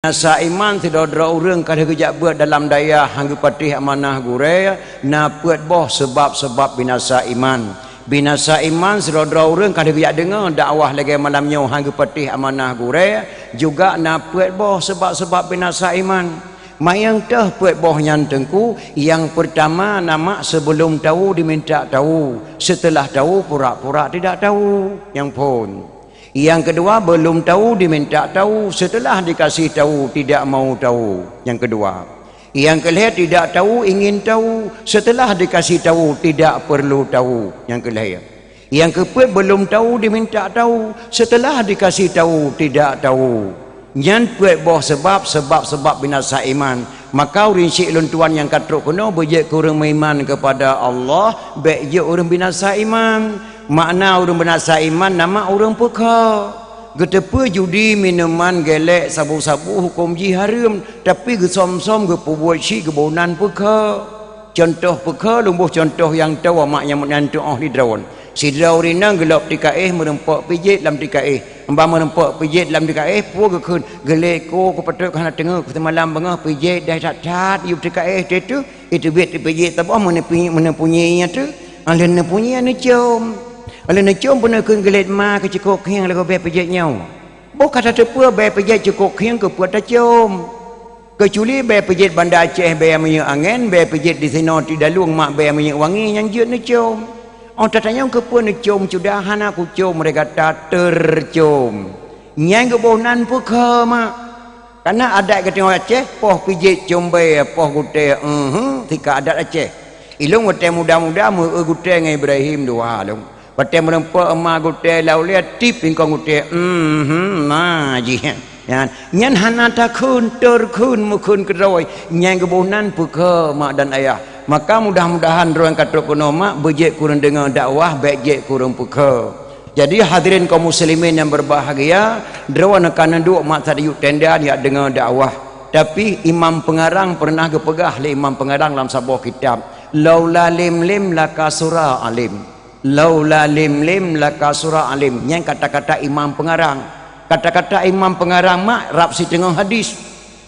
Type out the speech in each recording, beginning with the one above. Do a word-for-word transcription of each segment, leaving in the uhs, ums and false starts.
Binasa iman, sidroe-droe ureuëng ka lheueh geujak beuet dalam dayah, han geupatéh amanah gurée, na peuet boh seubab-seubab binasa iman. Binasa iman, sidroe-droe ureuëng ka lheueh geujak deungoe dakwah lagée malam nyoe, han geupatéh amanah gurée, juga na peuet boh seubab-seubab binasa iman. Manyang teuh peuet boh nyan, Teungku, nyang peurtama, na mak, sebelum tahu diminta tahu, setelah tahu pura-pura tidak tahu. Nyang phon. Nyang keudua, belum tahu diminta tahu, setelah dikasih tahu tidak mau tahu. Nyang keudua. Nyang keulhée, tidak tahu ingin tahu, setelah dikasih tahu tidak perlu tahu. Nyang keulhée. Nyang keupeuet, belum tahu diminta tahu, setelah dikasih tahu tidak tahu. Nyan peuet boh seubab, seubab-seubab binasa iman. Maka ureuëng syik lôn tuan nyang ka trok keunoe beujeuet keu ureuëng meuiman keupada Allah, bék jeuet ureuëng binasa iman. Makna ureuëng binasa iman, na mak, ureuëng peukha. Geuteupeue judi, minuman, gelek, sabu-sabu hukôm jih hareuem, tapi geusöm-söm geupeubuet syik geuboh nan peukha. Cuntoh peukha, lôn boh cuntoh nyang tho, mak, nyang meunan tuoh di droen. Sidroe ureuëng inong geulop tikaéh, meurumpok pijet lam tikaéh. Ban meurumpok pijet lam tikaéh, peue geukheun, "Geulek ko, ku patôt hana teungoh, ku seumalam beungoh pijet dai that-that yub tikaéh teuh." Iteubiet teupijet saboh meuneupui-, meuneupunyi nyan teuh. Aleuh neupunyi neucôm. Aleuh neucôm peuneukheun, "Geulek ma keu cukôp khieng lagoe bée pijet nyoe." Boh ka tateupeue bée pijet cukôp khieng keupeue tacôm. Keucuali bée pijet Banda Aceh bée minyeuk angén, bée pijet di sinoe Tidalueng mak bée minyeuk wangi nyang jeuet neucôm. Óh tatanyong keupeue neucôm cuda, hana kucôm, ré gata tercôm. Nyang geuboh nan peukha mak. Kana adat geutanyoe Aceh, poh pijet côm bée, poh gutée, ehe, sika adat Aceh. Ilôn watée muda-muda meu-eu gutée ngon Ibrahim dua lôn. Watée meurumpok ma gutée lam ulée, tip ingkong gutée, ehe, na jih. Nyan, nyan hana takheun, terkheun meukheun keudroe, nyang geuboh nan peukha mak dan ayah. Maka mudah-mudahan droe nyang ka trok keunoe mak beujeuet keu ureuëng deungoe dakwah, bék jeuet keu ureuëng peukha. Jadi hadirin kaum muslimin nyang berbahagia, droeneuh ka neuduek mak sadeuyuek tenda jak deungoe dakwah. Tapi imam peungarang peureunah geupeugah lé imam peungarang lam saboh kitab, "Laula lim-lim lakasura alim." "Laula lim-lim lakasura alim." Nyan kata-kata imam peungarang. Kata-kata imam peungarang mak rab siteungoh hadis.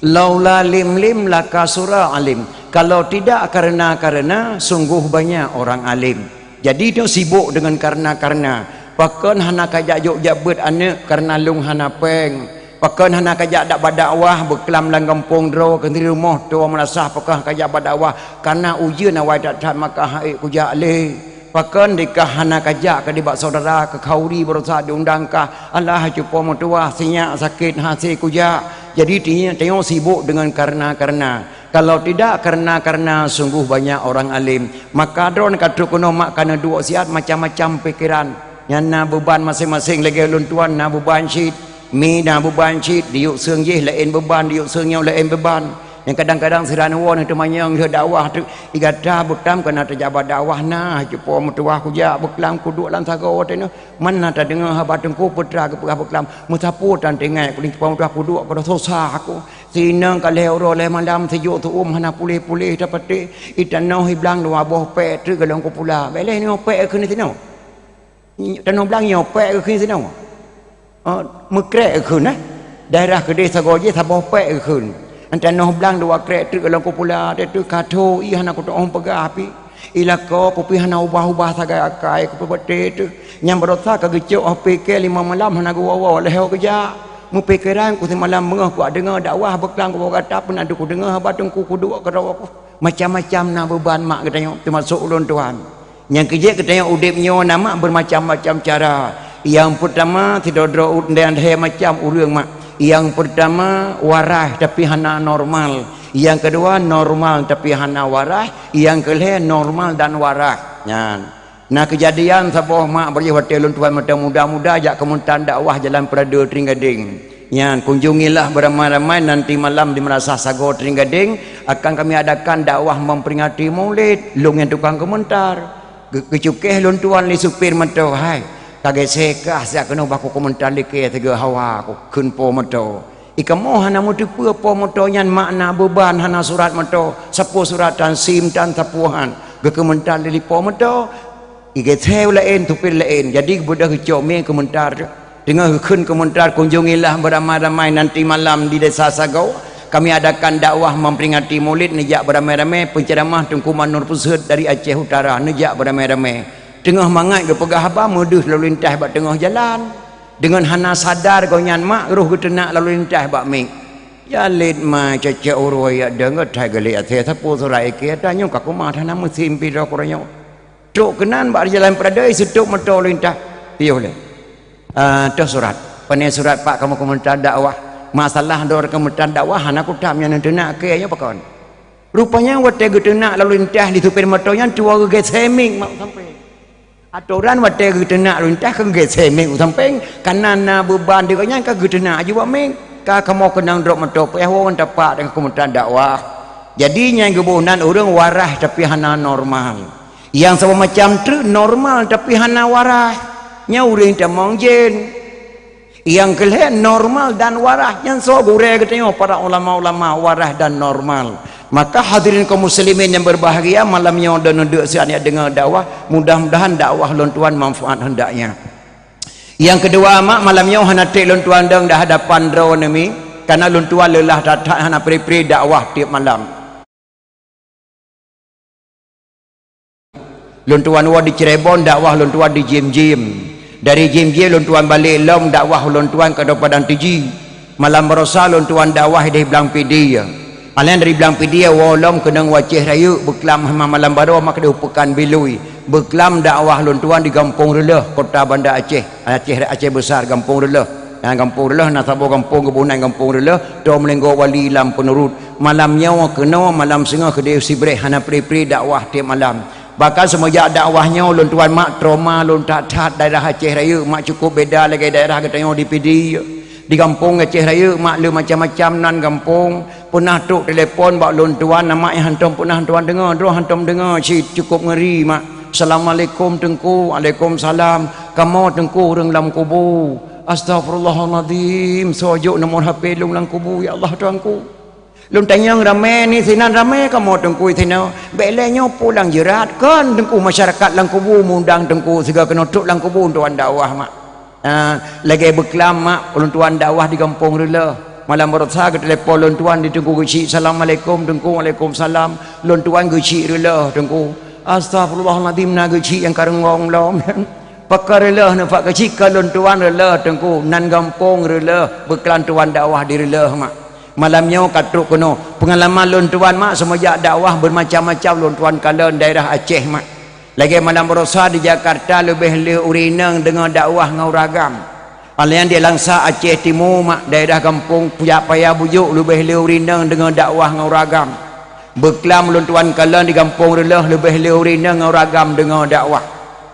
"Laula lim-lim lakasura alim." Kalau tidak karena-karena, sungguh banyak orang alim. Jadi, nyoe sibok deungon karena-karena. Pakon hana kajak jok jak beuet aneuëk karena lôn hana péng. Pakon hana kajak dak bak dakwah beuklam lam gampông droe keu di rumoh tuwoe meulasah, pakon hana kajak bak dakwah karena ujeuen awai that-that maka han ék kujak lé. Pakon dikah hana kajak keu di bak syedara keu khauri baroesa diundang kah, alah cupo meutuwah sinyak sakét hase kujak. Jadi, ti-, tanyoe sibok deungon karena-karena. Kalau tidak karena-karena, sungguh banyak orang alim. Maka droeneuh ka trok keunoe mak ka neuduek siat macam-macam pikeran. Nyan na beuban maséng-maséng, lagée lôn tuan na beuban cit, mi na beuban cit, diyuek seueng jih laén beuban, diyuek seueng nyoe laén beuban. Nyang kadang-kadang sira neuwoe neuteumanyong lheueh dakwah teuk, "I gata beutam ka na tajak bak dakwah na, cupo meutuwah kujak beuklam kuduek lam sagoe teuh nyoe. Man na tadeungoe haba Teungku Putra geupeugah beuklam, meusapeue tan teuingat kuling cupo meutuwah kuduek keudroe susah aku. Sinong ka lhée uroe lhée malam sijok tuom hana puléh-puléh tapatéh, i tanoh i blang dua boh pék treuk golom kupula. Bék lé nyoe pék kheun sinoe." Tanoh blang nyoe pék kheun sinoe. Oh, meukrek kheun, eh. Daerah keudeh sagoe jih saboh pék kheun. Tanoh blang dua krek treuk golom kupula, teuh ka tho ié hana kutuoh peugah pih. I lakoe ku pih hana ubah-ubah sagai akai, kupeupatéh teuh. Nyang baroesa ka geucok H P keu limong malam hana geuwoe-woe lheueh kujak. Meupikeran ku simalam beungoh ku deungoe dakwah beuklam kuwoe gata peunan kudeungoe haba Teungku kuduek keudroe ku. Macam-macam na beuban mak geutanyoe teumasok ulôn tuan. Nyang keujeuet geutanyoe udeb nyoe na mak beumacam-macam cara. Nyang peurtama, sidroe-droe u-, dan lhée macam ureuëng mak. Nyang peurtama, waras tapi hana normal. Nyang keudua, normal tapi hana waras. Nyang keulhée, normal dan waras. Nyan. Na keujadian saboh mak bak watée lôn tuan meuteumuda-muda jak keumeuntan dakwah Jalan Peurade Trienggadeng. Nyan, kunjungilah beramai-ramai nanti malam di Madrasah Sagoe Trienggadeng akan kami adakan dakwah memperingati Maulid. Lôn nyang tukang keumeuntar. Ge-, geucukéh lôn tuan lé supir moto, "Hai, ka geuséh kah siat keunoe bah ku keumeuntar likée sigoe hawa ku," kheun po moto. I kamoe hana meuteupeue po moto nyan makna beuban hana surat moto, sapeue surat tan sim tan sapeue han. Geukeumeuntar lé po moto, i geuséh laén, supir laén. Jadi geubeudôh geucok mé keumeuntar. Teungoh geukheun keumeuntar, kunjungilah beramai-ramai nanti malam di Desa Sagoe. Kami adakan dakwah memperingati Maulid, neujak beramai-ramai, penceramah Teungku Manur Puseuet dari Aceh Utara, neujak beramai-ramai. Teungoh mangat geupeugah haba, meudeuh lalu lintas bak teungoh jalan. Deungon hana sadar gobnyan mak, roh geuteunak lalu lintas bak mic. Ya lét ma cecek urui ya deungon thai geulik até sapu surat iké, tanyoe ka kumat hana meusim pidok uroe nyoe. Trok keunan bak jalan Peradai, seutôt moto lintas. Piôh lé. Ah, toh surat. Pane surat pak kamoe keumeuntar dakwah. Masalah dor keumeuntar dakwah hana kutam nyang neuteunak keu nyoe pakon. Rupanya watée geuteunak lalu lintas di supir moto nyan tuwoe geugeuseumik mak sampai. Atoran watée geuteunak lalu lintas ka geugeuseumik u sampéng, kana na beuban di gobnyan ka geuteunak aju bak mic. Ka kamoe keunong drop moto payah woe tapak deungon keumeuntar dakwah. Jadi nyang geuboh nan ureuëng waras tapi hana normal. Nyang saboh macam treuk normal tapi hana waras. Nyan ureuëng tamong jén. Nyang keulhée normal dan waras. Nyan soe gurée geutanyoe para ulama-ulama waras dan normal. Maka hadirin kaum muslimin yang berbahagia, malam nyoe dan neudeuek siat deungoe dakwah, mudah-mudahan dakwah lôn tuan manfaat hendaknya. Nyang keudua mak, malam nyoe hana treb lôn tuan dong di hadapan droeneuh mi, karena lôn tuan leulah that-that hana pri-pri dakwah tieb malam. Lôn tuan woe di Cirebon, dakwah lôn tuan di Jim-Jim. Dari Jim-Jim lôn tuan balek lom, dakwah lôn tuan ka di Padang Tiji. Malam barosa lôn tuan dakwah di Blang Pidie. Aleng dari Blang Pidie woe lom keunong u Aceh Rayeuk, beuklam hama malam baroe mak di Peukan Bilui. Beuklam dakwah lôn tuan di Gampông Reuleuh, kota Banda Aceh, Aceh, Aceh Besar, Gampông Reuleuh. Nah, Gampông Reuleuh na saboh gampông geuboh nan Gampông Reuleuh, Tom Lenggo Wali lam Peunurut. Malam nyoe keunoe, malam singoh keudeh sibreh hana pri-pri dakwah tieb malam. Bahkan semenjak dakwah nyoe lôn tuan mak trauma lôn that-that daerah Aceh Rayeuk mak cukup beda lagée daerah geutanyoe di Pidie. Di gampông Aceh Rayeuk mak le macam-macam nan gampông. Peunah trok telepon bak lôn tuan, nama nyang hantom peunah tuan deungoe, droe hantom deungoe cit, cukup ngeri mak. "Assalamualaikum Teungku." "Waalaikumsalam." "Kamoe Teungku ureuëng lam kubu." "Astagfirullahalazim, soe jok nomor H P lôn lam kubu ya Allah Tuanku." Lôn tanyong ramé ni sinan, ramé kamoe Teungku sinoe. Bék lé nyoe pulang jeurat kon Teungku, masyarakat lam kubu mundang Teungku sigoe keunoe trok lam kubu tuan dakwah mak. Ah, lagée beuklam mak, lôn tuan dakwah di Gampông Reuleuh. Malam barosa geutelepon lôn tuan di Teungku geuchik, "Assalamualaikum Teungku." "Waalaikumsalam." Lôn tuan geuchik Reuleuh Teungku. Astagfirullahalazim, na geuchik nyang ka reunggong lom. Pakon Reuleuh nyoe pak geuchik, ka lôn tuan Reuleuh Teungku, nan Gampông Reuleuh, beuklam tuan dakwah di Reuleuh mak. Malam nyoe ka trok keunoe. Peungalaman lôn tuan mak semenjak dakwah beumacam-macam lôn tuan kalon daerah Aceh mak. Lagée malam barosa di Jakarta leubeh le ureuëng inong deungoe dakwah ngon ureuëng agam. Aleng di Langsa Aceh Timu mak daerah gampông Pujak Paya Bujok leubeh le ureuëng inong deungoe dakwah ngon ureuëng agam. Beuklam lôn tuan kalon di Gampông Reuleuh leubeh le ureuëng inong ngon ureuëng agam deungoe dakwah.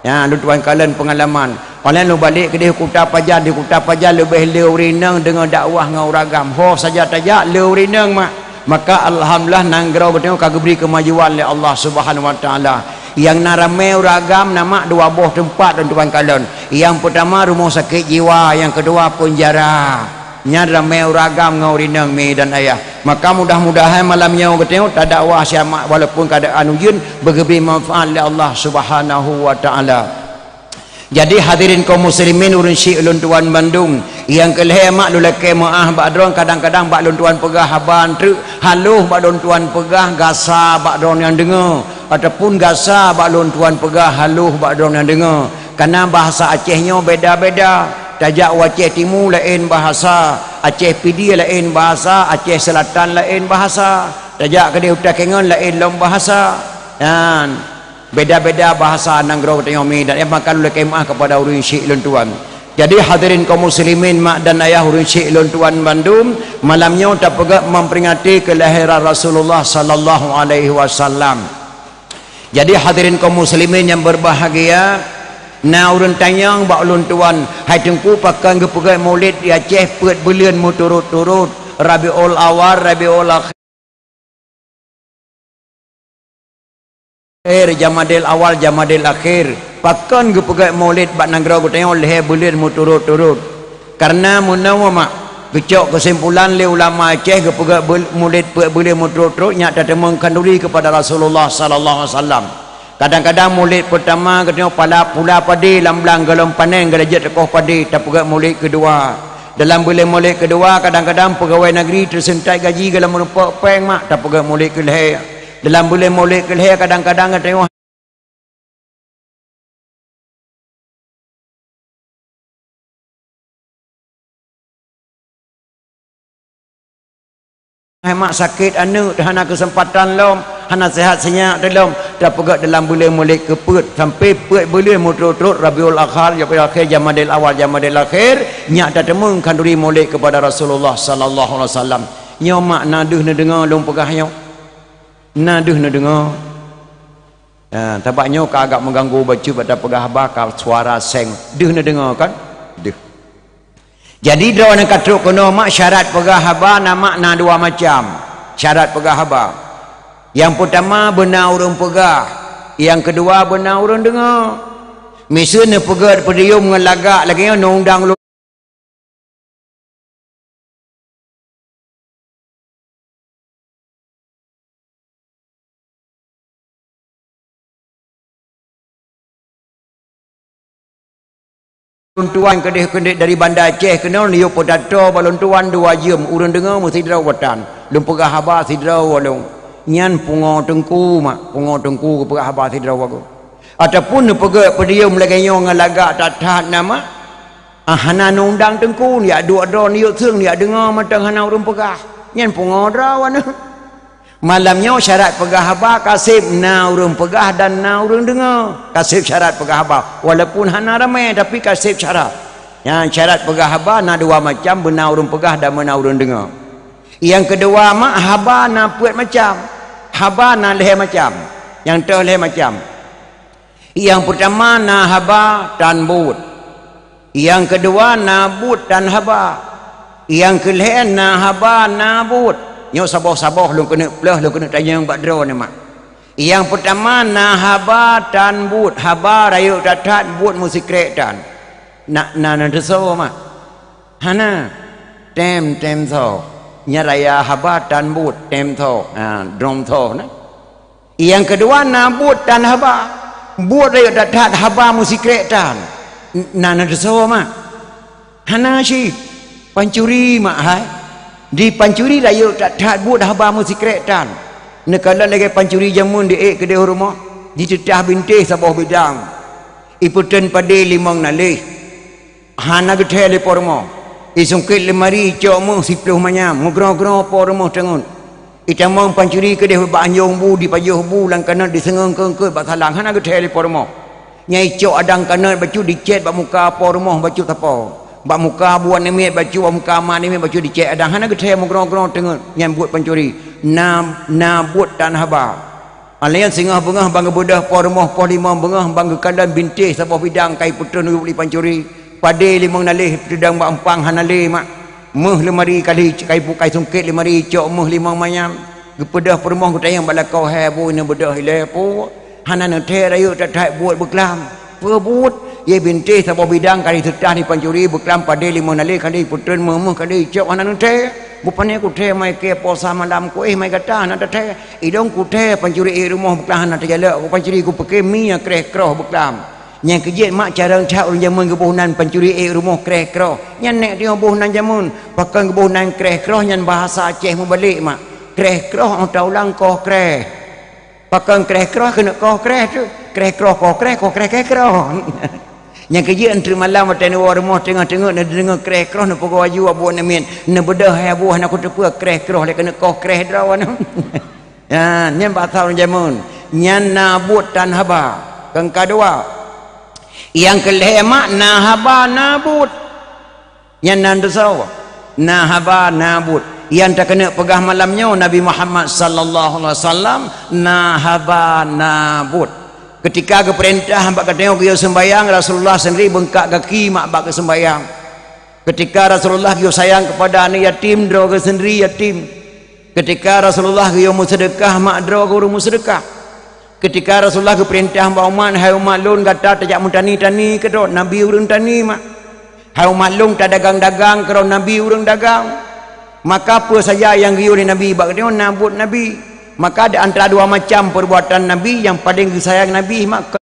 Nyan lôn tuan kalon peungalaman. Aleng lôn balek keudeh Kuta Pajan, di Kuta Pajan leubeh le ureuëng inong deungoe dakwah ngon ureuëng agam. Ho saja tajak le ureuëng inong mak. Maka alhamdulillah nanggroe geutanyoe ka geubri keumajuan lé Allah Subhanahu Wa Taala. Nyang na ramé ureuëng agam na mak dua boh teumpat lôn tuan kalon. Nyang peutama rumoh sakét jiwa, nyang keudua peunjara. Nyan ramé ureuëng agam ngon ureuëng inong mi dan ayah. Maka mudah-mudahan malam nyoe geutanyoe tadakwah siat mak walaupun keuadaan ujeuen beugeubri manfaat lé Allah Subhanahu Wa Taala. Jadi hadirin kaum muslimin ureuëng syik lôn tuan bandum, nyang keulhée mak lôn lakée meuáh bak droen, kadang-kadang bak lôn tuan peugah haba treuk, haloh bak lôn tuan peugah gasa bak droen nyang deungoe, ataupun gasa bak lôn tuan peugah haloh bak droen nyang deungoe. Karena bahasa Aceh nyoe beda-beda. Tajak u Aceh Timu laén bahasa, Aceh Pidie laén bahasa, Aceh Selatan laén bahasa. Tajak keudeh u Takengon laén lom bahasa. Nyan. Beda-beda bahasa nanggroe geutanyoe mi dan eh maka lôn lakée meuáh kepada ureuëng syik lôn tuan. Jadi hadirin kaum muslimin mak dan ayah ureuëng syik lôn tuan bandum, malam nyoe tapeugah memperingati kelahiran Rasulullah sallallahu alaihi wasallam. Jadi hadirin kaum muslimin yang berbahagia, na ureuëng tanyong bak lôn tuan, "Hai Teungku, pakon geupeugét Maulid di Aceh peuet buleuen meuturot-turot, Rabiul Awal, Rabiul Akhir, Jamadil Awal, Jamadil Akhir, pakon geupeugét Maulid bak nanggroe geutanyoe lhée buleuen meuturot-turot?" Karena meunoe mak, geucok keusimpulan lé ulama Aceh geupeugét bul-, Maulid peuet buleuen meuturot-turot nyak tateumeung khanduri kepada Rasulullah sallallahu alaihi wasallam. Kadang-kadang mulod peutama geutanyoe pala pula padé lam blang gohlom panen geutanyoe jeuet teukoh padé, tapeugét mulod keudua. Dalam buleuen mulod keudua, kadang-kadang peugawée nageri teuseuntat gaji gohlom meurumpok péng mak, tapeugét mulod keulhée. Dalam buleuen mulod keulhée, kadang-kadang geutanyoe hai mak sakét aneuëk, hana keuseumpatan lom, hana seuhat sinyak teulom, tapeugét dalam buleuen mulod keupeuet, sampai peuet buleuen meutrok-trok Rabiul Akhir, Rabiul Akhir, Jamadil Awal, Jamadil Akhir, nyak tateumeung khanduri mulod keupada Rasulullah sallallahu alaihi wasallam. Nyoe mak na deuh neudeungoe lôn peugah nyoe. Na deuh neudeungoe. Ha, sabab nyoe ka agak meuganggu bacut bak tapeugah haba ka suara seng. Deuh neudeungoe kan? Deuh. Jadi droeneuh ka trok keunoe mak syarat peugah haba na mak na dua macam. Syarat peugah haba. Nyang peutama beuna ureuëng peugah, nyang keudua beuna ureuëng deungoe. Miseue neupeugét podium ngon lagak lagée nyoe undang lôn tuan keudeh-keudeh dari Banda Aceh keunoe neuyue pidato bak lôn tuan dua jeuem, ureuëng deungoe meusidroe watée. Lôn peugah haba sidroe lôn. Nyan pungo teungku mak, pungo teungku geupeugah haba sidroe bagoe. Ataupun neupeugét podium lagée nyoe ngon lagak that-that na mak, ah, hana neuundang teungku, neujak duek droe neuyue seueng, neujak deungoe mantong hana ureuëng peugah. Nyan pungo droe aneuëk. Malam nyoe syarat peugah haba ka seb na ureuëng peugah dan na ureuëng deungoe. Ka seb syarat peugah haba, walaupun hana ramé tapi ka seb syarat. Nyan syarat peugah haba na dua macam, beuna ureuëng peugah dan beuna ureuëng deungoe. Nyang keudua mak haba na peuet macam. Haba na lhée macam. Nyang toh lhée macam. Nyang peutama na haba tan buet. Nyang keudua na buet tan haba. Nyang keulhée na haba na buet. Nyoe saboh-saboh lôn keuneuk pleuh, lôn keuneuk tanyong bak droeneuh mak. Nyang peutama na haba tan buet, haba rayeuk that-that buet meusikrek tan. Na, na, na teusoe mak? Hana. Tem, tem soe. Nyan raya haba tan buet, tem soe. Ha, drom soe na. Nyang keudua na buet tan haba. Buet rayeuk that-that haba meusikrek tan. N-, na, na teusoe mak? Hana cit. Pancuri mak hai. Di pancuri rayeuk that-that buet haba meusikrek tan. Neukalon lagée pancuri jameun di ék keudeh rumoh, jiteutah bintéh saboh bidang. Ipeuteun padé limong naléh. Hana geuthée lé po rumoh. Isungkét leumari icok méuh siploh manyam, meugroe-groe po rumoh teungeut. Itamong pancuri keudeh bak anjong bu, dipajoh bu lam kanot, diseungeung keungkeut bak salang, hana geuthée lé po rumoh. Nyan icok adang kanot bacut dicét bak muka po rumoh bacut sapo. Bak muka buet namiet bacut, bak muka mak namiet bacut dicét adang, hana geuthée, meugroe-groe teungeut. Nyan buet pancuri. Na, na buet tan haba. Alaian singoh beungoh ban geubeudôh po rumoh, poh limong beungoh ban geukalon bintéh saboh bidang ka ipeuteun u lé pancuri. Padé limong naléh teudong bak umpang hana lé mak. Méuh leumari kali ka ipu-, ka isungkét leumari icok méuh limong manyam. Geupeudôh peurumoh geutanyong bak lakoe, "Hai bu, neubeudôh ilée pu? Hana neuthée rayeuk that-that buet beuklam." "Peue buet?" "Ye bintéh saboh bidang kali seutah di pancuri, beuklam padé limong naléh kali ipeuteun, méuh-méuh kali icok hana neuthée. Bupane kuthée mai kée posa malam kuéh mai gata hana tathée." "Ilôn kuthée pancuri ék rumoh beuklam hana teujalok, ku pancuri kupike mi nyang kreh-kroh beuklam." Nyang keujeuet mak carông that ureuëng jameun geuboh nan pancuri ék rumoh kreh-kroh. Nyan nék teungoh boh nan jameun, pakon geuboh nan kreh-kroh nyan bahasa Aceh meubalek mak. Kreh-kroh óh taulang koh kreh. Pakon kreh-kroh keuneuk koh kreh tu. Kreh-kroh koh kreh, koh kreh kreh-kroh. Nyang keujeuet eunteuk malam watée neuwoe rumoh teungoh-teungoh neudeungoe kreh-kroh neupeugoe aju abu namiet. Neubeudôh hai abu hana kuteupeue kreh-kroh lé keuneuk koh kreh droe nyoe. Ya, nyan bahasa ureuëng jameun. Nyan na buet tan haba. Keungka dua. Nyang keulhée mak na haba na buet. Nyan na teusoe. Na haba na buet. Nyang takeuneuk peugah malam nyoe Nabi Muhammad sallallahu alaihi wasallam na haba na buet. Keutika geupeurintah bak geutanyoe geuyue seumbahyang, Rasulullah seundiri beungkak gaki mak bak geuseumbahyang. Keutika Rasulullah geuyue sayang keupada aneuëk yatim, droe geuh seundiri yatim. Keutika Rasulullah geuyue meuseudeukah mak droe geuh ureuëng meuseudeukah. Keutika Rasulullah geupeurintah bak umat, "Hai umat lôn, gata tajak meutani-tani keudroe, Nabi ureuëng tani mak. Hai umat lôn, tadagang-dagang keudroe, Nabi ureuëng dagang." Maka peue saja nyang geuyue lé Nabi bak geutanyoe na buet Nabi. Maka di antara dua macam perbuatan Nabi, nyang paleng geusayang Nabi mak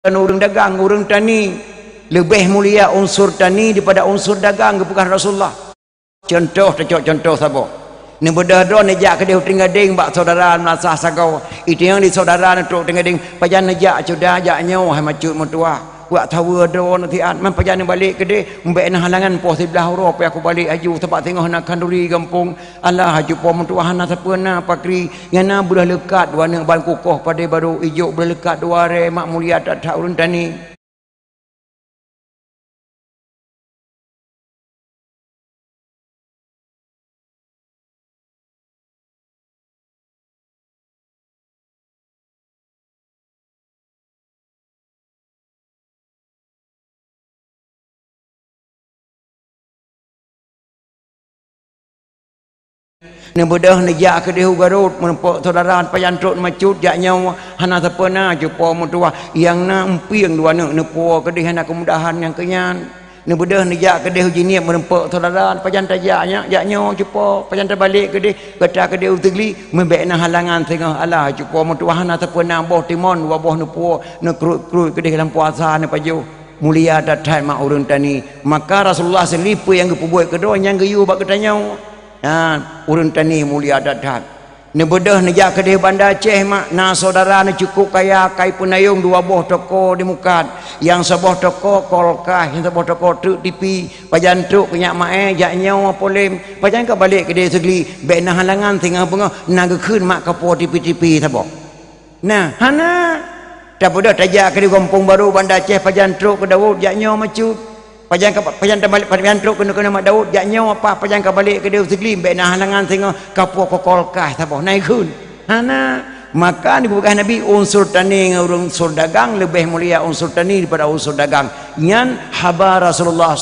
ureuëng dagang, ureuëng tani. Leubeh mulia unsur tani daripada unsur dagang, geupeugah Rasulullah. Contoh, teucok contoh saboh. Neubeudôh droe neujak keudeh u Trienggadeng bak syedara meulasah sagoe. Iteueng di syedara neutrok Trienggadeng, pajan neujak cuda jak nyoe hai macut meutuah. Kuak tawa droe neusiat, man pajan neubalek keudeh, mbek na halangan poh siblaih uroe payah kubalek aju, sabab singoh na khanduri gampông. Alah, aju po meutuah hana sapeue na pakri, nyang na beureuh leukat dua aneuk ban kukoh padé barô, ijok beureuh leukat dua aré, mak mulia that-that ureuëng tani. Neubeudôh neujak keudeh u Garut, meureumpok syedara pajan trok macut jak nyoe, hana sapeue na cupo meutuah, nyang na empieng dua aneuk neupuwoe keudeh hana keumudahan nyang keu nyan. Neubeudôh neujak keudeh u Jeunieb, meureumpok syedara pajan tajak nyak jak nyoe cupo, pajan tabalek keudeh, gata keudeh u Sigli, meubek na halangan singoh alah cupo meutuah hana sapeue na boh timon dua boh neupuwoe, neukruet-kruet keudeh lam puasa neupajoh. Mulia that-that mak ureuëng tani. Maka Rasulullah sendiri peue nyang geupeubuet keudroe nyang geuyue bak geutanyoe. Nah, ureuëng tani mulia that-that. Neubeudôh neujak keudeh Banda Aceh mak, na syedara neucukôp kaya, kai peunayong dua boh toko di mukat. Nyang saboh toko kolkas, nyang saboh toko treuk tipi. Pajan trok keu nyak mae jak nyoe polem. Pajan ka balek keudeh Sigli, bek na halangan singoh beungoh na geukheun mak kapoe tipi-tipi saboh. Nah, hana. Tabeudôh tajak keudeh Gampông Barô Banda Aceh pajan trok keu Daud jak nyoe macut. Pajan ka, pajan tabalek, pajan trok keunoe keunoe mak Daud jak nyoe apa, pajan ka balek keudeh u Sigli, bek na halangan singoh kapoe kolkas saboh na ikheun. Hana. Maka neupeugah Nabi, unsur tani ngon unsur dagang leubeh mulia unsur tani daripada unsur dagang. Nyan haba Rasulullah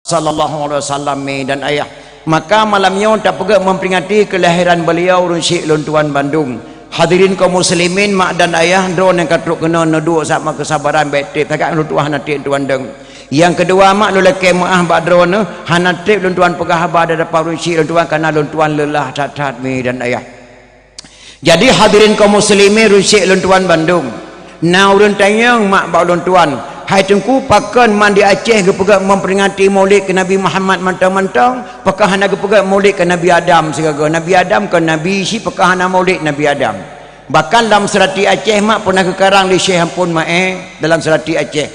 sallallahu alaihi wasallam, mi dan ayah. Maka malam nyoe tapeugét memperingati kelahiran beliau ureuëng syik lôn tuan bandum. Hadirin kaum muslimin, mak dan ayah, droeneuh ka trok keunoe neuduek saboh keusabaran, bék treb, takat lôn tuan hana treb tuan deung. Nyang keudua, mak, lôn lakée meuáh bak droeneuh, hana treb lôn tuan peugah haba di depan ureuëng syik lôn tuan, kareuna lôn tuan leulah that-that, mi dan ayah. Jadi, hadirin kaum muslimin, ureuëng syik lôn tuan bandum, na ureuëng tanyong mak bak lôn tuan, "Hai Teungku, pakon man di Aceh geupeugét memperingati Maulid keu Nabi Muhammad mantong-mantong, pakon hana geupeugét Maulid keu Nabi Adam sigoe-goe? Nabi Adam kon nabi, si pakon hana Maulid Nabi Adam?" Bahkan lam seurati Aceh mak pernah geukarang lé Syekh Ampon Maé dalam seurati Aceh.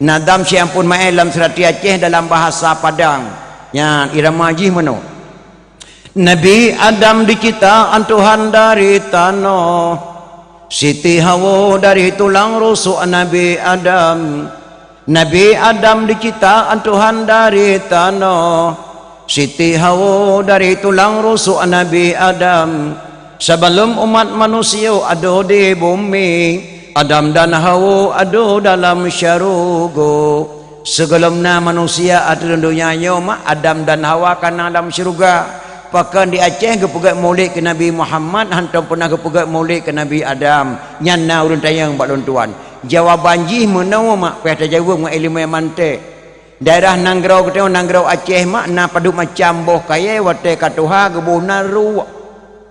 Nadam Syekh Ampon Maé lam seurati Aceh dalam bahasa Padang. Nyan, irama jih meunoe. Nabi Adam diciptaan Tuhan dari tanoh. Siti Hawa dari tulang rusuk Nabi Adam. Nabi Adam diciptaan Tuhan dari tanoh. Siti Hawa dari tulang rusuk Nabi Adam. Sebelum umat manusia ada di bumi, Adam dan Hawa ada dalam syurga. Sigohlom na manusia ateueh donya nyoe mak, Adam dan Hawa ka na lam syeuruga. Pakon di Aceh geupeugét Maulid keu Nabi Muhammad, hantom pernah geupeugét Maulid keu Nabi Adam? Nyan na ureuëng tanyong bak lôn tuan. Jawaban jih meunoe mak, payah tajaweueb ngon iéleumé mantek. Daerah nanggroe geutanyoe, nanggroe Aceh mak, na padub macam boh kayée watée ka tuha geuboh nan ruek.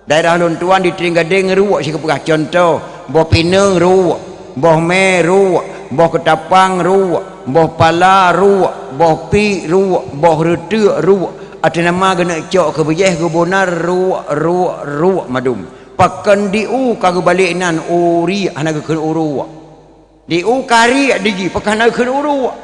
Daerah lôn tuan di Trienggadeng ruek, si geupeugah contoh, boh pineung ruek, boh mé ruek, boh keutapang ruek, boh pala ruek, boh piek ruek, boh reuteuk ruek, ateueh nama geuneuk cok keu beujéh geuboh nan ruek, ruek, ruek madum. Pakon di u ka geubalek nan u riek, hana geukheun u ruek. Di u ka riek di jih, pakon hana geukheun u ruek.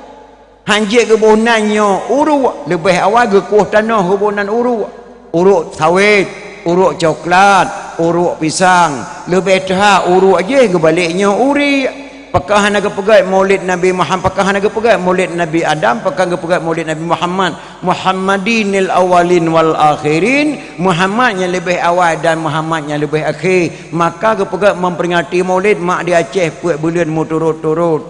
Hanjeuet geuboh nan nyoe u ruek, leubeh awai geukueh tanoh geuboh nan u ruek. U ruek sawét, u ruek coklat, u ruek pisang, leubeh teuha u ruek jih geubalek nyoe u riek. Pakon hana geupeugét Maulid Nabi Muhammad, pakon hana geupeugét Maulid Nabi Adam, pakon geupeugét Maulid Nabi Muhammad. Muhammadinil awwalin wal akhirin, Muhammad nyang leubeh awai dan Muhammad nyang leubeh akhé. Maka geupeugét memperingati Maulid mak di Aceh peuet buleuen meuturot-turot.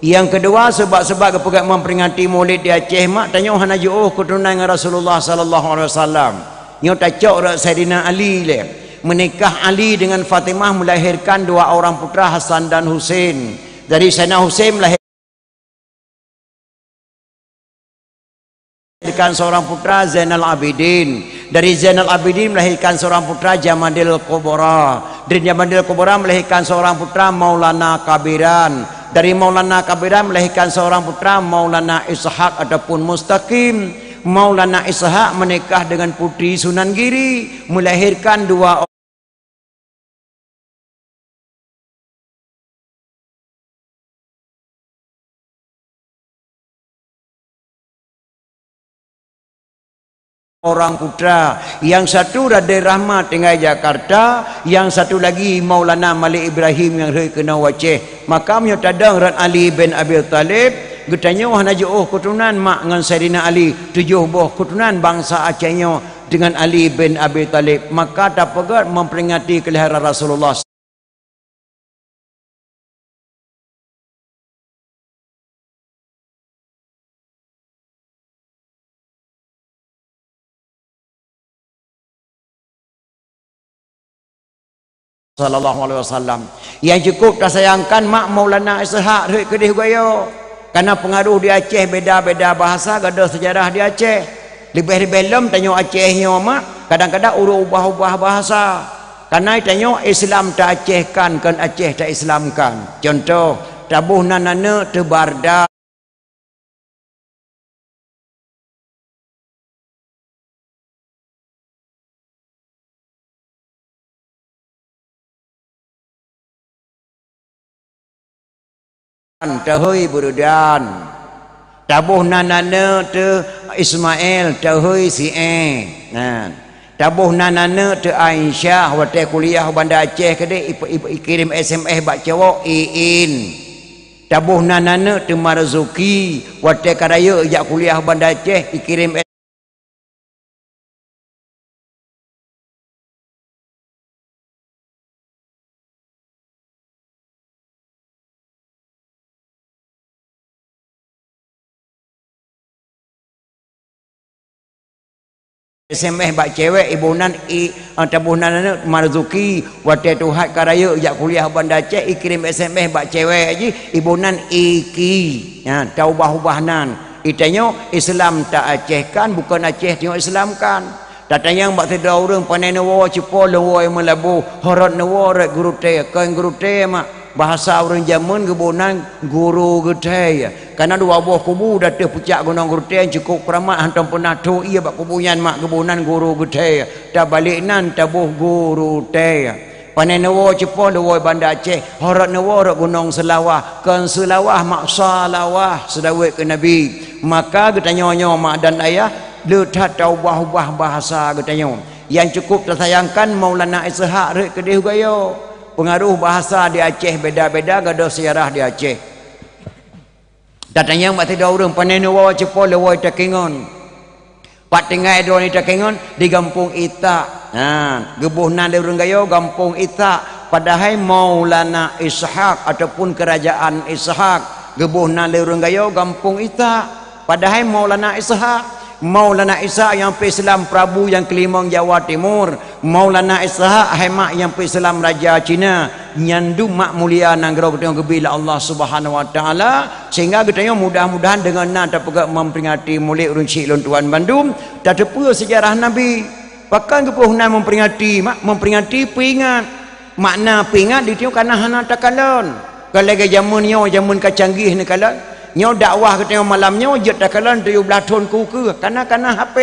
Nyang keudua, sebab-sebab geupeugét memperingati Maulid di Aceh mak, tanyoe hana jiôh keuturonan ngon Rasulullah sallallahu alaihi wasallam. Nyoe tacok rot Saidina Ali lé. Meunikah Ali dengan Fatimah melahirkan dua orang putra Hasan dan Husain. Dari Saidina Husain melahir- melahirkan seorang putra Zainal Abidin. Dari Zainal Abidin melahirkan seorang putra Jamadil Kubra. Dari Jamadil Kubra melahirkan seorang putra Maulana Kabiran. Dari Maulana Kabiran melahirkan seorang putra Maulana Ishak ataupun Mustaqim. Maulana Ishak menikah dengan putri Sunan Giri, melahirkan dua orang putra. Yang satu Raden Rahmat tinggai Jakarta, yang satu lagi Maulana Malik Ibrahim nyang rhot keunoe u Aceh. Maka meunyoe tadong rot Ali bin Abi Thalib, geutanyoe hana jiôh keuturonan mak ngon Saidina Ali, tujoh boh keuturonan bansa Aceh nyoe dengan Ali bin Abi Thalib. Maka tapeugét memperingati kelahiran Rasulullah sallallahu alaihi wasallam. Nyang cukup tasayangkan mak Maulana Ishak rhot keudeh u Gayo. Karena pengaruh di Aceh beda-beda bahasa, gadoh sejarah di Aceh. Leubeh-leubeh lom tanyoe Aceh nyoe mak, kadang-kadang ureuëng ubah-ubah bahasa. Karena tanyoe Islam ta-Acehkan, kon Aceh ta-Islamkan. Contoh, taboh nan aneuk teuh Barda. Teuhôi Beureudan. Taboh nan aneuk teuh Ismail, teuhôi si éh. Nah, taboh nan aneuk teuh Aisyah, watée kuliah u Banda Aceh keudeh, ip-, ip-, ikirém S M S bak cowok, iin. Taboh nan aneuk teuh Marzuki, watée ka rayeuk jak kuliah u Banda Aceh, ikirém S M S bak cewek, iboh nan i, eh, taboh nan aneuk Marzuki, watée tuhat ka rayeuk jak kuliah u Banda Aceh, ikirém S M S bak cewek jih, iboh nan Iki. Nyan, taubah-ubah nan. Itanyoe Islam ta-Acehkan, bukon Aceh tanyoe Islamkan. Tatanyong bak sidroe ureuëng, pane neuwoe cipo lôn woe meulaboh, horot neuwoe rot Gurutée, kon Gurutée mak. Bahasa ureuëng jameun geuboh nan Guru Geutée. Kana dua boh kubu di ateueh pucak Gunong Gurutée cukup keuramat, hantom peunah tho ié bak kubu nyan mak, geuboh nan Guru Geutée. Tabalek nan taboh Gurutée. Pane neuwoe cipo lôn woe Banda Aceh, horot neuwoe rot Gunong Seulawah, kon Seulawah mak, Salawah seudawet keu Nabi. Maka geutanyoe nyoe mak dan ayah, le that taubah-ubah bahasa geutanyoe. Nyang cukup tasayangkan, Maulana Ishak rhot keudeh u Gayo. Peungaroh bahasa di Aceh beda-beda, gadoh seujarah di Aceh. Tatanyong bak sidroe ureuëng, pane neuwoe cipo lôn woe Takengon. Pat tinggai droeneuh Takengon? Di Gampông Itak. Ha, geuboh nan lé ureuëng Gayo Gampông Itak. Padahai Maulana Ishak ataupun Kerajaan Ishak geuboh nan lé ureuëng Gayo Gampông Itak. Padahai Maulana Ishak, Maulana Ishak nyang peuislam Prabu nyang keulimong Jawa Timur, Maulana Ishak hai mak nyang peuislam Raja Cina, nyan dum mak mulia nanggroe geutanyoe geubri lé Allah Subhanahu Wa Taala, sehingga geutanyoe mudah-mudahan deungon nan tapeugét memperingati Maulid ureuëng chik lôn tuan bandum, tateupeue seujarah Nabi. Pakon geuboh nan memperingati mak, memperingati peuingat. Makna peuingat di tanyoe kana hana takalon. Kon lagée jameun nyoe, jameun ka canggih neukalon. Nyoe dakwah geutanyoe malam nyoe jeuet takalon tujoh blaih thon keu ukeue, kana, kana H P,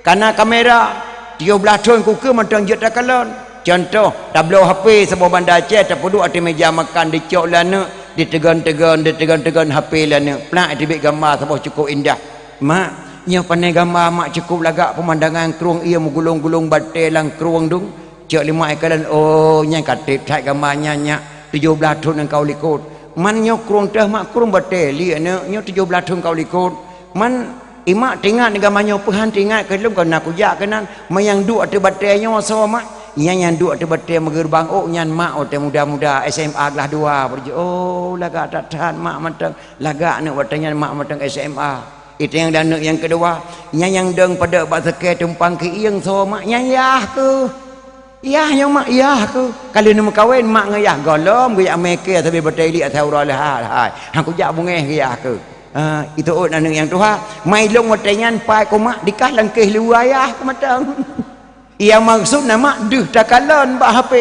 kana kamera. Tujoh blaih thon keu ukeue mantong jeuet takalon. Contoh, tabloe H P saboh Banda Aceh, tapeuduek ateueh meja makan, dicok lé aneuk, diteugon-teugon, diteugon-teugon H P lé aneuk. Plak, teubiet gamba saboh cukup indah. Mak, nyoe pane gamba mak, cukup lagak peumandangan krueng ié meugulong-gulong batée lam krueng dong. Cok lé mak ikalon, oh, nyan ka treb that gamba nyan nyak, tujoh blaih thon nyang ka u likot. Man nyoe krueng teuh mak, krueng batée li aneuk, nyoe tujoh blaih thon ka u likot. Man imak teuingat gama nyoe peuhan teuingat keu lôn, kon na kujak keunan. Man nyang duek ateueh batée nyoe soe mak? Nyan nyang duek ateueh batée meugeubang ôk nyan mak watée muda-muda S M A glah dua. Beujeuet, oh lagak that-that mak mantong. Lagak aneuk watée nyan mak mantong S M A. Iteng dan aneuk nyang keudua, nyan nyang dong padub bak sakée tumpang keu ieng soe mak? Nyan yah keuh. Yah nyoe mak, yah keuh. Ka lheueh neumeukawen mak ngon yah gohlom geujak mé kée sabe batée li asai uroe leuha hai. Han kujak beungéh keu yah keuh. Ha, itu ôt aneuk nyang tuha. Mai lôn watée nyan pai keu mak dikah langkéh luwa yah keuh mantong. Nyang maksud na mak deuh takalon bak H P.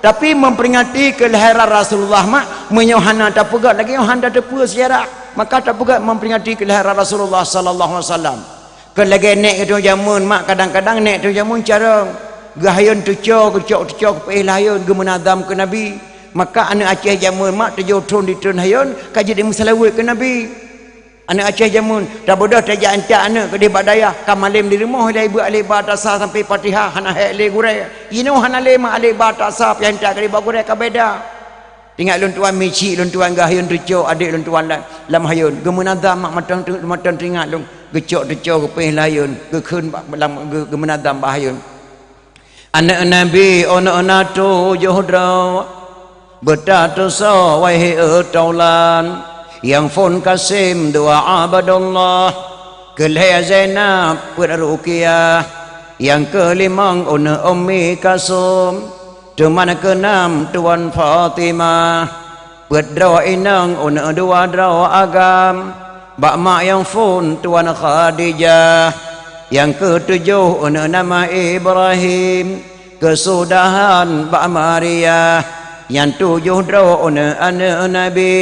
Tapi memperingati keulahiran Rasulullah mak, meunyoe hana tapeugét lagée nyoe hana tateupeue seujarah. Maka tapeugét memperingati keulahiran Rasulullah sallallahu alaihi wasallam. Keu lagée nék geutanyoe jameun mak, kadang-kadang nék geutanyoe jameun carông. Geuhayôn teuco, geucok teuco, geupeuéh lam hayôn, geumeunadam keu Nabi. Maka aneuk Aceh jameun mak tujoh thon di thon hayôn ka jeuet meuseulaweuet keu Nabi. Aneuk Aceh jameun, tabodoh tajak intat aneuk keudeh bak dayah, ka malem di rumoh ilée beuet alif ba ta sa sampai Fatihah hana hék lé gurée. Jinoe hana lé mak alif ba ta sa pih intat keudeh bak gurée ka beda. Teuingat lôn tuan micik lôn tuan geuhayôn teucok adék lôn tuan lam, lam hayôn. Geumeunadam mak mantong teu-, mantong teuingat lôn. Geucok teucok geupeuéh lam hayôn, geukheun bak, lam, geu-, geumeunadam bak hayôn. Aneuk Nabi, aneuk na tujoh droe, beutatusoe wahé taulan, nyang phon Kasim dua Abdullah, keu lhée Zainab peuet Ruqyah, nyang keulimong aneuk Ummi Kalsum, teuma keunam tuan Fatimah. Peuet droe inong aneuk dua droe agam, bak mak nyang phon tuan Khadijah, nyang keutujoh aneuk nama Ibrahim, keusudahan bak Maria, nyan tujoh droe aneuk-aneuk Nabi.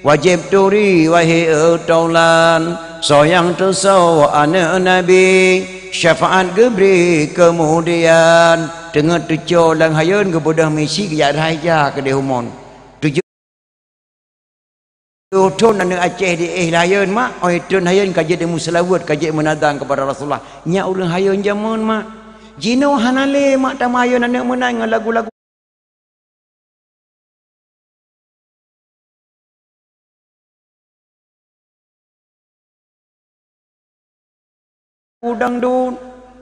Wajéb turi wahé taulan, soe nyang tusoe aneuk Nabi, syafaat geubri keumudian. Teungeut teuco lam hayôn geubeudôh misi geujak raja keudeh umon. Tujoh thon aneuk Aceh di éh lam hayôn mak, óh thon hayôn ka jeuet meuseulaweuet, ka jeuet meunadam keupada Rasulullah. Nyan ureuëng hayôn jameun mak. Jinoe hana lé mak tamah hayôn aneuk meunan ngon lagu-lagu. Dangdut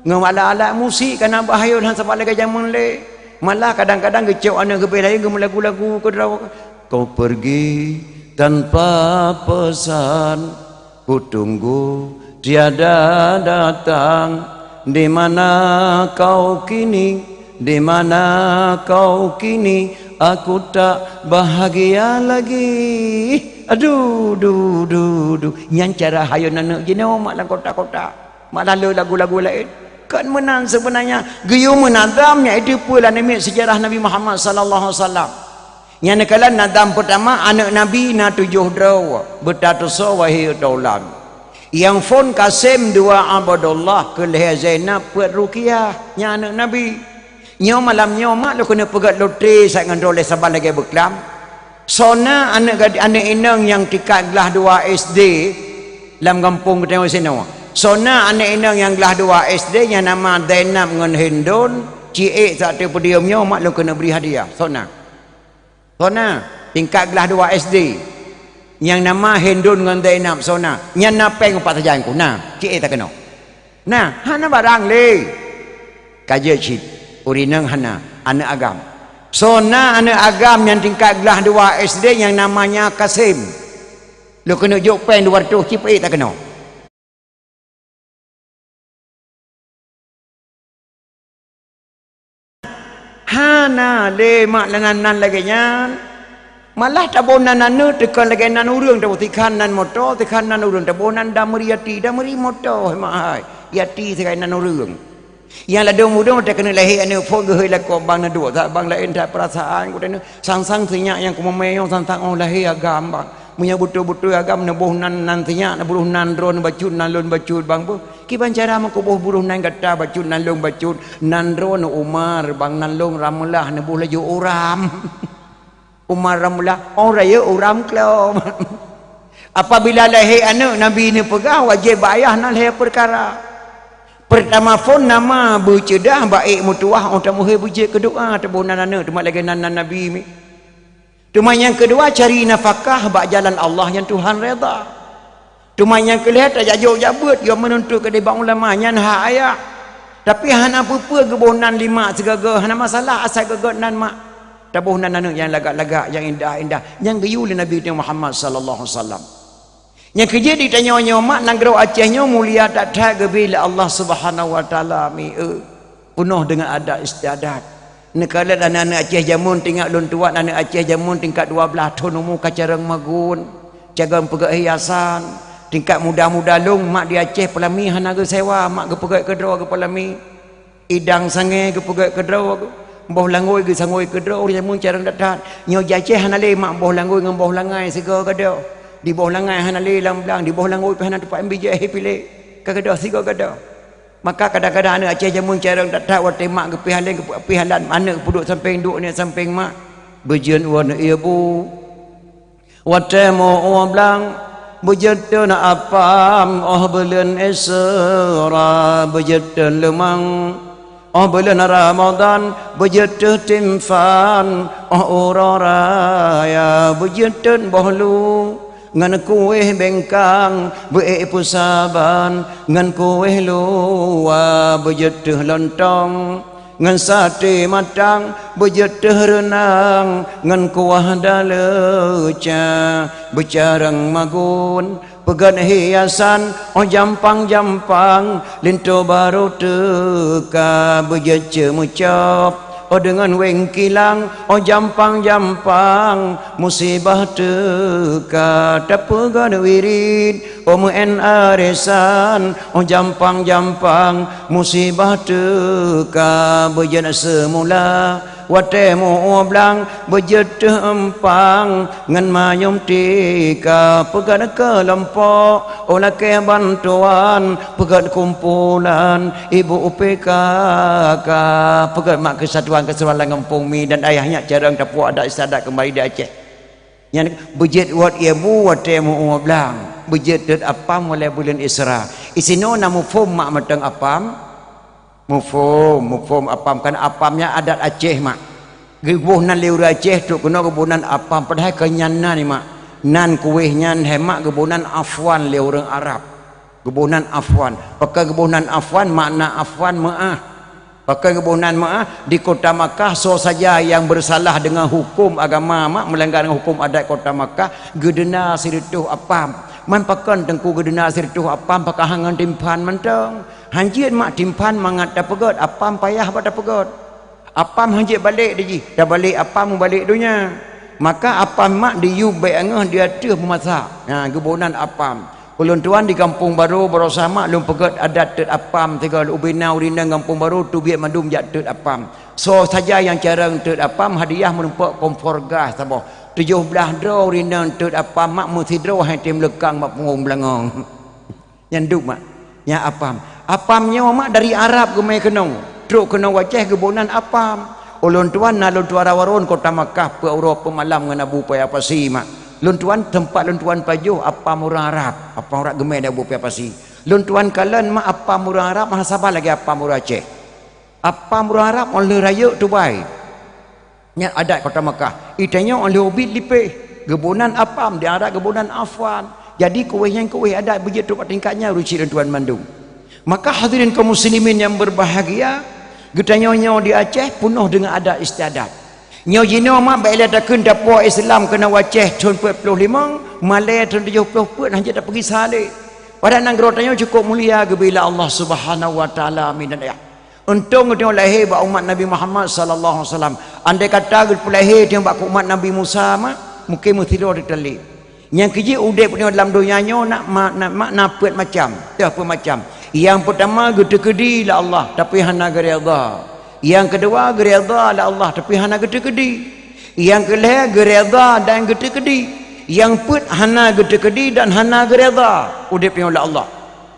ngon alat-alat musik ka na bak hayôn han saban lagée jameun lé. Malah kadang-kadang geucok aneuk geubeh laén geumeulagu-lagu keudroe. Kau pergi tanpa pesan, kutunggu tiada datang. Di mana kau kini? Di mana kau kini? Aku tak bahagia lagi. Aduh, duh, duh, duh. Nyan cara hayôn aneuk jinoe mak lam kota-kota. Mak lalu lagu-lagu laén. Kon meunan seubeunanya. Geuyue meunadam nyan itu peue lam namiet sejarah Nabi Muhammad sallallahu alaihi wasallam. Nyan neukalon nadam peutama aneuk Nabi na tujoh droe, beutatusoe wahé taulan. Nyang phon Kasim dua Abdullah, keu lhée Zainab peuet Ruqyah, nyan aneuk Nabi. Nyoe malam nyoe mak lôn keuneuk peugét lotre sat ngon droe lé saban lagée beuklam. Soe na aneuk gad-, aneuk inong nyang tingkat glah dua S D lam gampông geutanyoe sinoe. Soe na aneuk inong nyang glah dua S D nyang nama Zainab ngon Hindun, ciek sat teupeudiom nyoe mak lôn keuneuk bri hadiah. Soe na? Soe na, tingkat glah dua S D. Nyang nama Hindun ngon Zainab soe na. Nyan na péng upat sajan ku na. Cit éh takeunoe. Na, hana barang lé. Ka jeuet cit. Ureuëng inong hana, aneuk agam. Soe na aneuk agam nyang tingkat glah dua S D nyang namanya Kasim. Lôn keuneuk jok péng dua ratus cit éh takeunoe. Hana lé mak lé nan-nan lagée nyan. Malah taboh nan aneuk teuka lagée nan ureuëng, taboh tikhan nan moto, tikhan nan ureuëng, taboh nan damri yati, damri moto, hai mak hai. Yati sigai nan ureuëng. Nyang ladôm udong teuka keuneuk lahé aneuk phon geuhôi lakoe bang na duek that bang laén that peurasaan ku teuneuk. Sang-sang sinyak nyang kumumé nyoe sang-sang óh lahé agam bang. Meunyoe beutôi-beutôi agam neuboh nan, nan sinyak, neuboh nan droe neubacut, nan lôn bacut bang beuh. Kiban cara meukuboh buroh nan gata bacut nan lôn bacut, nan droe neu Umar bang nan lôn Ramlah neuboh laju Uram. Umar Ramlah, oh rayeuk Uram klom. Apabila lahé aneuk Nabi neupeugah wajéb bak ayah na lhée peukara. Peurtama phon nama beuceudah baék meutuwah óh tameuhôi beujeuet keu doá teuboh nan aneuk teuma lagée nan, nan Nabi mi. Teuma nyang keudua, cari nafakah bak jalan Allah nyang Tuhan reda. Teuma nyang keulhèe, tajak jok jak beuet, yoh meununtut keudeh bak ulama, nyan hak ayah. Tapi hana peue-peue geuboh nan lé mak sigoe-goe, hana masalah, asai geugot nan mak. Taboh nan aneuk nyang lagak-lagak, nyang indah-indah, nyang geuyue lé Nabi Muhammad sallallahu alaihi wasallam. Nyang keujeuet di tanyoe nyoe mak, nanggroe Aceh nyoe mulia that-that geubri lé Allah Subhanahu wa Taala, mi, eu, peunoh deungon adat istiadat. Neukalon aneuk-aneuk Aceh jameun, teuingat lôn tuan, aneuk Aceh jameun tingkat dua blaih thon umu ka carông magun, carông peugöt hiasan. Tingkat muda-muda lôn, mak di Aceh peulami hana geusewa, mak geupeugöt keudroe geupeulami. Idang sangè geupeugöt keudroe, boh langôi geusangôi keudroe, ureueng jameun carông that-that. Nyoe di Aceh hana lé mak boh langôi ngon boh langai sigoe gadoh. Di boh langai hana lé lam blang, di boh langôi pih hana teumpat bijéh piléh. Ka gadoh sigoe gadoh. Maka kadang-kadang aneuk Aceh jameun carông that-that, watèe mak geupih alèh, geupih alat, aneuk geupeudok sampéng, duek ngon sampéng mak. Beujeuet won ié bu. Watèe meu-ueh blang, beujeuet teun apam, óh buleuen Isra, beujeuet teun leumang. Óh buleuen Ramadhan, beujeuet teuh timphan, óh uroe raya, beujeuet teun boh lu, ngon kuéh bengkang, beuék peusaban, ngon kuéh luwa, beujeuet teuh lontong. Ngon saté matang, beujeuet teuh reunang, ngon kuah daleuca, beucarông magun, peugöt hiasan, óh jampang-jampang, linto barô teuka, beujeuet ceumeucop, óh deungon wéng kilang, óh jampang-jampang, musibah teuka, tapeugöt wirit, óh meu'en arisan, óh jampang-jampang, musibah teuka, beujeuet seumula, watèe meu-ueh blang, beujeuet teuh eumpang, ngon manyum tika, peugöt keulompok, óh lakèe bantuan, peugöt kumpulan, ibu U P K K, peugöt mak keusatuan-keusatuan lam gampông, mi dan ayah, nyan carông tapuwoe adat istiadat keumbali di Aceh. Nyan beujeuet wot ié bu watèe meu-ueh blang, beujeuet teut apam watèe buleuen Isra. Isinoe na muphom mak mantong apam? Muphom, muphom apam, kan apam nyan adat Aceh mak. Geuboh nan lé ureueng Aceh, trok keunoe geuboh nan apam, padahai kon nyan nan mak. Nan kuéh nyan hai mak geuboh nan afwan lé ureueng Arab. Geuboh nan afwan. Pakon geuboh nan afwan? Makna afwan meu'ah. Pakon geuboh nan meu'ah? Di kota Makkah, soe saja nyang beusalah deungon huköm agama mak, meulanggar deungon huköm adat kota Makkah, geudeuna sireutôh apam. Man pakon teungku geudeuna sireutôh apam, pakon han ngon timphan mantong? Han jeuet mak timphan mangat tapeugöt, apam payah bak tapeugöt. Apam han jeuet balek di jih, tabalek apam mubalek donya. Maka apam mak diyub bèk angoh di ateueh meumasak. Ha, geuboh nan apam. Ulôn tuan di Gampông Barô, barosa mak lôn peugöt adat teut apam sigoe, ubé na ureueng inong Gampông Barô, teubiet mandum jak teut apam. Soe saja nyang carông teut apam, hadiah meurumpok kompor gas saboh. Tujoh blaih droe ureueng inong teut apam mak, meusidroe han tém leukang bak punggông beulangöng. Nyan duek mak. Nyan apam. Apam nyoe mak dari Arab geumé keunoe. Trok keunoe u Aceh geuboh nan apam. Ulôn tuan na lôn tuan rot-rot kota Makkah, peuet uroe peuet malam ngon Abu Paya Pasi mak. Lôn tuan teumpat lôn tuan pajoh apam ureueng Arab. Apam ureueng Arab geumé di Abu Paya Pasi. Lôn tuan kalon mak apam ureueng Arab hana saban lagèe apam ureueng Aceh. Apam ureueng Arab 'oh lheueh rayeuk tubai. Nyan adat kota Makkah. Di tanyoe 'oh lheueh ubit lipéh. Geuboh nan apam, di Arab geuboh nan afwan. Jadi kuéh nyan kuéh adat, beujeuet trok bak tingkat nyan, ureueng chik lôn tuan mandum. Maka hadirin kaum muslimin nyang berbahagia, geutanyoe nyoe di Aceh peunoh deungon adat istiadat. Nyoe jinoe mak bèk lé takheun tapuwoe Islam keunoe u Aceh thon peuet ploh limong, malèe thon tujoh ploh peuet, han jeuet tapeugisa lé. Padahai nanggroe tanyoe cukôp mulia geubri lé Allah Subhanahu wa Taala, amin dan ya. Untông geutanyoe lahé bak umat Nabi Muhammad sallallahu alaihi wasallam. Andai kata geupeulahé tanyoe bak umat Nabi Musa mak, mungken meusidroe teutalib. Nyang keujeuet udép tanyoe lam donya nyoe na, ma-, na, ma-, na peuet macam, teuh peuet macam. Nyang peutama geuteukeudi lé Allah, tapi hana geuredha. Nyang keudua geuredha lé Allah, tapi hana geuteukeudi. Nyang keulhèe geuredha dan geuteukeudi. Nyang peuet hana geuteukeudi dan hana geuredha. Udép tanyoe lé Allah.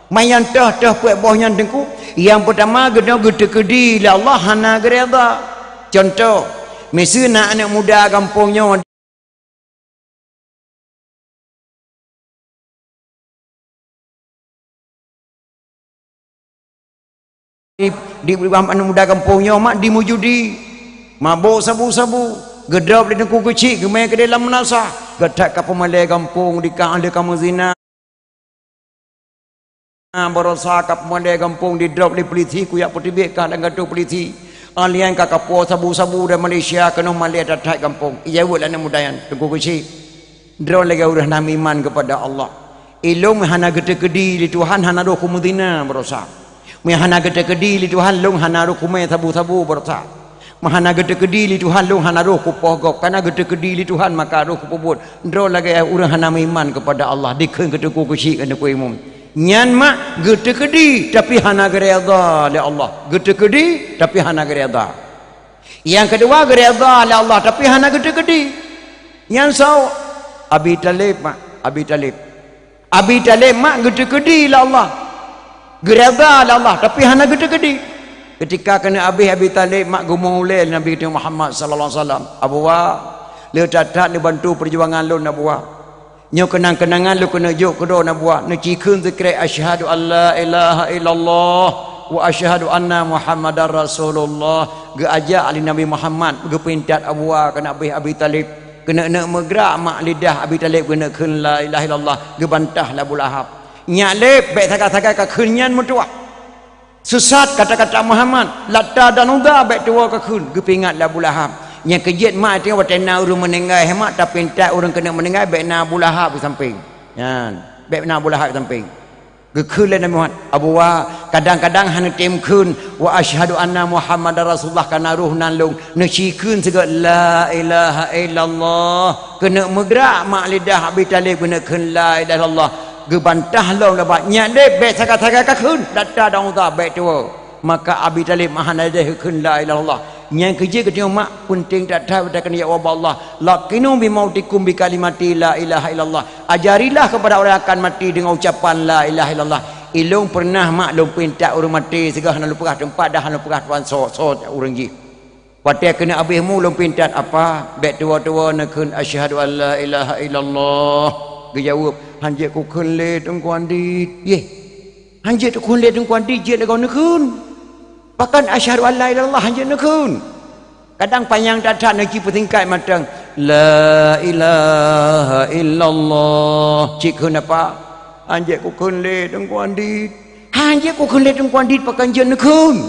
Man nyang teuh-teuh peuet boh nyan teungku, nyang peutama geutanyoe geuteukeudi lé Allah hana geuredha. Cuntoh, miseue na aneuk muda gampông nyoe di, di, di aneuk muda gampông nyoe mak di meujudi, mabök sabu-sabu, Geudrop lé Teungku Keuchik, geumé keudéh lam meunasah. Geuthat ka peumalée gampông di kah lé kamoe zina. Baroesa ka peumalée gampông didrop lé polisi, kujak peuteubiet kah lam gato polisi. Alien ka kapoh sabu-sabu dari Malaysia keunoe malée that-that gampông. Ijaweueb lé aneuk muda nyan, Teungku Keuchik. Droe lagée ureuëng hana meuiman keupada Allah. Ilôn hana geuteukeudi lé Tuhan, hana roh kumeuzina baroesa. Meuhana geuteukeudi lé Tuhan, lôn hana roh kumé sabu-sabu baroesa. Meuhana geuteukeudi lé Tuhan, lôn hana roh kupoh gob. Kana geuteukeudi lé Tuhan, maka roh kupeubuet. Droe lagée ureuëng hana meuiman keupada Allah, dikheun keu Teungku Keuchik keu Teungku Imum. Nyan mak geuteukeudi, tapi hana geuredha lé Allah. Geuteukeudi, tapi hana geuredha. Nyang keudua, geuredha lé Allah, tapi hana geuteukeudi. Nyan soe? Abi Talib, mak. Abi Talib. Abi Talib, mak, geuteukeudi lé Allah. Geuredha lé Allah, tapi hana geuteukeudi. Keutika keuneuk abéh Abi Talib, mak, geumong ulée lé Nabi Muhammad sallallahu alaihi wasallam, "Abuwa, le that-that neubantu peujuangan lôn, Abuwa. Nyoe keunang-keunangan lôn keuneuk jok keu droe, Abuwa. Neucikheun sikrek, 'Asyhadu an la ilaha illallah wa asyhadu anna Muhammadar Rasulullah.'" Geuajak lé Nabi Muhammad, geupeuintat Abuwa keuneuk abéh Abi Talib. Keuneuk-neuk meugrak mak lidah Abi Talib keuneuk kheun la ilaha illallah, geubantah lé Abu Lahab. Nyak lé, bék sagai-sagai kakheun nyan meutuwah. Seusat kata-kata Muhammad, Lata dan Uzza bék tuwoe kakheun, geupeuingat lé Abu Lahab. Nyang keujeuet mak, watée na ureuëng meuninggai, he mak, tapeuintat ureuëng keuneuk meuninggai, bék na Abu Lahab di sampéng. Nyan, bék na Abu Lahab di sampéng. Geukheun lé Nabi Muhammad, "Abuwa, kadang-kadang hana tem kheun, 'Wa asyhadu anna Muhammadar Rasulullah,' kana roh nan lôn, neucikheun sigoe, 'La ilaha illallah.'" Keuneuk meugrak mak lidah Abi Talib keuneuk kheun, "La ilaha illallah." Geubantah lom lé Abu Lahab, "Nyak lé, bék sagai-sagai kakheun, Lata dan Uzza bék tuwoe." Maka Abi Talib meuhana deh kheun la ilaha illallah. Nyang keujeuet keu tanyoe mak, peunteng that-that watée keuneuk jak ubak Allah. "Laqinu bi mautikum bi kalimati la ilaha illallah." Ajarilah kepada orang akan mati dengan ucapan la ilaha illallah. Ilôn pernah mak lôn peuintat ureuëng maté sigoe hana lôn peugah teumpat dan hana lôn peugah tuan soe, soe ureuëng jih. Watée keuneuk abéh mu lôn peuintat, "Apa, bék tuwoe-tuwoe neukheun asyhadu an la ilaha illallah." Geujaweueb, "Hanjeuet kukheun lé Teungku Andit." Yeh. Hanjeuet kukheun lé Teungku Andit, jeuet lé gob neukheun. Pakon asyhadu an la ilaha illallah hanjeuet neukheun. Kadang panyang that-that neuci peusingkat mantong, "La ilaha illallah." Cit kheun apa? "Hanjeuet kukheun lé Teungku Andit." Hanjeuet kukheun lé Teungku Andit pakon jeuet neukheun.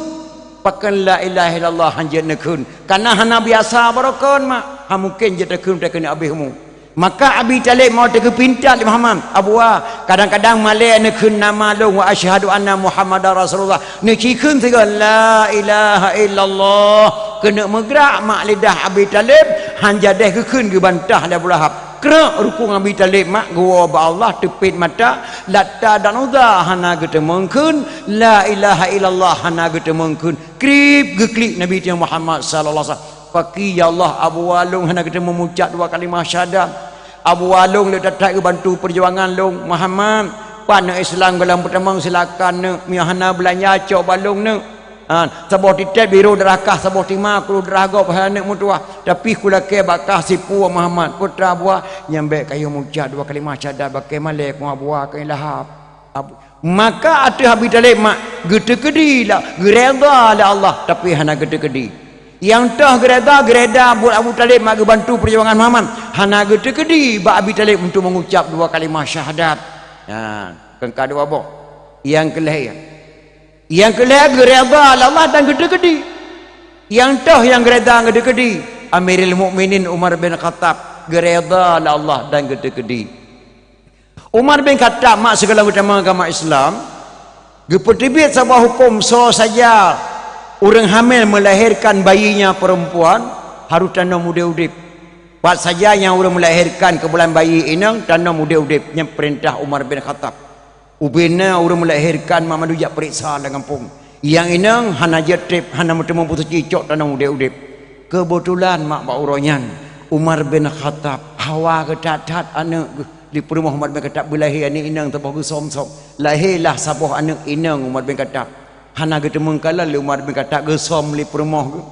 Pakon la ilaha illallah hanjeuet neukheun. Kana hana biasa barokon mak. Ha mungken jeuet takheun takheun abéh mu. Maka Abi Talib mau teugeupinta lé Muhammad, "Abuwa, kadang-kadang malée neukheun nama lôn wa asyhadu anna Muhammadar Rasulullah. Neucikheun sigoe la ilaha illallah." Keuneuk meugrak mak lidah Abi Talib, han jadeh geukheun geubantah lé Abu Lahab. Krek rukung Abi Talib mak geuwoe bak Allah teupet mata, Lata dan Uzza hana geuteumeung kheun, la ilaha illallah hana geuteumeung kheun. Krib geuklik Nabi Muhammad sallallahu alaihi wasallam. Paki, "Ya Allah, Abuwa lôn hana geuteumeung mucab dua kalimah syahadat. Abuwa lôn le that-that geubantu peujuangan lôn, Muhammad. Pat neuk Islam goh lom peutamong silakan neuk, meunyoe hana beulanja cok bak lôn neuk. Ha, saboh titet biro darah kah, saboh tima kulu darah gob, hai aneuk meutuwah. Tapi kulakée bak kah sipue Muhammad, putra Abuwa, nyan bék kayue mucab dua kalimah syahadat bakée malée keu Abuwa keu Lahab." Abu-, maka ateueh Abi Talib mak geuteukeudi lah, geuredha lé Allah, tapi hana geuteukeudi. Nyang toh geuredha, geuredha buet Abu Talib mak geubantu peujuangan Muhammad, hana geuteukeudi bak Abi Talib untuk mengucap dua kalimah syahadat. Ha, keungka dua boh. Nyang keulhèe, nyang keulhèe geuredha lé Allah dan geuteukeudi. Nyang toh nyang geuredha geuteukeudi, Amirul Mukminin Umar bin Khattab geuredha lé Allah dan geuteukeudi. Umar bin Khattab mak sigohlom geutamong agama Islam, geupeuteubiet saboh huköm, soe saja ureuëng hamil melahirkan bayinya perempuan harus tanom udeb-udeb. Pat saja nyang ureuëng melahirkan keubeulan bayi inong tanom udeb-udeb, nyan peurintah Umar bin Khattab. Ubena ureuëng melahirkan mak mandum jak peuriksa lam gampông. Nyang inong hana jeuet treb, hana meuteumé peusuci, cok tanom udeb-udeb. Keubeutulan mak bak uroe nyan Umar bin Khattab hawa geutat-that aneuëk geuh. Di peurumoh Umar bin Khattab beulahé aneuëk inong saboh geusom-som. Lahé lah saboh aneuëk inong Umar bin Khattab. Hana geuteumeung kalon lé Umar bin Khattab geusom lé peurumoh geuh.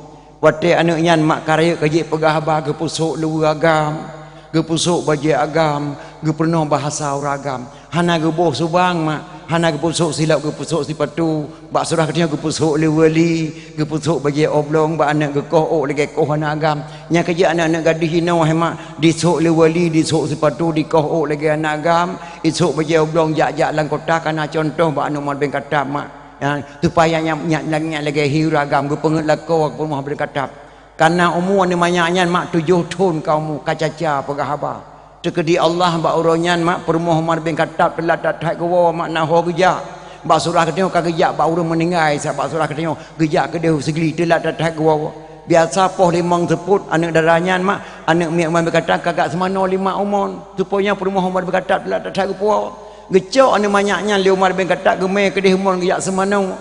Watée aneuëk nyan mak ka rayeuk ka jeuet peugah haba, geupeusok luweue agam, geupeusok bajée agam, geupeurunoe bahasa ureuëng agam. Hana geuboh subang mak, Hana geupeusok silop, geupeusok sipatu, bak surah geutanyoe geupeusok lé wali, geupeusok bajée oblong bak aneuëk geukoh ôk lagée koh aneuëk agam. Nyang keujak aneuëk-aneuëk gadih inoe hai mak, disok lé wali, disok sipatu, dikoh ôk lagée aneuëk agam, isok bajée oblong jak-jak lam kota kana contoh bak aneuëk Umar bin Khattab mak. Ya, supaya nyan, nyan, nyan, nyan lagée hiu agam geupeungeut lakoe keu Umar bin Khattab. Kana umu aneuëk manyak nyan mak tujoh thon ka umu, ka caca peugah haba. Teukeudi Allah bak uroe nyan mak peurumoh Umar bin Khattab teulat that-that geuwoe mak na ho geujak. Bak surah geutanyoe ka geujak bak ureuëng meuninggai, sa bak surah geutanyoe geujak keudeh u Sigli teulat that-that geuwoe. Biasa poh limong seupôt aneuëk dara nyan mak, aneuëk miet Umar bin Khattab ka geujak seumanoe lima umon. Supaya peurumoh Umar bin Khattab teulat that-that geupuwoe. Geucok aneuëk manyak nyan lé Umar bin Khattab geumé keudeh umon geujak seumanoe.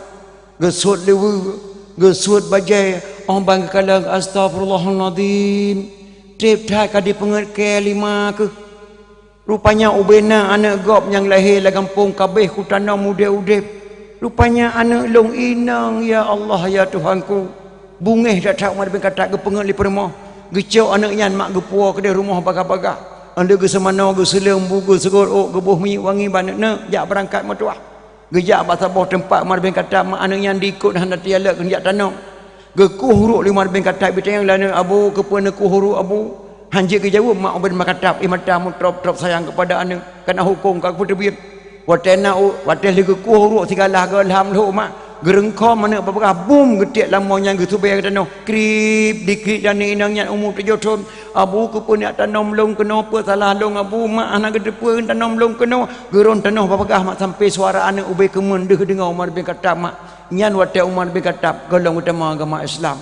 Geusuet leuweue, geusuet bajée, óh ban geukalon, "Astaghfirullahalazim." Treb that ka dipeungeut kée lima keuh. Rupanya ubena aneuëk gob nyang lahé lam gampông kabeh kutanom udeb-udeb. Rupanya aneuëk lôn inong, ya Allah, ya Tuhanku. Beungéh that-that Umar bin Khattab geupeungeut lé peurumoh. Geucok aneuëk nyan mak geupuwoe keudeh rumoh bagah-bagah. Óh lheueh geuseumanoe, geuseuleueng bu, geuseugot ôk, geuboh minyeuk wangi bak aneuëk-aneuëk, jak beurangkat meutuwah. Geujak bak saboh teumpat Umar bin Khattab mak aneuëk nyan diikot hana tialek geujak tanom. Geukueh uruek lé Umar bin Khattab, geutanyong lé aneuëk, "Abu, keupeue neukueh uruek Abu?" Hanjeuet geujaweueb mak Umar bin Khattab, ié mata meutrôb-trôb sayang keupada aneuëk, kana hukôm ka geupeuteubiet. Watée na u-, watée lheueh geukueh uruek sigalah geulam lhok mak, geureungkhom aneuëk bak bagah bum geutiek lam mo nyang geusubée tanoh, krib dikrit dan inong nyan umu tujoh thon. "Abu, keupeue neujak tanom lôn keunoe, peue salah lôn Abu?" "Mak, hana geuteupeue tanom lôn keunoe." Geuron tanoh bak bagah mak sampai suara aneuëk ubé keumeun deuh deungoe Umar bin Khattab mak. Nyan watée Umar bin Khattab gohlom geutamong agama Islam.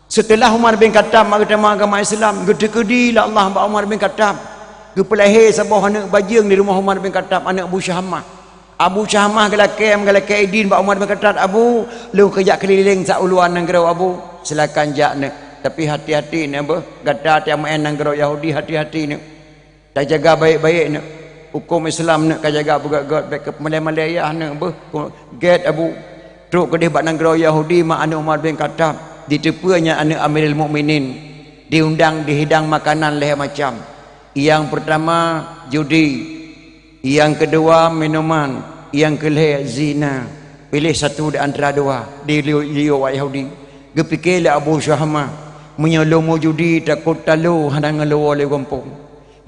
Seuteulah Umar bin Khattab mak geutamong agama Islam, geuteukeudi lé Allah bak Umar bin Khattab. Geupeulahé saboh aneuëk bajeueng di rumoh Umar bin Khattab, aneuëk Abu Syamah. Abu Syamah geulakée, geulakée idin bak Umar bin Khattab, "Abu, lôn keujak keulileng sa u luwa nanggroe Abu." "Silakan jak neuëk, tapi hati-hati neuëk beuh, gata tiak meu'en nanggroe Yahudi, hati-hati neuëk. Tajaga baik-baik neuëk. Hukôm Islam neuëk kajaga beugét-gét, bék keu malée-malée yah neuëk beuh." Gét Abu. Trok keudeh bak nanggroe Yahudi mak aneuëk Umar bin Khattab, diteupeue nyan aneuëk Amirul Mukminin, diundang dihidang makanan lhée macam. Nyang peurtama judi, nyang keudua minuman, nyang keulhée zina. Piléh satu di antara dua, di liu-, liu awak Yahudi. Geupike lé Abu Syamah, "Meunyoe lôn meujudi takot talo hana ngeuluwoe lé gampông.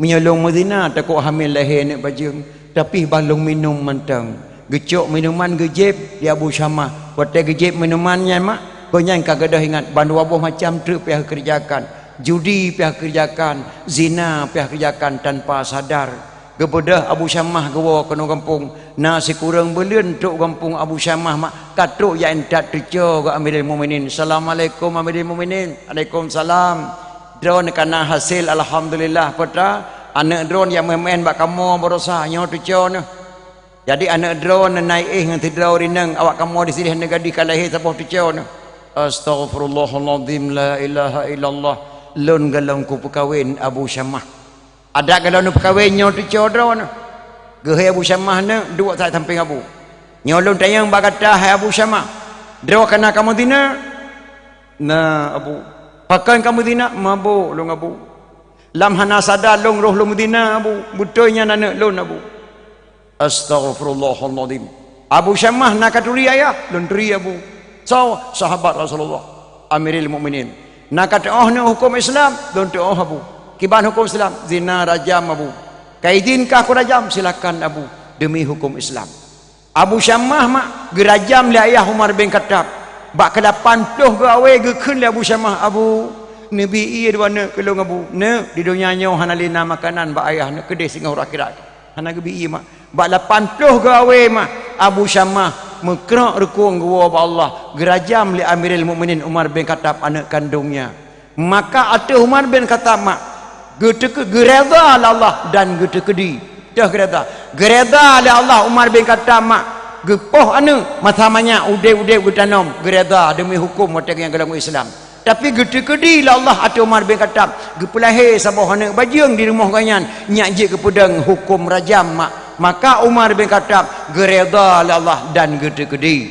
Meunyoe lôn meuzina takot hamé lahé aneuëk bajeueng, tapi bah lôn minum mantong." Geucok minuman geujieb di Abu Syamah. Watée geujieb minuman nyan mak, gobnyan ka gadôh ingat bandua boh macam treuk pih geukeureujakan. Judi pih geukeureujakan, zina pih geukeureujakan tanpa sadar. Geubeudôh Abu Syamah geuwoe keunoe gampông, na sikureueng buleuen trok gampông Abu Syamah mak, ka trok jak intat teucoe keu Amirul Mukminin. "Assalamualaikum Amirul Mukminin." "Waalaikumsalam." "Droeneuh ka na hasé, alhamdulillah, peue ta? Aneuëk droeneuh nyang meu'en-meu'en bak kamoe baroesa nyoe teucoe neuh. Jadi aneuëk droeneuh na i-éh ngon sidroe rineueng, awak kamoe di sideh neugadih ka lahé saboh teucoe neuh." "Astaghfirullahalazim, la ilaha illallah. Lôn gohlom kupeukawen Abu Syamah." "Adak gohlom neupeukawen nyoe teucoe droeneuh?" Geuhôi Abu Syamah neuëk duek saát sampéng Abu. "Nyoe lôn tanyong bak gata hai Abu Syamah, droe ka na kamoe zina?" "Na Abu." "Pakon kamoe zina?" "Mabök lôn Abu. Lam hana sadar lôn roh lôn meuzina Abu. Beutôi nyan aneuëk lôn Abu." "Astaghfirullahalazim. Abu Syamah, na katuri ayah?" "Lôn turi Abu." "Soe?" "Sahabat Rasulullah, Amirul Mukminin." "Na kateu'oh neuëk hukôm Islam?" "Lôn teu'oh Abu." "Kiban hukôm Islam?" "Zina rajam Abu." "Ka idin kah kurajam?" "Silakan Abu, deumi hukôm Islam." Abu Syamah mak geurajam lé ayah Umar bin Khattab. Bak keulapan ploh geuawé geukheun lé Abu Syamah, "Abu, neubi ié dua neuëk keu lôn Abu. Neuëk, di donya nyoe hana lé na makanan bak ayah neuëk keudeh singoh uroe akhirat." Hana geubi ié mak. Bak lapan ploh geuawé mak, Abu Syamah meukrok rukong geuwoe bak Allah, geurajam lé Amirul Mukminin Umar bin Khattab aneuëk kandongnya. Maka ateueh Umar bin Khattab mak, geuteuke-, geureda lé Allah dan geuteukeudi. Teuh geureda. Geureda lé Allah Umar bin Khattab mak, geupoh aneuëk masa manyak udeb-udeb geutanom, geureda deumi hukôm watée nyang golom Islam. Tapi geuteukeudi lé Allah ateueh Umar bin Khattab, geupeulahé saboh aneuëk bajeueng di rumoh gobnyan, nyak jeuet geupeudong hukôm rajam mak. Maka Umar bin Khattab geureda lé Allah dan geuteukeudi.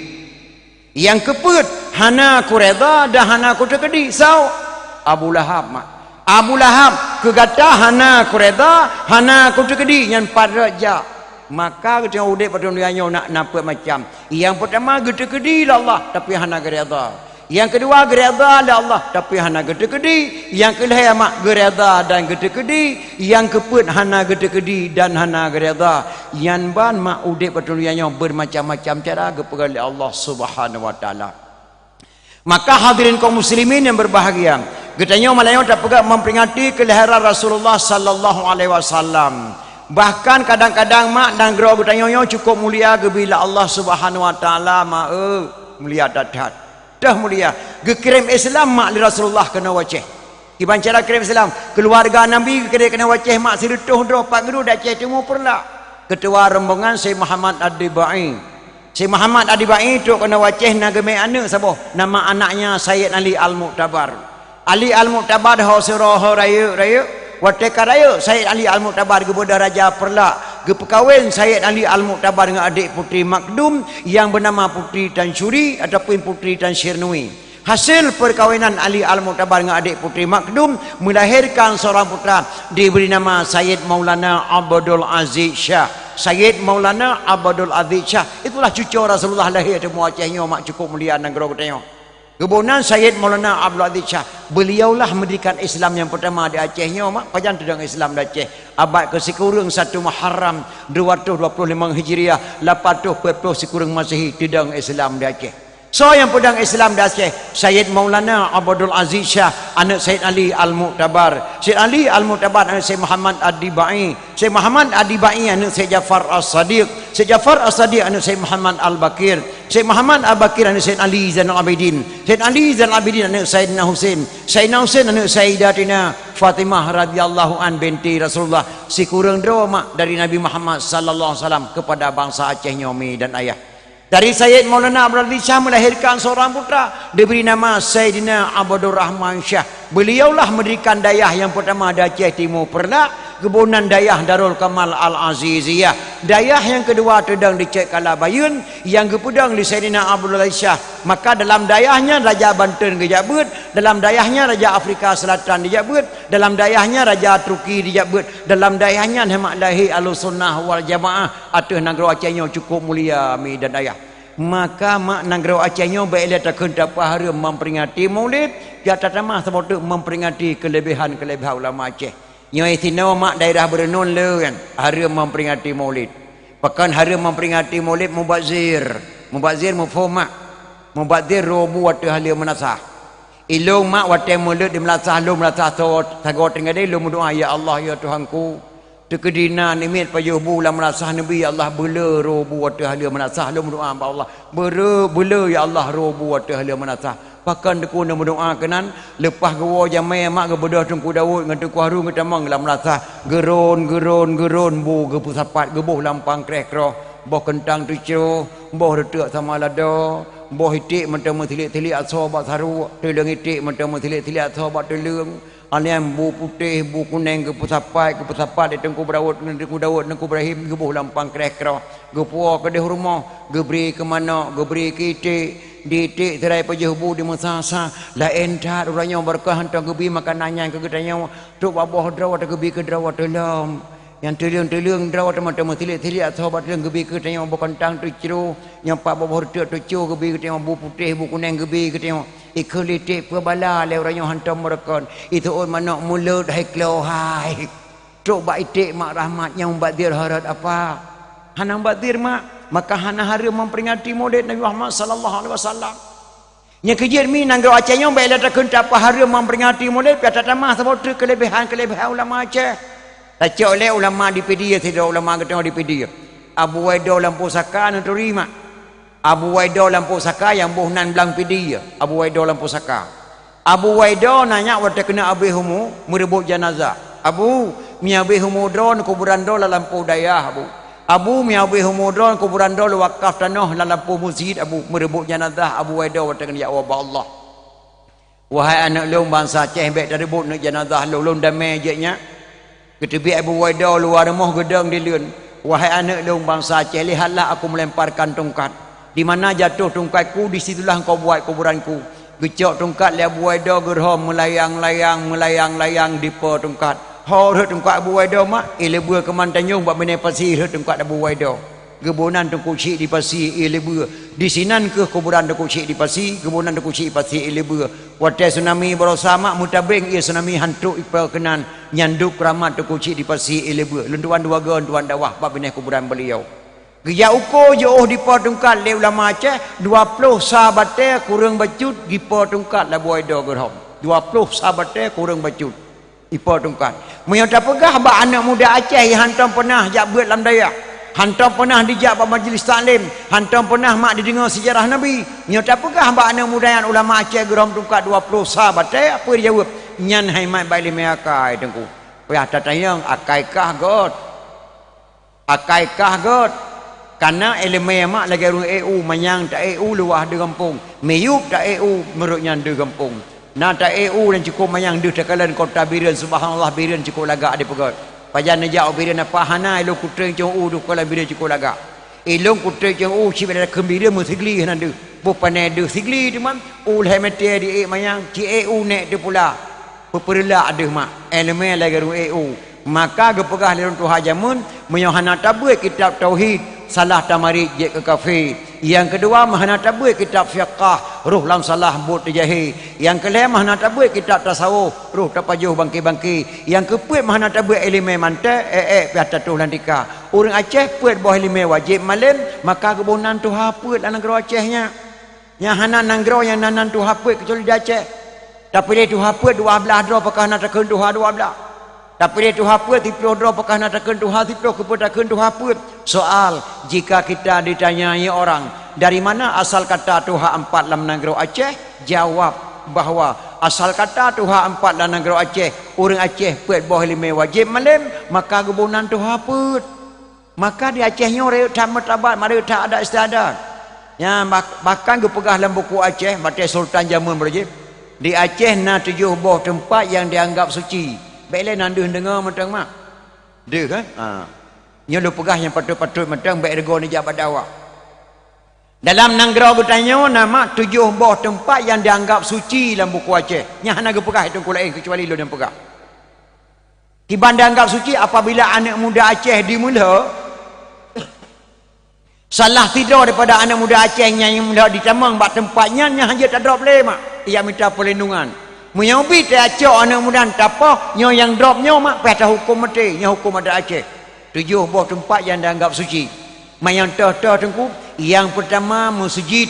Nyang keupeuet, hana kureda dan hana kuteukeudi. Soe? Abu Lahab mak. Abu Lahab, keu gata hana kureda, hana kuteukeudi, nyan pat rot jak. Maka geutanyoe udeb bak donya nyoe na, na peuet macam. Nyang peutama geuteukeudi lé Allah, tapi hana geuredha. Nyang keudua geuredha lé Allah, tapi hana geuteukeudi. Nyang keulhèe mak geuredha dan geuteukeudi. Nyang keupeuet hana geuteukeudi dan hana geuredha. Nyan ban mak udeb bak donya nyoe beumacam-macam cara geupeugah lé Allah Subhanahu wa Taala. Maka hadirin kaum muslimin yang berbahagia, geutanyoe malam nyoe tapeugah memperingati kelahiran Rasulullah sallallahu alaihi wasallam. Bahkan kadang-kadang mak nanggroe geutanyoe nyoe cukup mulia geubri lé Allah Subhanahu wa Taala, ma, eh, mulia that-that. Teuh mulia. Geukirém Islam mak lé Rasulullah keunoe u Aceh. Kiban cara kirém Islam, keuluwarga Nabi geukirém keunoe u Aceh mak sireutôh droe pat guru di Aceh Timu Peureulak. Keutua rombongan Syekh Muhammad Ad-Dibai. Syekh Muhammad Ad-Dibai trok keunoe u Aceh na geumè aneuk saboh, nama anaknya Sayyid Ali Al-Mu'tabar. Ali Al-Mu'tabar ho sidroe ho rayeuk-rayeuk, watèe ka rayeuk Sayyid Ali Al-Mu'tabar geubeudôh raja Peureulak, geupeukawen Sayyid Ali Al-Mu'tabar ngon adék Putri Makdum nyang beunama Putri Tansyuri ataupun Putri Tansyirnui. Hasil peukawinan Ali Al-Mu'tabar ngon adék Putri Makdum melahirkan seorang putra diberi nama Sayyid Maulana Abdul Aziz Syah. Sayyid Maulana Abdul Aziz Syah, itulah cuco Rasulullah lahé teuma u Aceh nyoe mak cukup mulia nanggroe geutanyoe. Geuboh nan Sayyid Maulana Abdul Aziz Syah, beliaulah mendirikan Islam yang pertama di Aceh nyoe mak, pajan teudong Islam di Aceh. Abad keusikureueng satu Muharram dua ratus dua puluh lima Hijriah, lapan ratus empat puluh sikureueng Masehi teudong Islam di Aceh. Soe nyang peudong Islam di Aceh? Sayyid Maulana Abdul Aziz Syah, aneuk Sayyid Ali Al-Mu'tabar. Sayyid Ali Al-Mu'tabar, aneuk Sayyid Muhammad Ad-Dibai. Sayyid Muhammad Ad-Dibai, aneuk Sayyid Ja'far As-Sadiq. Sayyid Ja'far As-Sadiq, aneuk Sayyid Muhammad Al-Baqir. Sayyid Muhammad Al-Baqir, aneuk Sayyid Ali Zainal Abidin. Sayyid Ali Zainal Abidin, aneuk Sayyidina Husain. Sayyidina Husain, aneuk Sayyidatina Fatimah radhiyallahu an binti Rasulullah. Sikureueng droe mak dari Nabi Muhammad sallallahu alaihi wasallam kepada bangsa Aceh nyoe mi dan ayah. Dari Sayyid Maulana Abdul Aziz Syah melahirkan seorang putra, diberi nama Sayyidina Abdul Rahman Syah. Beliaulah mendirikan dayah yang pertama di Aceh Timu Peureulak, geuboh nan Dayah Darul Kamal Al-Aziziyah. Dayah yang kedua teudong di Cek Kala Bayeuen, yang geupeudong di Sayyidina Abdul Aziz Syah. Maka dalam dayah nyan Raja Banten geujak beuet, dalam dayah nyan Raja Afrika Selatan dijak beuet, dalam dayah nyan Raja Turki dijak beuet, dalam dayah nyan hana mak lahé Ahlussunnah wal Jamaah. Ateueh nanggroe Aceh nyoe cukup mulia mi dan ayah. Maka mak nanggroe Aceh nyoe bèk lé takheun tapeuhareuem memperingati Maulid, jak tatamah saboh teuk memperingati keulebihan-keulebihan ulama Aceh. Nyoe sinoe mak daerah Beureunuen le kan, hareuem memperingati Maulid. Pakon hareuem memperingati Maulid mubazir. Mubazir muphom mak. Mubazir roh bu ateueh haleue meunasah. Ilôn mak watèe mulod di meunasah, lôn meunasah so-, sagoe teungoh deh, lôn meudoa, "Ya Allah, ya Tuhanku, teukeudi na namiet pajoh bu lam meunasah Nabi, ya Allah, beuleu roh bu ateueh haleue meunasah." Lôn meudoa bak Allah, "Beuleu, beuleu, ya Allah, roh bu ateueh haleue meunasah." Pakon teungku na meudoa keunan, leupah geuwoe jamèe mak geubeudôh Teungku Daud ngon Teungku Harun geutamong lam meunasah, geuron, geuron, geuron, bu geupeusapat, geuboh lam pangkreh kroh, boh keuntang teucroh, boh reuteuek sama lada, boh iték mantong meusilik-silik asoe bak saruek, teuleueng iték mantong meusilik-silik asoe bak teuleueng, alèh nyan bu putéh, bu kunèng geupeusapat, geupeusapat lé Teungku Daud, Teungku Daud, Teungku Ibrahim geuboh lam pangkreh kroh, geupuwoe keudeh rumoh, geubri keu manok, geubri keu iték, di iték sira pajoh bu di meunasah. Laén that uroe nyoe barokah hantom geubri makanan nyan keu geutanyoe, trok bak boh droe watèe geubri keu droe watèe lom. Nyang teuleueng-teuleueng droe teuma-teuma silik-silik asoe bak teuleueng geubri keu tanyoe, boh keuntang teucroh, nyang pat boh-boh reuteuek teucroh geubri keu tanyoe, bu putéh, bu kunèng geubri keu tanyoe. Ikheun lé iték peue bala lé uroe nyoe hantom meureukoh. Iseuôt manok mulod hai klo hai. Trok bak iték mak rahmat nyang mubazir hareuet apa? Hana mubazir mak, maka hana hareuem memperingati Maulid Nabi Muhammad sallallahu alaihi wasallam. Nyang keujeuet mi nanggroe Aceh nyoe bèk lé takheun tapeuhareuem memperingati Maulid, pih tatamah saboh treuk keuleubehan-keuleubehan ulama Aceh. Tacok lé ulama di Pidie, sidroe ulama geutanyoe di Pidie. Abu Waido Lam Pusaka neuturi mak. Abu Waido Lam Pusaka nyang boh nan blang Pidie, Abu Waido Lam Pusaka. Abu Waido na nyak watèe keuneuk abéh umu, meureubot janazah. "Abu, mi abéh umu droe, kuburan droe lam lampôh dayah, Abu. Abu, mi abéh umu droe, kuburan droe lôn wakaf tanoh lam lampôh meuseujid, Abu." Meureubot janazah Abu Waido watèe keuneuk jak woe bak Allah. "Wahai aneuk lôn bansa Aceh, bèk tareubot neuk janazah lôn, lôn damé jeuet nyak." Geuteubiet Abu Waido luwa rumoh geudong dileuen, "Wahai aneuk lôn bansa Aceh, lihatlah aku melemparkan tungkat. Di mana jatuh tungkatku, di situlah engkau buat kuburanku." Geucok tungkat lé Abu Waido, geurhom meulayang-layang, meulayang-layang dipo tungkat. Ho rhot teungku Abu Waido mak, ie leubeh keuman tanyong bak binéh pasi rhot teungku Abu Waido. Geuboh nan Teungku Chik di Pasi, ie leubeh. Disinan kheueh kuburan Teungku Chik di Pasi, geuboh nan Teungku Chik di Pasi, ie leubeh. Watée tsunami barosa mak, meutabeng ie tsunami hantok ipa keunan, nyan dub keuramat Teungku Chik di Pasi, ie leubeh. Lôn tuan dua go, lôn tuan dakwah bak binéh kuburan beliau. Geujak uko jiôh dipo tungkat lé ulama Aceh, dua ploh sa batée kureueng bacut jipo tungkat lam Abu Waido geuhom. Dua ploh sa batée kureueng bacut jipo tungkat. Meunyoe tapeugah bak aneuëk muda Aceh nyang hantom peunah jak beuet lam dayah, hantom peunah dijak bak majlis taklim, hantom peunah mak dideungoe seujarah Nabi, meunyoe tapeugah bak aneuëk muda nyan ulama Aceh geuhom tungkat dua ploh sa batée, peue jaweueb? Nyan hai mat bak iéleumé akai, Teungku. Payah tatanyong, akai kah göt. Akai kah göt. Kana iéleumé mak lagée ureuëng eu, manyang ta-eu luwah deuh gampông, miyueb ta-eu meurok nyan deuh gampông. Na ta-eu dan cukôp manyang deuh takalon kota Bireuen, subhanallah, Bireuen cukôp lagak dipeugöt. Pajan neujak u Bireuen apa hana, ilôn kutreng cong u deuh kalon Bireuen cukôp lagak. Ilôn kutreng cong u cit bak takheun Bireuen meusigli hana deuh. Boh pané deuh sigli teuma, u lhée meté di ék manyang, ci ék u nék teupula. Peupeureulah deuh mak, iéleumé lagée ureuëng eu. Maka geupeugah lé ureuëng tuha jameun, meunyoe hana tabeuet kitab tauhid, salah tamarit jeuet keu kafé. Nyang keudua, meuhana tabeuet kitab fiqah, roh lam salah buet teujahé. Nyang keulhée, meuhana tabeuet kitab tasawuf, roh tapajoh bangke-bangke. Nyang keupeuet, meuhana tabeuet iéleumé manté, ék-ék piah tatoh lam tika. Ureuëng Aceh peuet boh iéleumé wajéb malém, maka geuboh nan tuha peuet lam nanggroe Aceh nyan. Nyang hana nanggroe nyang na nan tuha peuet keucuali di Aceh. Tapiléh tuha peuet dua blaih droe pakon hana takheun tuha dua blaih. Tapiléh tuha peuet siploh droe pakon hana takheun tuha siploh, keupeue takheun tuha peuet. Soal, jika kita ditanyai orang, "Dari mana asal kata tuha empat lam nanggroe Aceh?" Jawab bahwa asal kata tuha empat lam nanggroe Aceh, ureuëng Aceh peuet boh iéleumé wajéb malém, maka geuboh nan tuha peuet. Maka di Aceh nyoe rayeuk that meutabat, rayeuk that adat istiadat. Nyan bah-, bahkan geupeugah lam buku Aceh, watée sultan jameun beurajéb, di Aceh na tujoh boh teumpat nyang dianggap suci. Bék lé nan deuh deungoe mantong mak. Deuh kan? Ha. Nyoe lôn peugah nyang patôt-patôt mantong, bék reugoe neujak bak dakwah. Dalam nanggroe geutanyoe na mak tujoh boh teumpat nyang dianggap suci lam buku Aceh. Nyang hana geupeugah teungku laén keucuali lôn nyang peugah. Kiban dianggap suci apabila aneuëk muda Aceh dimeulhö, salah sidroe daripada aneuëk muda Aceh nyang meulhö ditamong bak teumpat nyan, nyan hana jeuet tadrop lé mak, jak mita peulindungan. Meunyoe bit tacok aneuëk muda nyan tapoh, nyoe nyang drop nyoe mak, payah tahukôm maté, nyoe hukôm adat Aceh. Tujoh boh teumpat nyang dianggap suci. Mak nyang toh-toh teungku, nyang peurtama meuseujid.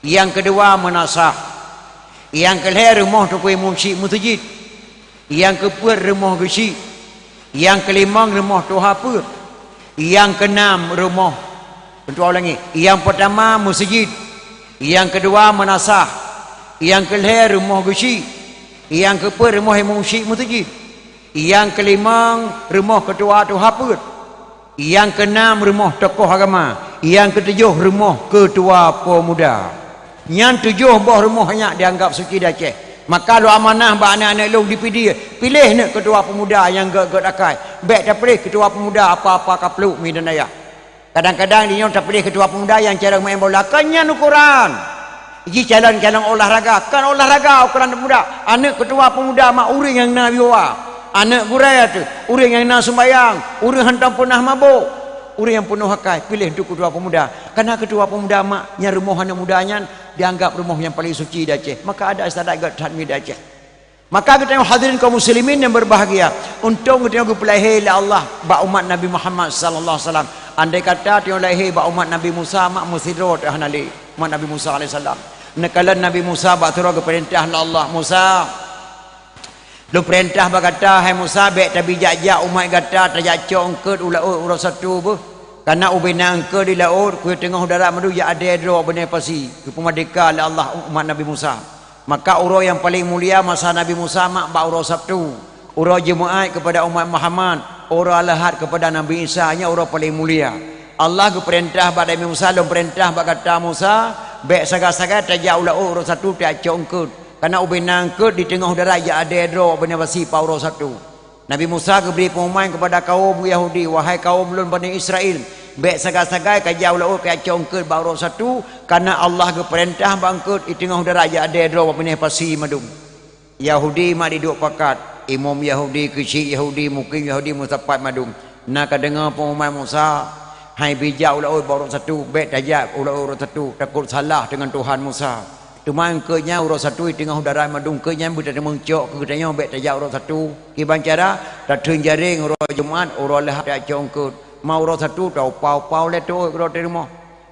Nyang keudua meunasah. Nyang keulhée rumoh Teungku Imum Chik meuseujid. Nyang keupeuet rumoh geuchik. Nyang keulimong rumoh tuha peuet. Nyang keunam rumoh, teuntu ulangi, nyang peurtama meuseujid. Nyang keudua meunasah. Nyang keulhée rumoh geuchik. Nyang keupeuet rumoh Imum Chik meuseujid. Nyang keulimong rumoh keutua tuha peuet. Nyang keunam rumoh tokoh agama, nyang keutujoh rumoh keutua peumuda. Nyan tujoh boh rumoh nyan dianggap suci di Aceh. Maka lôn amanah bak aneuëk-aneuëk lôn di Pidie, piléh neuëk keutua peumuda nyang gét-gét akai. Bék tapiléh keutua peumuda apa-apa kapluk mi dan ayah. Kadang-kadang di nyoe tapiléh keutua peumuda nyang carông maén bola, kon nyan ukoran. Jih calon-calon olahraga, kon olahraga ukoran peumuda. Aneuëk keutua peumuda mak ureuëng nyang na wibawa. Aneuëk gurée teuh, ureuëng nyang na sumbayang, ureuëng hantom peunah mabök, ureuëng nyang peunoh akai, piléh untuk keutua peumuda. Karena keutua peumuda mak nyang rumoh aneuëk muda nyan dianggap rumoh nyang paleng suci di Aceh. Maka adat istiadat gét that mi di Aceh. Maka geutanyoe hadirin kaum muslimin nyang berbahagia, untông geutanyoe geupeulahé lé Allah bak umat Nabi Muhammad sallallahu alaihi wasallam. Andai kata tanyoe lahé bak umat Nabi Musa, mak meusidroe teuh hana lé umat Nabi Musa alaihissalam. Neukalon Nabi Musa bak troh geupeurintah lé Allah, "Musa, lôn peurintah bak gata, hai Musa, bék tabijak-jak umat gata tajak cok eungkôt u laôt uroe Sabtu beuh. Karena ubena eungkôt di laôt, kuyue teungoh darat mandum jak adée droe beunéh pasi." Geupeumeurdeka lé Allah umat Nabi Musa. Maka uroe nyang paleng mulia masa Nabi Musa mak bak uroe Sabtu, uroe Jeumeu'at keupada umat Muhammad, uroe Ahad keupada Nabi Isa, nyan uroe paleng mulia. Allah geupeurintah bak Nabi Musa, "Lôn peurintah bak gata Musa, bék sagai-sagai tajak u laôt uroe Sabtu tajak cok eungkôt, karena ubena eungkôt di teungoh darat jak adée droe beunéh pasi bak uroe Sabtu." Nabi Musa geubri peungumuman keupada kaum Yahudi, "Wahai kaum lôn Bani Israel, bék sagai-sagai kajak u laôt kajak cok eungkôt bak uroe Sabtu, karena Allah geupeurintah bak eungkôt di teungoh darat jak adée droe beunéh pasi mandum." Yahudi mak diduek pakat, Imum Yahudi, keuchik Yahudi, mukim Yahudi, meusapat mandum. Na ka deungoe peunguman Musa, hai bijak u laôt bak uroe satu, bék tajak u laôt uroe satu, takot salah deungon Tuhan Musa. Teuma eungkôt nyan uroe satu teungoh darat mandum, eungkôt nyan beutateumeucok keu geutanyoe bék tajak uroe satu. Kiban cara, tatheun jaréng uroe Jumat, uroe Lahad tajak cok eungkôt. Ma uroe satu, taupa-upa lé teuôt keudroe teurumoh.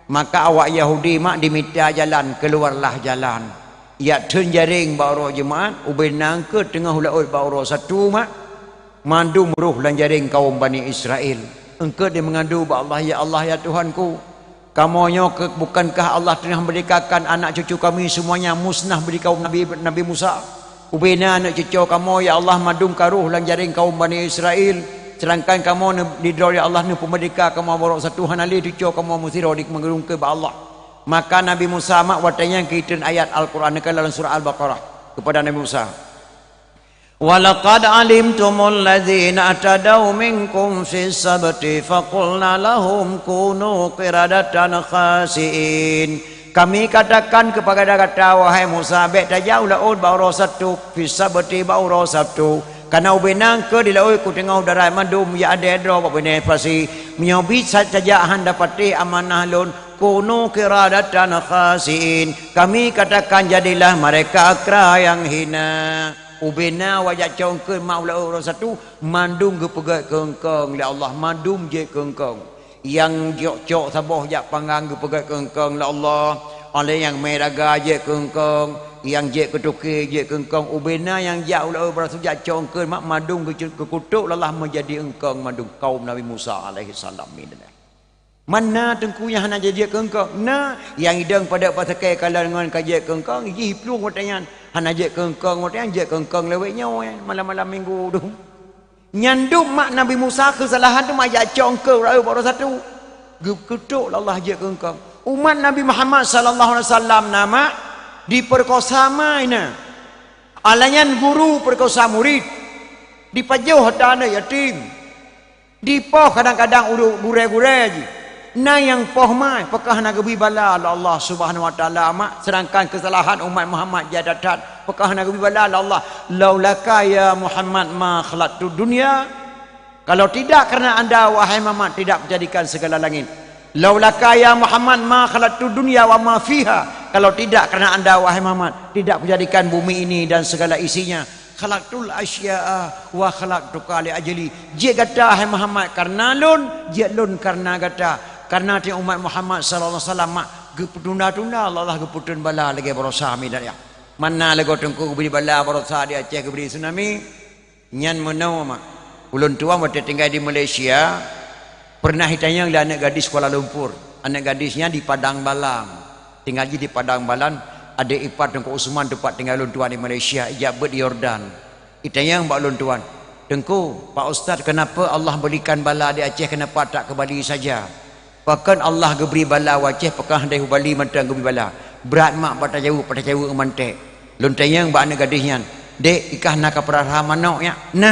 Maka awak Yahudi mak dimita jalan, keuluwarlah jalan. Jak theun jaréng bak uroe Jumat, ubena eungkôt teungoh laôt bak uroe satu mak. Mandum roh lam jaréng kaum Bani Israel. Eungkôt jimeungadu bak Allah, "Ya Allah, ya Tuhanku, kamoe nyoe keu, bukankah Allah teungoh meurdekakan anak cucu kami seumuanya musnah bak kaum Nabi, Nabi Musa? Ubena aneuk cucoe kamoe, ya Allah, mandum ka roh lam jaréng kaum Bani Israel, seudangkan kamoe neu-, di droe, ya Allah, neupeumeurdeka kamoe barô satu, hana lé cucoe kamoe meusidroe di meureumpok bak Allah." Maka Nabi Musa mak watée nyan geutreun ayat Al-Qur'an, neukalon lam surah Al-Baqarah, keupada Nabi Musa, "Wa laqad alimtumul ladzina i'tadau minkum fis sabti faqulna lahum kunu qiradatan khasi'in." Kami katakan keupada gata, wahai Musa, bék tajak u laôt bak uroe Sabtu, fis sabti, bak uroe Sabtu. Kareuna ubena eungkôt di laôt keuh teungoh darat mandum, jak adèe droe bak binéh pasi. Meunyoe bit sa-, tajak hana patéh amanah lôn, kunu qiradatan khasi'in. Kami katakan, jadilah mereka kra nyang hina. Ubena awak jak cok eungkôt mak u laôt uroe Sabtu, mandum geupeugét keu eungkôt lé Allah, mandum jeuet keu eungkôt. Nyang cok-cok saboh jak panggang geupeugét keu eungkôt lé Allah. Alèh nyang mé daga jeuet keu eungkôt, nyang jeuet keu toké jeuet keu eungkôt. Ubena nyang jak u laôt uroe Sabtu jak cok eungkôt mak, mandum geu-, geukutok lé Allah meujadi eungkôt mandum kaum Nabi Musa alaihissalam. Mana teungku nyang hana jeuet keu eungkôt? Na, nyang idong padub pasakée kalon ngon ka jeuet keu eungkôt, jih plueng watée nyan. Hana jeuet keu eungkôt watée nyan, jeuet keu eungkôt lawét nyoe, malam-malam minggu tu. Nyan dum mak Nabi Musa keusalahan tu mak jak cok eungkôt u laôt uroe Sabtu. Geukutok lé Allah jeuet keu eungkôt. Umat Nabi Muhammad sallallahu alaihi wasallam na mak dipeurkosa ma inan. Alèh nyan guru peurkosa murit. Dipajoh hareuta aneuk yatim. Dipoh kadang-kadang ureuëng gurée-gurée jih. Na nyang poh ma, pakon hana geubri bala lé Allah Subhanahu wa Taala mak, seudangkan keusalahan umat Muhammad jai that-that, pakon hana geubri bala lé Allah. "Laulaka ya Muhammad ma khalaqtud dunya." Kalau tidak karena anda, wahai Muhammad, tidak kujadikan segala langit. "Laulaka ya Muhammad ma khalaqtud dunya wa ma fiha." Kalau tidak karena anda, wahai Muhammad, tidak kujadikan bumi ini dan segala isinya. "Khalaqtul asya'a wa khalaqtuka li ajli." Jeuet gata, hai Muhammad, kareuna lôn, jeuet lôn kareuna gata. Kareuna teuh umat Muhammad sallallahu alaihi wasallam mak geupeutunda-tunda, Allah geupeutreun bala lagée baroesa midan nyan. Mana lagoe teungku geubri bala baroesa di Aceh geubri tsunami. Nyan meunoe mak. Ulôn tuan watée tinggai di Malaysia, pernah itanyong lé aneuk gadis Kuala Lumpur. Aneuk gadis nyan di Padang Balang. Tinggai jih di Padang Balang, adék ipar Teungku Usman teumpat tinggai ulôn tuan di Malaysia, ijak beuet di Yordan. Itanyong bak ulôn tuan, "Teungku, Pak Ustaz, kenapa Allah berikan bala di Aceh, kenapa tak ke Bali saja? Pakon Allah geubri bala u Aceh, pakon hana u Bali mantong geubri bala?" Brat mak bak tajaweueb, bak tajaweueb ngon manték. Lôn tanyong bak aneuk gadis nyan, "Dek, i kah na kapeurara manok nyak?" "Na."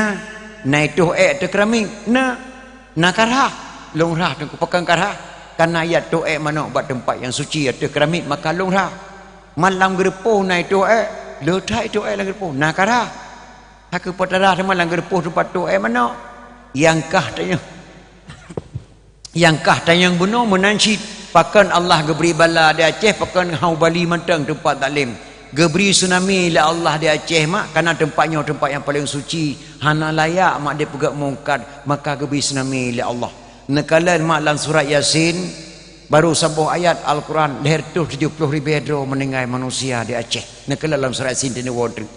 "Na itôh ék ateueh keramik?" "Na." "Na karhah?" "Lôn rhah, Teungku." "Pakon karhah?" "Kareuna ijak tôh ék manok bak teumpat nyang suci ateueh keramik, maka lôn rhah." "Mat lam geureupoh na itôh ék?" "Le that itôh ék lam geureupoh." "Na karhah?" "Hana peutara teuma lam geureupoh teumpat tôh ék manok." Nyang kah tanyong. Nyang kah tanyong bunoe meunan cit, pakon Allah geubri bala di Aceh, pakon hana u Bali mantong teumpat taklém. Geubri tsunami lé Allah di Aceh mak, kareuna teumpat nyoe teumpat nyang paleng suci, hana layak mak dipeugét mungkar, maka geubri tsunami lé Allah. Neukalon mak lam surat Yasin, baru saboh ayat Al-Quran, lhèe reutôh tujoh ploh ribèe droe meuninggai manusia di Aceh. Neukalon lam surat Yasin teuneuk woe treuk.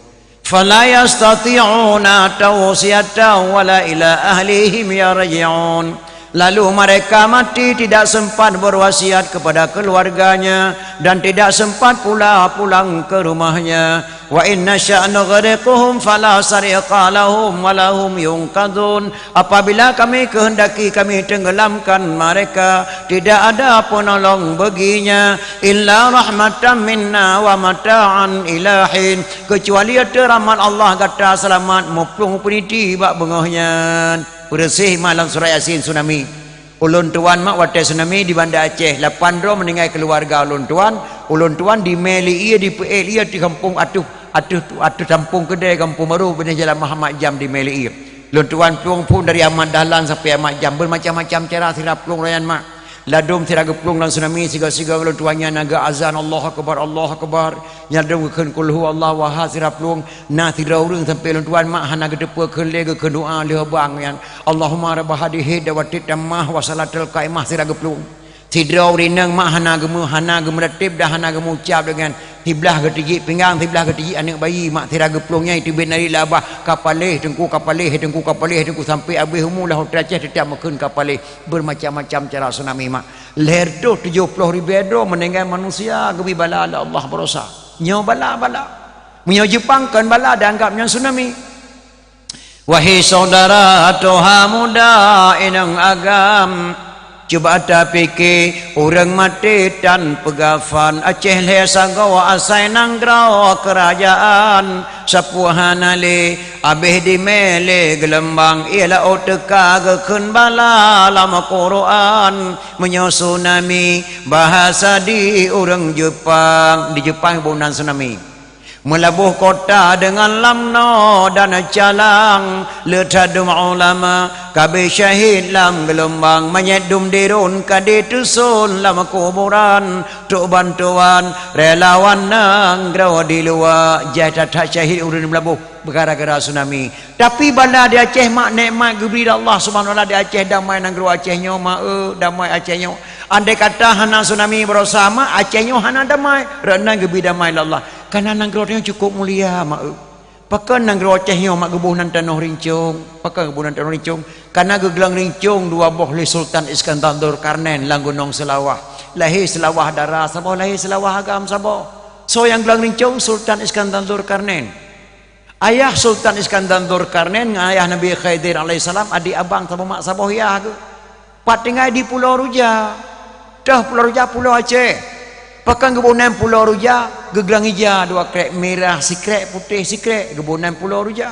"Fala yastati'una tawsiyatan wala ila ahlihim yarji'un." Lalu mereka mati tidak sempat berwasiat kepada keluarganya dan tidak sempat pula pulang ke rumahnya. "Wa in nasya' nughriqhum fala sariqa lahum wa lahum yunqadhun." Apabila Kami kehendaki, Kami tenggelamkan mereka, tidak ada penolong baginya, illa rahmatan minna wa mata'an ila hin, kecuali ateueh rahmat Allah gata seulamat muplôh peuniti bak beungoh nyan. Peureuséh malam surat Yasin tsunami. Ulôn tuan mak watée tsunami di Banda Aceh, lapan droe meuninggai keuluwarga ulôn tuan, ulôn tuan dimé lé ié, dipeuék lé ié di gampông ateueh. Ateueh, ateueh tampong keudè Gampông Barô, binéh Jalan Muhammad Jam di Meli'ir. Lôn tuan plueng phôn dari Ahmad Dahlan sampai Ahmad Jam, beumacam-macam cara sira plueng roh nyan mak. Ladôm sira geuplueng lam tsunami, sigoe-sigoe lôn tuan nyan na geu-azan, "Allahu Akbar, Allahu Akbar." Nyan ladôm geukheun, "Qul huwallahu ahad," sira plueng. Na sidroe ureueng sampai lôn tuan mak hana geuteupeue kheun lé, geukheun doa lheueh bang nyan, "Allahumma rabba hadhihi da'watit tammah wa salatil qaimah," sira geuplueng. Sidroe ureueng inong mak hana geumeu-, hana geumeurateb dan hana geumeuucab deungon siblah geutijik pinggang, siblah geutijik aneuk bayi mak, sira geuplueng nyan teubiet nari labah, "Ka paléh Teungku, ka paléh Teungku, ka paléh Teungku," sampai abéh umu lam Aceh teutap meukheun "Ka paléh." Beumacam-macam cara tsunami mak. Lhèe reutôh tujoh ploh ribèe droe meuninggai manusia geubri bala lé Allah baroesa. Nyoe bala-bala. Meunyoe Jeupang kon bala, dianggap nyan tsunami. Wahai syedara tuha muda inong agam, cuba tapike ureueng maté tan peugafan. Aceh lhèe sagoe asai nanggroe keurajeuen, sapeue hana lé abéh dimè lé geulumbang, ie laôt teuka geukheun bala lam Quran. Meunyoe tsunami bahasa di ureueng Jeupang, di Jeupang bunan tsunami. Meulaboh kota deungon lam noe dan calang, le tadum ulama ka abéh syahid lam geulumbang, manyét dum diron ka diteuson lam kuburan. Trok bantuan relawan nanggroe di luwa, jai that-that syahid ureueng Meulaboh gara-gara tsunami. Tapi bala di Aceh mak, nikmat geubri lé Allah Subhanahu wa Taala di Aceh, damai nanggroe Aceh nyoe mak, eu, damai Aceh nyoe. Andai kata hana tsunami baroesa mak, Aceh nyoe hana damai, rot nan geubri damai lé Allah. Kareuna nanggroe nyoe cukup mulia mak, eu. Pakon nanggroe Aceh nyoe mak geuboh nan tanoh rincong? Pakon geuboh nan tanoh rincong? Kareuna geugleueng rincong dua boh lé Sultan Iskandar Zulkarnain lam Gunong Seulawah. Lahé Seulawah dara saboh, lahé Seulawah agam saboh. Soe nyang gleueng rincong? Sultan Iskandar Zulkarnain. Ayah Sultan Iskandar Zulkarnain ngon ayah Nabi Khidir alaihissalam adik abang saboh mak saboh yah geuh. Pat tinggai di Pulo Ruja. Toh Pulo Ruja, Pulo Aceh. Pakon geuboh nan Pulo Ruja? Geugleueng ija dua krek, mirah sikrek, putéh sikrek, geuboh nan Pulo Ruja.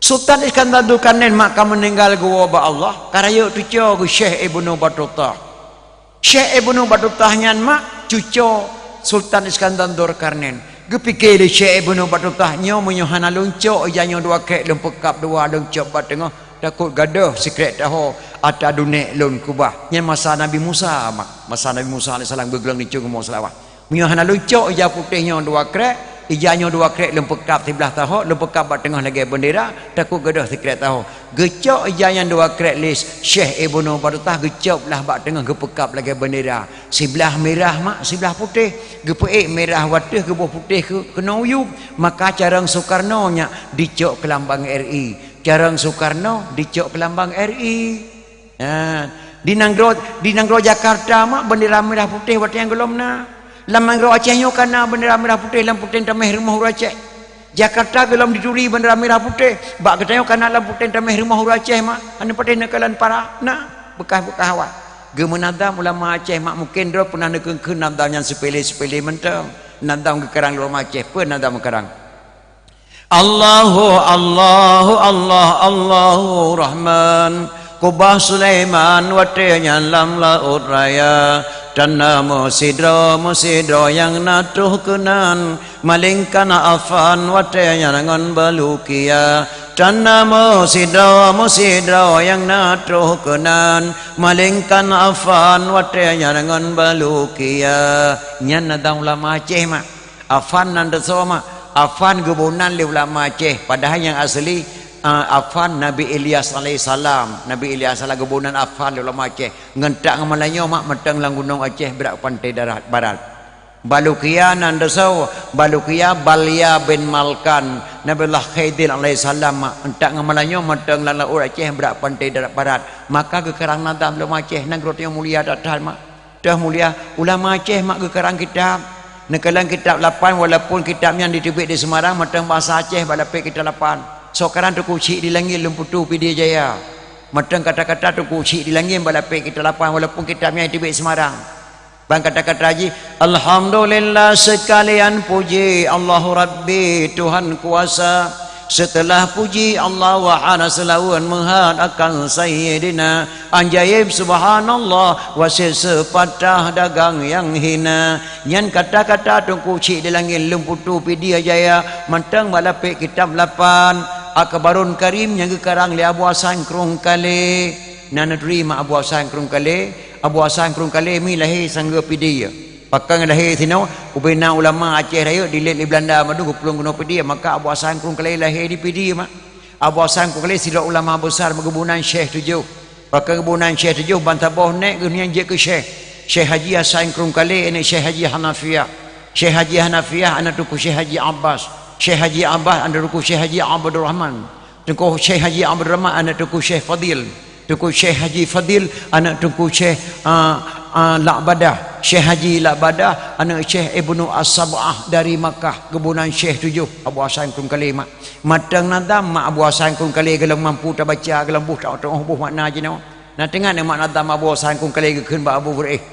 Sultan Iskandar Zulkarnain mak ka meuninggai geuwoe bak Allah, ka rayeuk cucoe geuh Syekh Ibnu Batutah. Syekh Ibnu Batutah nyan mak cucoe Sultan Iskandar Zulkarnain. Geupike lé Syekh Ibnu Batutah, "Nyoe meunyoe hana lôn cok ija nyoe dua krek, lôn peukab dua, lôn cok bak teungoh, takot gadôh sikrek taho ata dunek lôn keubah." Nyan masa Nabi Musa mak, masa Nabi Musa alaihissalam geugleueng rincong Gunong Seulawah. "Meunyoe hana lôn cok ija putéh nyoe dua krek, ija nyoe dua krek lôn peukab siblah taho, lôn peukab bak teungoh lagèe beundera, takot gadôh sikrek taho." Geucok ija nyan dua krek lé Syekh Ibnu Batutah, geucok blah bak teungoh, geupeukab lagèe beundera. Siblah mirah mak, siblah putéh. Geupeuék mirah u ateueh, geuboh putéh keu-, keunoe uyueb. Maka carông Soekarno nyan dicok keu lambang R I. Carông Soekarno dicok keu lambang R I. Ha, di nanggroe, di nanggroe Jakarta mak beundera mirah putéh watèe nyan gohlom na. Lam nanggroe Aceh nyoe ka na beundera mirah putéh lam puténg taméh rumoh ureueng Aceh. Jakarta gohlom dituri beundera mirah putéh, bak geutanyoe ka na lam puténg taméh rumoh ureueng Aceh mak. Hana patéh neukalon para na beukaih-beukaih awak. Geumeunadam ulama Aceh mak, mungken droe peunah neukheun-kheun nadam nyang seupele-seupele mantong. Nadam geukarang lé ulama Aceh, peue nadam geukarang? Allahu, Allahu, Allah, Allahu Rahman. Kubah Sulaiman watèe nyan lam laôt raya. Tan na meusidroe, meusidroe nyang na troh keunan, malingkan Afan watèe nyan ngon Balukia. Tan na meusidroe, meusidroe nyang na troh keunan, malingkan Afan watèe nyan ngon Balukia. Nyan nadam ulama Aceh mak. Afan nan teusoe mak. Afan geuboh nan lé ulama Aceh, padahai nyang asli, eh, Afan Nabi Ilyas alaihissalam. Nabi Ilyas alaihissalam geuboh nan Afan lé ulama Aceh. Ngon tak ngon malam nyoe mak, mantong lam Gunong Aceh brat pantai darat barat. Balukia nan teusoe, Balukia Balya bin Malkan, Nabiullah Khidir alaihissalam mak, ngon tak ngon malam nyoe mantong lam laôt Aceh brat pantai darat barat. Maka geukarang nadam lé ulama Aceh, nanggroe tanyoe mulia that-that mak. Teuh mulia, ulama Aceh mak geukarang kitab. Neukalon kitab lapan, walaupun kitab nyan jiteubiet di Semarang, mantong bahasa Aceh bak lapék kitab lapan. Soe karang Teungku Chik di Langit, Lôn Putu Pidie Jaya. Mantong kata-kata Teungku Chik di Langit bak lapék kitab lapan, walaupun kitab nyan jiteubiet Semarang. Ban kata-kata jih, "Alhamdulillah, seukalian puji Allahu Rabbi, Tuhan kuasa. Seuteulah puji Allah wa hana seulawan meuhat akan Sayyidina, ajaéb subhanallah, wasiet seupatah dagang nyang hina. Nyan kata-kata Teungku Chik di Langét Leumputue Pidie Jaya, mantong bak lapék kitab lapan, Akbarun Karim nyang geukarang lé Abu Hasan Krueng Kalé. Na neuturi mak Abu Hasan Krueng Kalé, Abu Hasan Krueng Kalé mi lahé sanggoe Pidie. Pakon lahé sinoe, ubena ulama Aceh Rayeuk dilét lé Beulanda mandum geuplueng keunoe Pidie, maka Abu Hasan Krueng Kalé lahé di Pidie mak. Abu Hasan Krueng Kalé sidroe ulama besar meugubunan Syekh Tujoh. Pakon gubunan Syekh Tujoh ban saboh nèk geuh nyan jeuet keu Syekh. Syekh Haji Hasan Krueng Kalé aneuk Syekh Haji Hanafiah. Syekh Haji Hanafiah aneuk Teungku Syekh Haji Abbas. Syekh Haji Abbas aneuk Teungku Syekh Haji Abdul Rahman. Teungku Syekh Haji Abdul Rahman aneuk Teungku Syekh Fadil. Teungku Syekh Haji Fadil aneuk Teungku Syekh, ah, ah, Lakbadah. Syekh Haji Lakbadah aneuk Syekh Ibnu As-Sab'ah dari Makkah, gubunan Syekh Tujoh, Abu Hasan Krueng Kalé mak. Mantong nazam mak Abu Hasan Krueng Kalé gohlom mampu tabaca, gohlom boh ta-, tateungoh boh makna jinoe. Na teuingat mak nazam Abu Hasan Krueng Kalé geukheun bak Abu Beureueh.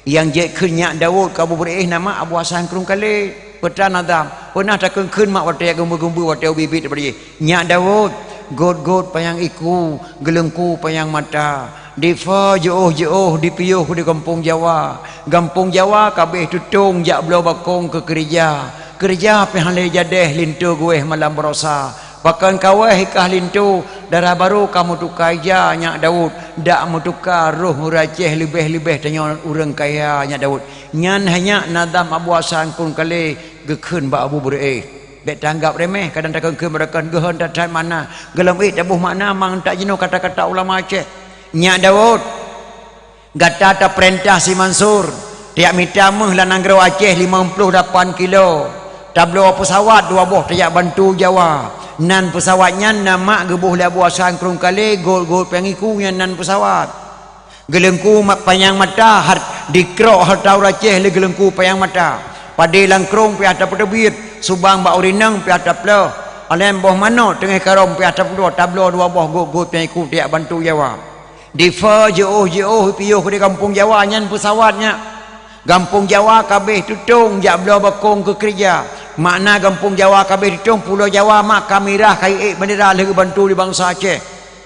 Nyang jeuet kheun Nyak Daud keu Abu Beureueh na mak Abu Hasan Krueng Kalé. Peue teuma nazam, peunah takheun-kheun mak watèe geumeu-geumeu watèe ubit-ubit daripada jih. Nyak Daud, gôt-gôt panyang iku, geuleungku panyang mata. Difa jiôh-jiôh dipiôh di gampông Jawa. Gampông Jawa ka abéh tutông jak bloe bakong keu keureuja. Keureuja pih hana lé jadéh linto geuwéh malam baroesa. Pakon ka wéh i kah linto, dara barô ka meutuka ija Nyak Daud, dak meutuka roh ureueng Aceh leubeh-leubeh tanyoe ureueng kaya Nyak Daud. Nyan hanya nazam Abu Hasan Krueng Kalé geukheun bak Abu Beureueh. Bèk tanggap remeh, kadang takheun-kheun bak rakan geuhon that-that makna. Gohlom ék taboh makna mang that jinoe kata-kata ulama Aceh. Nyak Daud, gata tapeurintah si Mansur, tajak mita méuh lam nanggroe Aceh limong ploh lapan kilo. Tabloe peusawat dua boh tajak bantu Jawa. Nan peusawat nyan na mak geuboh lé Abu Hasan Krueng Kalé, gôt-gôt panyang iku nyan nan peusawat. Geuleungku ma-, panyang mata hat dikrok hareuta ureueng Aceh lé geuleungku panyang mata. Padé lam krông pih tapeuteubiet, subang bak ureueng inong pih taploh. Alèh boh manok teungoh karôm pih tapeuduek, tabloe dua boh gôt-gôt panyang iku tajak bantu Jawa. Difa jiôh-jiôh piôh di gampông Jawa nyan peusawat nyak. Gampông Jawa ka abéh tutông jak bloe bakong keu keureuja. Makna gampông Jawa ka abéh tutông, Pulo Jawa mak ka mirah ka iék bandera lheueh geubantu lé bansa Aceh.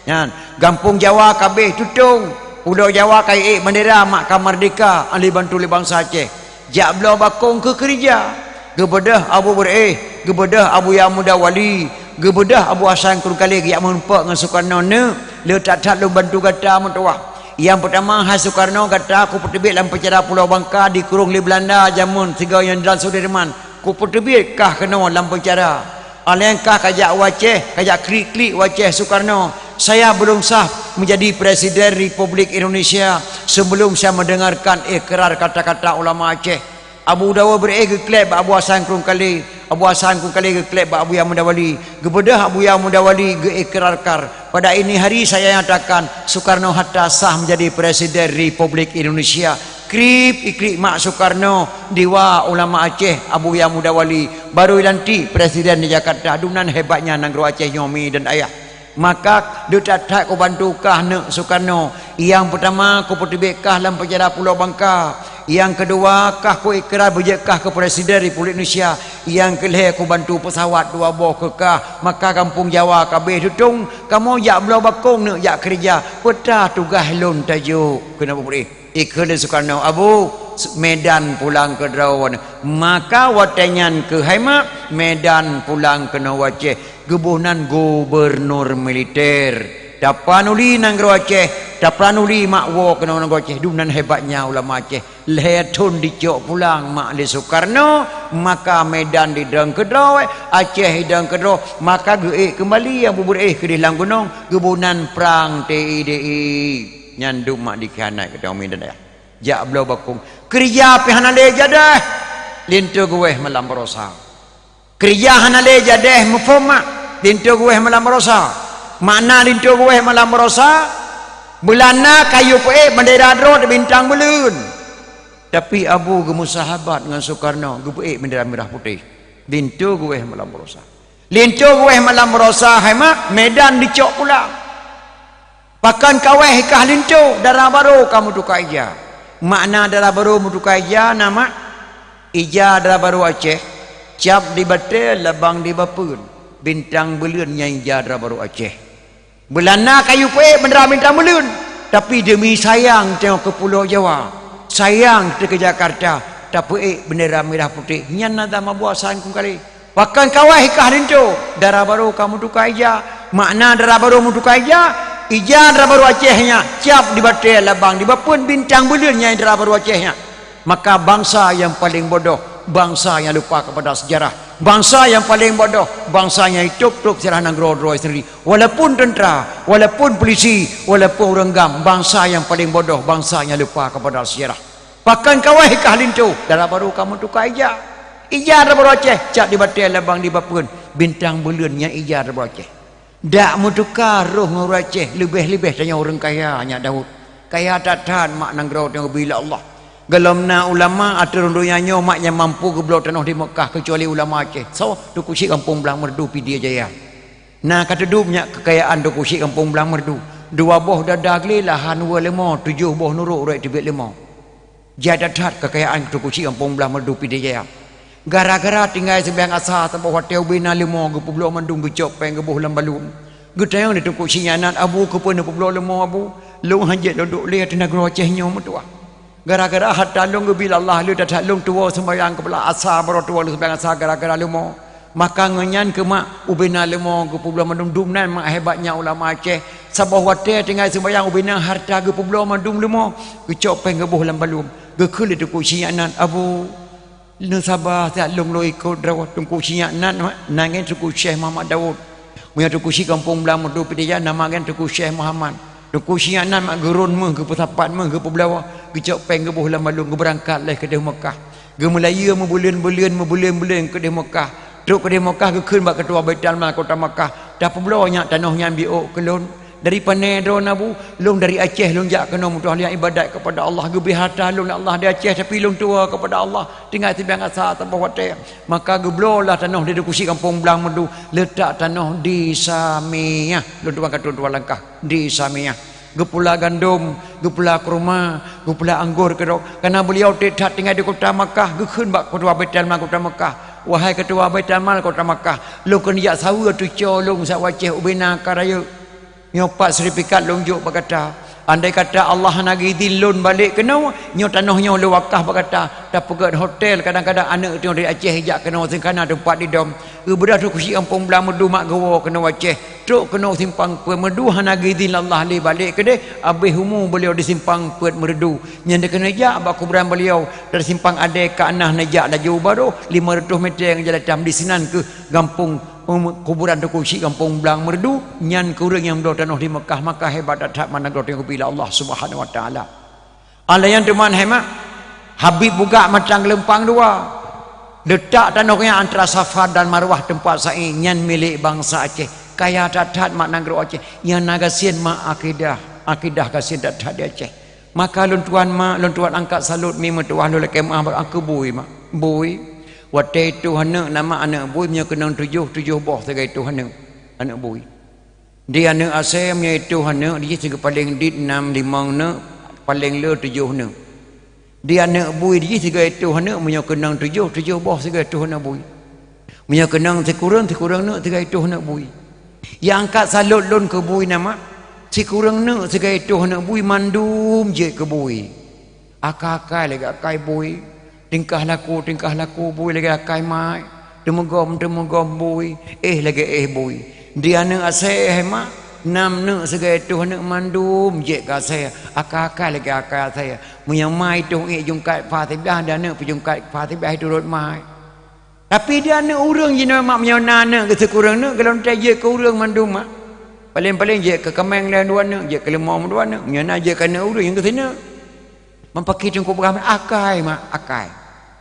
Nyan, gampông Jawa ka abéh tutông, Pulo Jawa ka iék bandera mak ka merdeka lheueh bantu lé bansa Aceh. Jak bloe bakong keu keureuja. Geubeudôh Abu Beureueh, geubeudôh Abuya Muda Wali, geubeudôh Abu Hasan Krueng Kalé geujak meurumpok ngon Sukarno, neuk, le that-that lôn bantu gata meutuwah. Nyang peutama, hai Sukarno, gata kupeuteubiet lam penjara Pulo Bangka dikurông lé Beulanda jameun sigoe Jenderal Sudirman. Kupeuteubiet kah keunoe lam penjara. Alèh kah kajak u Aceh, kajak klik-klik u Aceh Sukarno. Saya belum sah menjadi Presiden Republik Indonesia sebelum saya mendengarkan ikrar kata-kata ulama Aceh. Abu Daud Beureueh geukleb bak Abu Hasan Krueng Kalé, Abu Hasan Krueng Kalé geukleb bak Abuya Muda Wali. Geubeudôh Abuya Muda Wali geuikrarkan, pada ini hari saya nyatakan Sukarno Hatta sah menjadi Presiden Republik Indonesia. Krip iklik mak Sukarno, diwa ulama Aceh, Abuya Muda Wali, baru ilantik presiden di Jakarta. Dumnan hebatnya nanggroe Aceh nyoe mi dan ayah. Maka deuh that-that kubantu kah neuk Sukarno. Nyang peutama kupeuteubiet kah lam penjara Pulo Bangka. Nyang keudua kah kuikrar beujeuet kah keu Presiden Republik Indonesia. Nyang keulhèe kubantu peusawat dua boh keu kah. Maka gampông Jawa ka abéh tutông, kamoe jak bloe bakong neuk jak keureuja. Peue teuma tugaih lôn tajok keunoe bubri. Ikheun lé Sukarno, "Abu, Medan pulang keudroe." Maka watèe nyan keuh hai mak, Medan pulang keunoe u Aceh, geuboh nan gubernur militer. Tapanuli nanggroe Aceh, tapanuli mak woe keunoe nanggroe Aceh, dumnan hebatnya ulama Aceh. Lhèe thôn dicok pulang mak lé Sukarno, maka Medan didong keudroe, Aceh didong keudroe, maka geuék keumbali Abu Beureueh keudéh lam gunong, geuboh nan prang T I D I. Nyan dum mak dikhianat keu Tommy dan ayah. Jak bloe bakong. Keureuja pih hana lé jadeh. Linto geuwéh malam baroesa. Keureuja hana lé jadeh, muphom mak. Linto geuwéh malam baroesa. Makna linto geuwéh malam baroesa, Beulanda ka yue peuék bandera droe bintang buleuen. Tapi Abu geumeusahabat ngon Sukarno, geupeuék bandera mirah putéh. Linto geuwéh malam baroesa. Linto geuwéh malam baroesa, hai mak, Medan dicok pulang. Pakon ka wéh kah linto, dara barô ka meutuka ija. Makna dara barô meutuka ija na mak, ija dara barô Aceh, cap di batée, labang di bapeuen. Bintang buleuen nyang ija dara barô Aceh. Beulana ka yue peuék bendera bintang buleuen, tapi demi sayang tanyoe keu Pulo Jawa, sayang tanyoe keu Jakarta, tapeuék bendera mirah putéh. Nyan na dama buasa keu kali. Pakon kawai kah linto, dara barô ka meutuka ija. Makna dara barô meutuka ija, ija dara barô Aceh nyan cap di batée labang di bapeuen bintang buleuen nyang dara barô Aceh nyan. Maka bansa nyang paleng bodoh, bansa nyang lupa kepada sejarah. Bansa nyang paleng bodoh, bansa nyang itôb-tôb sejarah nanggroe droe sendiri. Walaupun tentera, walaupun polisi, walaupun ureuëng GAM, bansa nyang paleng bodoh, bansa nyang lupa kepada sejarah. Pakon kawai kah linto, dara barô ka meutuka ija. Ija dara barô Aceh, cap di batée labang di bapeuen, bintang buleuen nyang ija dara barô Aceh. Dak meutuka roh ngon ureuëng Aceh, leubeh-leubeh tanyoe ureuëng kaya nyak Daud. Kaya that-that mak nanggroe tanyoe geubri lé Allah. Gohlom na ulama ateueh rhueng donya nyoe mak nyang mampu geubloe tanoh di Meukah keucuali ulama Aceh. Soe? Teungku Chik Gampông Blang Meureudu Pidie Jaya. Na ka teudum nyak keukayaan Teungku Chik Gampông Blang Meureudu. Dua boh dada glé lahan weu leumô, tujoh boh nurok rot teubiet leumô. Jai that-that keukayaan Teungku Chik Gampông Blang Meureudu Pidie Jaya. Gara-gara tinggai seumayang asa saboh watée ubé na leumô geupeubloe mandum geucok péng geuboh lam balum. Geutanyong lé Teungku Chik nyak nan, "Abu, keupeue neupeubloe leumô, Abu?" "Lôn hana jeuet lôn duek lé ateueh nanggroe Aceh nyoe meutuah. Gara-gara hareuta lôn geubri lé Allah, lheueh that-that lôn tuwoe seumayang keupeula asa, baroe tuwoe lôn seumayang asa gara-gara leumô." Maka ngon nyan keuh mak ubé na leumô geupeubloe mandum. Dum nan mak hebatnya ulama Aceh. Saboh watée tinggai seumayang ubé na hareuta geupeubloe mandum leumô, geucok péng geuboh lam balum. Geukheun lé Teungku Chik nyak nan, "Abu, neusaba siat lôn lôn ikot droe." Teungku Chik nyak nan mak, nan geuh Teungku Syekh Muhammad Daud. Meunyoe Teungku Chik Gampông Blang Meureudu Pidie Jaya, nama geuh Teungku Syekh Muhammad. Teungku Chik nyak nan mak geurôn méuh, geupeusapat méuh, geupeubloe, geucok péng geuboh lam balum, geubeurangkat lé keudeh Meukah. Geumeulayeue meubuleuen-buleuen, meubuleuen-buleuen keudeh Meukah. Trok keudeh Meukah geukheun bak keutua Baitul Mal kota Meukah, "Tapeubloe nyak tanoh nyan biôk keu lôn." "Dari pané droe na, Bu?" "Lôn dari Aceh, lôn jak keunoe meutuah lôn ibadat keupada Allah. Geubri hareuta lôn lé Allah di Aceh, tapi lôn tuwoe keupada Allah. Tinggai seumayang asa saboh watée." Maka geubloe lah tanoh di Teungku Chik Gampông Blang Meureudu, leutak tanoh di Samiah. Lôn tuan ka tuan-tuan langkah di Samiah. Geupula gandom, geupula kurma, geupula anggor keudroe. Karena beliau trép that tinggai di kota Makkah, geukheun bak keutua Baitul Mal kota Makkah, "Wahai keutua Baitul Mal kota Makkah, lôn keuneuk jak saweue teuh co lôn siat u Aceh ubé na ka rayeuk. Nyoe pat sertifikat lôn jok bak gata. Andai kata Allah hana geuidhin lôn balek keunoe, nyoe tanoh nyoe lôn wakaf bak gata, tapeugét hotel, kadang-kadang aneuëk teuh dari Aceh ijak keunoe seuhana teumpat idom." Geubeudôh Teungku Chik Gampông Blang Meureudu mak geuwoe keunoe Aceh. Trok keunoe Simpang Peuet Meureudu hana geuidhin lé Allah lé balek keudeh, habéh umu beliau di Simpang Peuet Meureudu. Nyan dikeuneuk jak bak kuburan beliau dari Simpang Adé ka na neujak laju barô lima reutôh meter ngon jalan tam di sinan keuh gampông, um, kuburan Teungku Chik Gampông Blang Meureudu. Nyan keuh ureuëng nyang bloe tanoh di Meukah, maka hebat that-that mana droe teuh geubri lé Allah Subhanahu Wa Taala. Alaian teuma hai mak, Habib Bugak Matang Geulumpang Dua. Leutak tanoh nyan antara Safa dan Marwah teumpat sa'i, nyan milék bansa Aceh. Kaya that-that mak nanggroe Aceh. Nyang na gasien mak akidah, akidah gasien that-that di Aceh. Maka lôn tuan mak, lôn tuan angkat salot mi meutuah lôn lakée meuah bak angkeue bui mak. Bui. Watée tuh aneuëk nama aneuëk bui meunyoe keunong tujoh, tujoh boh sigoe tuh aneuëk, aneuëk bui. Di aneuëk asée meunyoe tuh aneuëk di jih sigoe paleng dit nam limong neuk, paleng le tujoh neuk. Di aneuëk bui di jih sigoe tuh aneuëk meunyoe keunong tujoh, tujoh boh sigoe tuh aneuëk bui. Meunyoe keunong sikureueng, sikureueng neuk sigoe tuh aneuëk bui. Nyang angkat salot lôn keu bui nama, sikureueng neuk sigoe tuh aneuëk bui mandum jeuet keu bui. Akai-akai lagée akai bui, tingkah laku, tingkah laku bui lagée akai mai, teumeugom, teumeugom bui, éh lagée éh bui. Di aneuëk asée hai mak, nam neuk sigoe tuh aneuëk mandum jeuet keu asée, akai-akai lagée akai asée. Meunyoe mai tuh ék jungkat pha siblaih, di aneuëk peujungkat pha siblaih turot mai. Tapi di aneuëk ureuëng jinoe mak meunyoe na aneuëk geuh sikureueng neuk, golom teuh jeuet keu ureuëng mandum mak. Paleng-paleng jeuet keu kaméng lé dua neuk, jeuet keu leumô dua neuk. Meunyoe na jeuet keu aneuëk ureuëng nyang geuh sineuk. Meupaké teungku peugah akai mak, akai.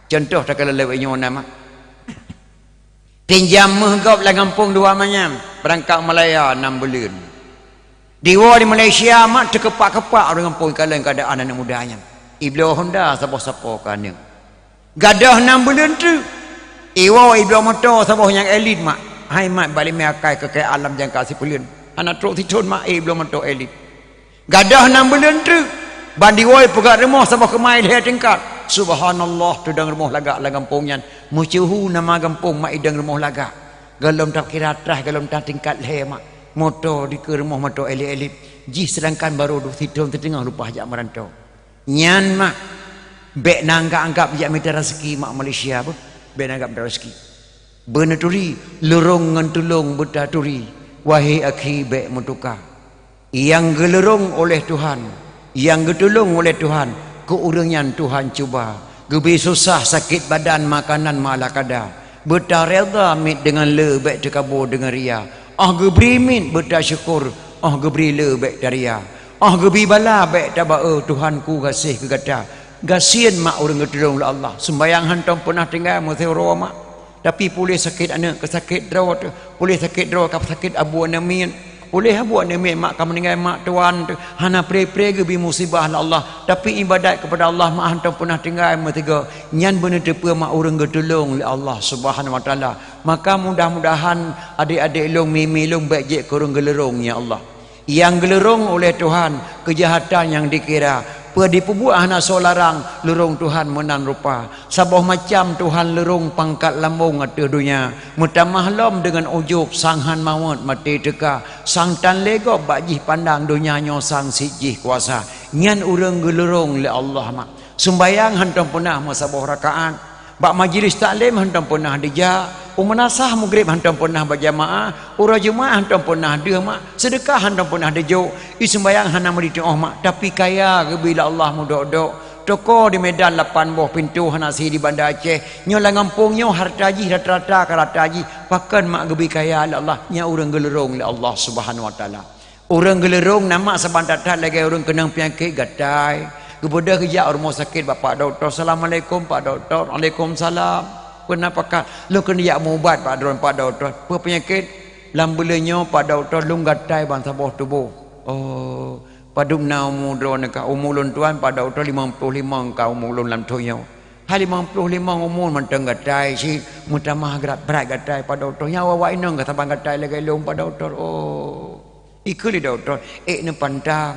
Cuntoh takalon lewat nyoe na mak. Pinjam méuh gob lam gampông dua manyam, beurangkat Malaya nam buleuen. Diwoe di Malaysia mak teukeupak-keupak ureuëng gampông ikalon keuadaan aneuëk muda nyan. Ibloe honda saboh sapo keu aneuëk. Gadôh nam buleuen treuk. Iwoe ibloe moto saboh nyang elit mak. Hai mak bak limé akai keu kayée alam jangka sipuleuen. Hana trok sithon mak ibloe moto elit. Gadôh nam buleuen treuk. Ban diwoe peugét rumoh saboh keumai lhée tingkat. Subhanallah, teudong rumoh lagak lam gampông nyan. Meusyeuhu nama gampông mak idong rumoh lagak. Gohlom takira trah, gohlom tatingkat lhée mak. Moto dikeue rumoh moto elit-elit. Jih sedangkan barô duek sithon siteungoh leupah jak meuranto. Nyan mak, bék na anggab-anggab jak mita raseuki mak Malaysia beuh. Bék na anggab mita raseuki. Beuneuturi, lurông ngon tulông beutaturi. Wahé akhi, bék meutuka. Nyang geulurông oleh Tuhan, nyang geutulông oleh Tuhan, keu ureuëng nyan Tuhan cuba. Geubri susah sakét badan, makanan malakada. Beutareda miet deungon le, bék teukaboe deungon ria. Óh geubri miet beutasyukur, óh geubri le bék taria. Óh geubri bala bék tabao, Tuhanku gaséh keu gata. Gasien mak ureuëng geutulông lé Allah. Seumbayang hantom peunah tinggai meusiuroe mak. Tapi puléh sakét aneuëk ka sakét droe teuh, puléh sakét droe ka sakét abu aneuëk miet. Puléh abu aneuëk miet mak ka meuninggai mak tuan teuh, hana pre-pre geubri musibah lé Allah. Tapi iébadat keupada Allah mak hantom peunah tinggai meusigoe. Nyan beuneuteupeue mak ureuëng geutulông lé Allah Subhanahu Wa Taala. Maka mudah-mudahan adék-adék lôn, mimi lôn bék jeuet keu ureuëng geulurông, ya Allah. Nyang geulurông oleh Tuhan, keujahatan nyang dikira, peue dipeubuet hana soe larang, lurông Tuhan meunan rupa. Saboh macam Tuhan lurông pangkat lambông ateueh donya, meutamah lom deungon ujôb sang han mawöt maté teuka, sang tan lé gob bak jih pandang donya nyoe sang sit jih kuasa. Nyan ureuëng geulurông lé Allah mak. Seumbayang hantom peunah meusaboh rakaat. Bak majelis taklim hantom peunah dijak, u meunasah Maghrib hantom peunah bajamaah, uroe Jumat hantom peunah deuh mak, seudeukah hantom peunah dijok, i seumbayang hana meuriti óh mak, tapi kaya geubri lé Allah meudok-dok. Toko di Medan lapan boh pintoe hana sie di Banda Aceh, nyoe lam gampông nyoe hareuta jih rata-rata ka rata jih, pakon mak geubri kaya lé Allah, nyan ureuëng geulurông lé Allah Subhanahu Wa Taala. Ureuëng geulurông na mak saban that-that lagée ureuëng keunong peunyakét gatai. Geubeudôh geujak u rumoh sakét bak pak dokto, "Assalamualaikum pak dokto." "Waalaikumsalam. Peue na pakat?" "Lôn keuneuk jak meuubat pak droe pak dokto." "Peue peunyakét?" "Lam buleuen nyoe pak dokto lôn gatai bansaboh tuboh." "Oh, padub na umu droeneuh ka?" "Umu lôn tuan pak dokto limong ploh limong ka umu lôn lam thon nyoe." "Hai limong ploh limong umu mantong gatai cit, meutamah brat-brat gatai pak dokto. Nyan awak inong ka saban gatai lagée lôn pak dokto." "Oh." Ikheun lé dokto, "Ék neupantang."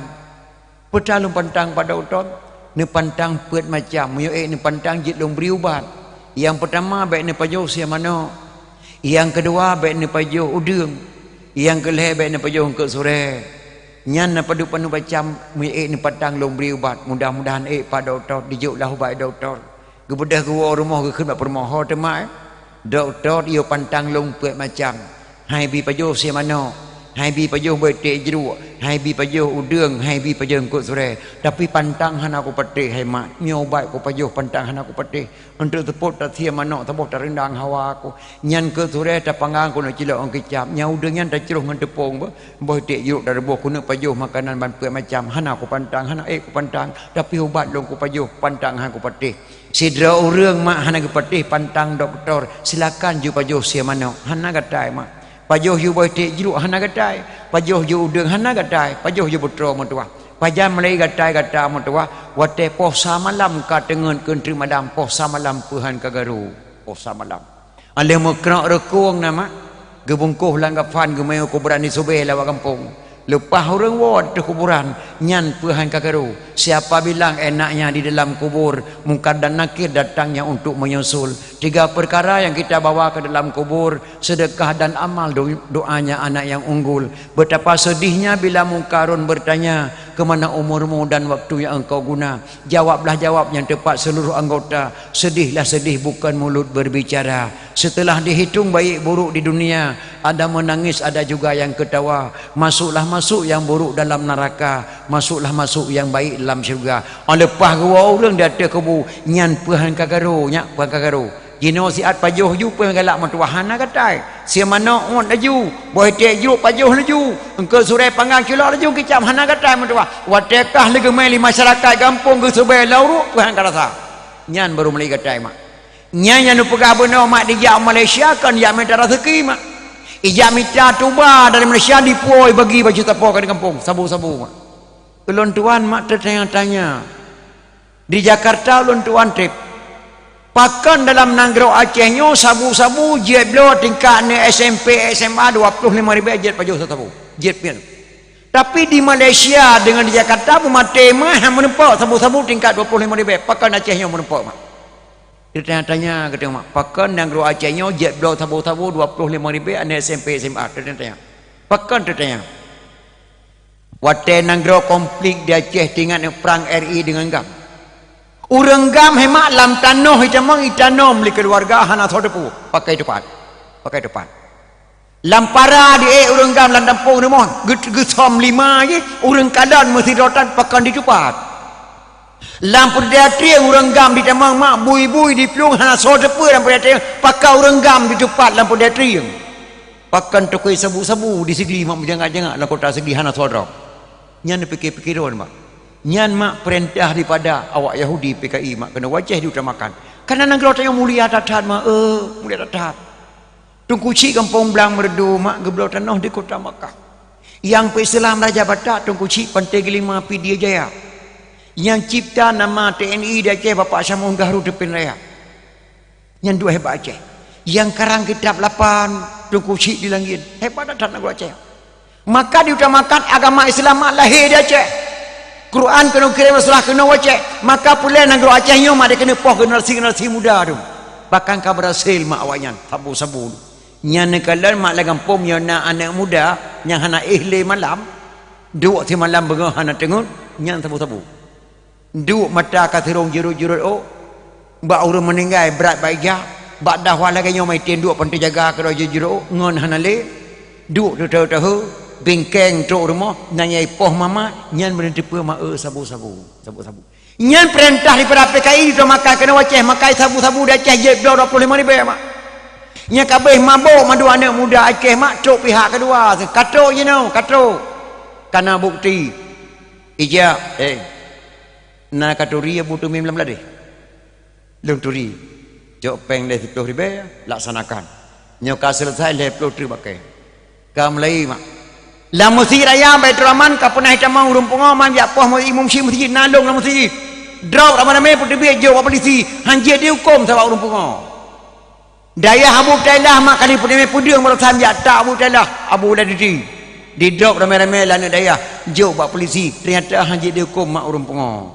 "Peue teuma lôn pantang pak dokto?" "Neupantang peuet macam. Meunyoe ék neupantang jeuet lôn bri ubat. Nyang peutama bék neupajoh sie manok. Nyang keudua bék neupajoh udeueng. Nyang keulhée bék neupajoh eungkôt surée. Nyan na padub peunoh macam, meunyoe ék neupantang lôn bri ubat. Mudah-mudahan ék pak dokto." Dijok lah ubat dokto. Geubeudôh geuwoe u rumoh geukheun bak peurumoh, "Ho teuma, eh, dokto yue pantang lôn peuet macam. Hai bi pajoh sie manok, hai bi pajoh boh iték jruek, hai bi pajoh udeueng, hai bi pajoh eungkôt surée. Tapi pantang hana kupatéh hai mak. Nyoe ubat kupajoh pantang hana kupatéh. Eunteuk seupôt tasie manok saboh tareundang hawa ku. Nyan eungkôt surée tapanggang keuneuk cilok ngon kicap. Nyan udeueng nyan tacroh ngon teupông beuh, boh iték jruek tareuboh keuneuk pajoh makanan ban peuet macam. Hana kupantang, hana ék kupantang. Tapi ubat lôn kupajoh pantang hana kupatéh." Sidroe ureuëng mak hana geupatéh pantang dokto, silakan ju pajoh sie manok, hana gatai mak. Pajoh ju boh iték jruek hana gatai, pajoh ju udeueng hana gatai, pajoh ju putroe meutuwah. Pajan meulai gatai gata meutuwah, watée poh sa malam ka teungeut keu treuk malam, poh sa malam peuhan ka garu, poh sa malam. Aleuh meukrok reukong na mak, geubungkoh lam kafan geumiyueb kuburan di Subeh lawat gampông. Leupah ureuëng woe ateueh kuburan, nyan peuhan ka garu. Siapa bilang enaknya di dalam kubur, Mungkar dan Nakir datangnya untuk menyusul. Tiga perkara yang kita bawa ke dalam kubur, sedekah dan amal, do-, doanya anak yang unggul. Betapa sedihnya bila Mungkarun bertanya, "Ke mana umurmu dan waktu yang engkau guna?" Jawablah jawab nyang teupat seuluruh anggota, sedihlah sedih bukan mulut berbicara. Setelah dihitung baik buruk di dunia, ada menangis, ada juga yang ketawa. Masuklah masuk yang buruk dalam neraka, masuklah masuk yang baik dalam syurga. Óh leupah geuwoe ureuëng di ateueh kubu, nyan peuhan ka garu, nyak peuhan ka garu. Jinoe siat pajoh ju peuhan galak meutuwah hana gatai. Sie manok ôt laju, boh iték jruek pajoh laju, eungkôt surée panggang cilok laju kicap hana gatai meutuwah. Watée kah leugeumé lé masyarakat gampông geusubée lam uruek peuhan ka rasa. Nyan baru mulai gatai mak. Nyan nyang neupeugah bunoe mak dijak u Malaysia kon jak mita raseuki mak. Ijak mita tuba dari Malaysia dipuwoe bagi baju tapo ka di gampông sabu-sabu mak. Ulôn tuan mak teutanya-tanya. Di Jakarta ulôn tuan treb. Pakon dalam nanggroe Aceh nyoe sabu-sabu jeuet bloe tingkat aneuk S M P, S M A dua ploh limong ribée jeuet pajoh sabu. Jeuet pian. Tapi di Malaysia deungon di Jakarta beumaté meuh han meurumpok sabu-sabu tingkat dua ploh limong ribée. Pakon Aceh nyoe meurumpok mak. Tanya-tanya kata mak, pakon nanggroe Aceh nyoe jeuet bloe sabu-sabu dua puluh lima ribu aneuk S M P S M A? Tanya-tanya. Pakon tanya? Watèe nanggroe konflik di Aceh teuingat prang R I dengan GAM. Ureueng GAM hemat lam tanoh itamong itanom lé keuluwarga hana soe teupeu. Pakai tupat. Pakai tupat. Lam para di ék ureueng GAM lam tampong rumoh, geu-, geusöm lima jih, ureueng kalon meusidroe tan pakon ditupat. Lam peudeutrieng ureueng GAM ditamong mak bui-bui diplueng hana soe teupeu lam peudeutrieng, pakon ureueng GAM ditupat lam peudeutrieng. Pakon tokoi sabu-sabu di Sigli mak meujangak-jangak lam kota Sigli hana soe droe. Nyan pike-pike droe mak. Nyan mak peurintah daripada awak Yahudi P K I mak keuneuk wajéh diutamakan. Karena nanggroe tanyoe mulia that-that mak, eh, mulia that-that. Teungku Chik gampông Blang Meureudu mak geubloe tanoh di kota Makkah. Nyang peuislam Raja Batak Teungku Chik Panté Geulima Pidie Jaya. Nyang cipta nama T N I di Aceh Bapak Syamun Gahru Teupin Raya. Nyan dua hebat Aceh. Nyang karang kitab lapan Teungku Chik di Langit. Hebat that nanggroe Aceh. Maka diutamakan agama Islam mak lahé di Aceh. Quran keuneuk kirém, Rasulullah keuneuk wacék. Maka peureulèe nanggroe Aceh nyoe mak dikeuneuk poh generasi-generasi muda tu. Bahkan ka berhasil mak awaknyan sabu-sabu tu. Nyan neukalon mak lam gampông nyoe na aneuk muda nyang hana éh lé malam, duek simalam beungoh hana teungeut, nyan sabu-sabu. Duek mata ka sirông jeurôt-jeurôt ôk. Bak ureueng meuninggai brat bak ija, bak dakwah lagèe nyoe meuitem duek panté jaga keudroe jeurôt ngon hana lé, duek teuteue-teue, bingkeng trok rumoh, nyan nyang ipoh mamat, nyan meunan teupeu ma-, eu, sabu-sabu, sabu-sabu. Nyan peurintah daripada P K I diutamakan keuneuk wacéh makai sabu-sabu di Aceh jeuet bloe dua puluh lima ribèe mak. Nyang ka abéh mabök mandum aneuk muda Aceh mak trok pihak keudua, ka trok jinoe, ka trok. Kana bukti. Ija, eh. Na katuri Abu Tumim lam ladeh. Lôn turi. Cok péng lhèe siplôh ribèe, laksanakan. Nyoe ka seuleusai lhèe plôh treuk bakée. Ka mulai mak. Lam Meuseujid Raya Baiturrahman ka peunah itamong ureueng pungo man jak poh imum syik meuseujid na lôn lam meuseujid. Drop ramé-ramé peuteubiet jok bak polisi, hanjeuet dihuköm sabab ureueng pungo. Dayah Abu Tailah mak kali peuneumé peudeueng barosan jak tak Abu Tailah, Abu Ladidi. Didrop ramé-ramé lé aneuk dayah, jok bak polisi, teunyata hanjeuet dihuköm mak ureueng pungo.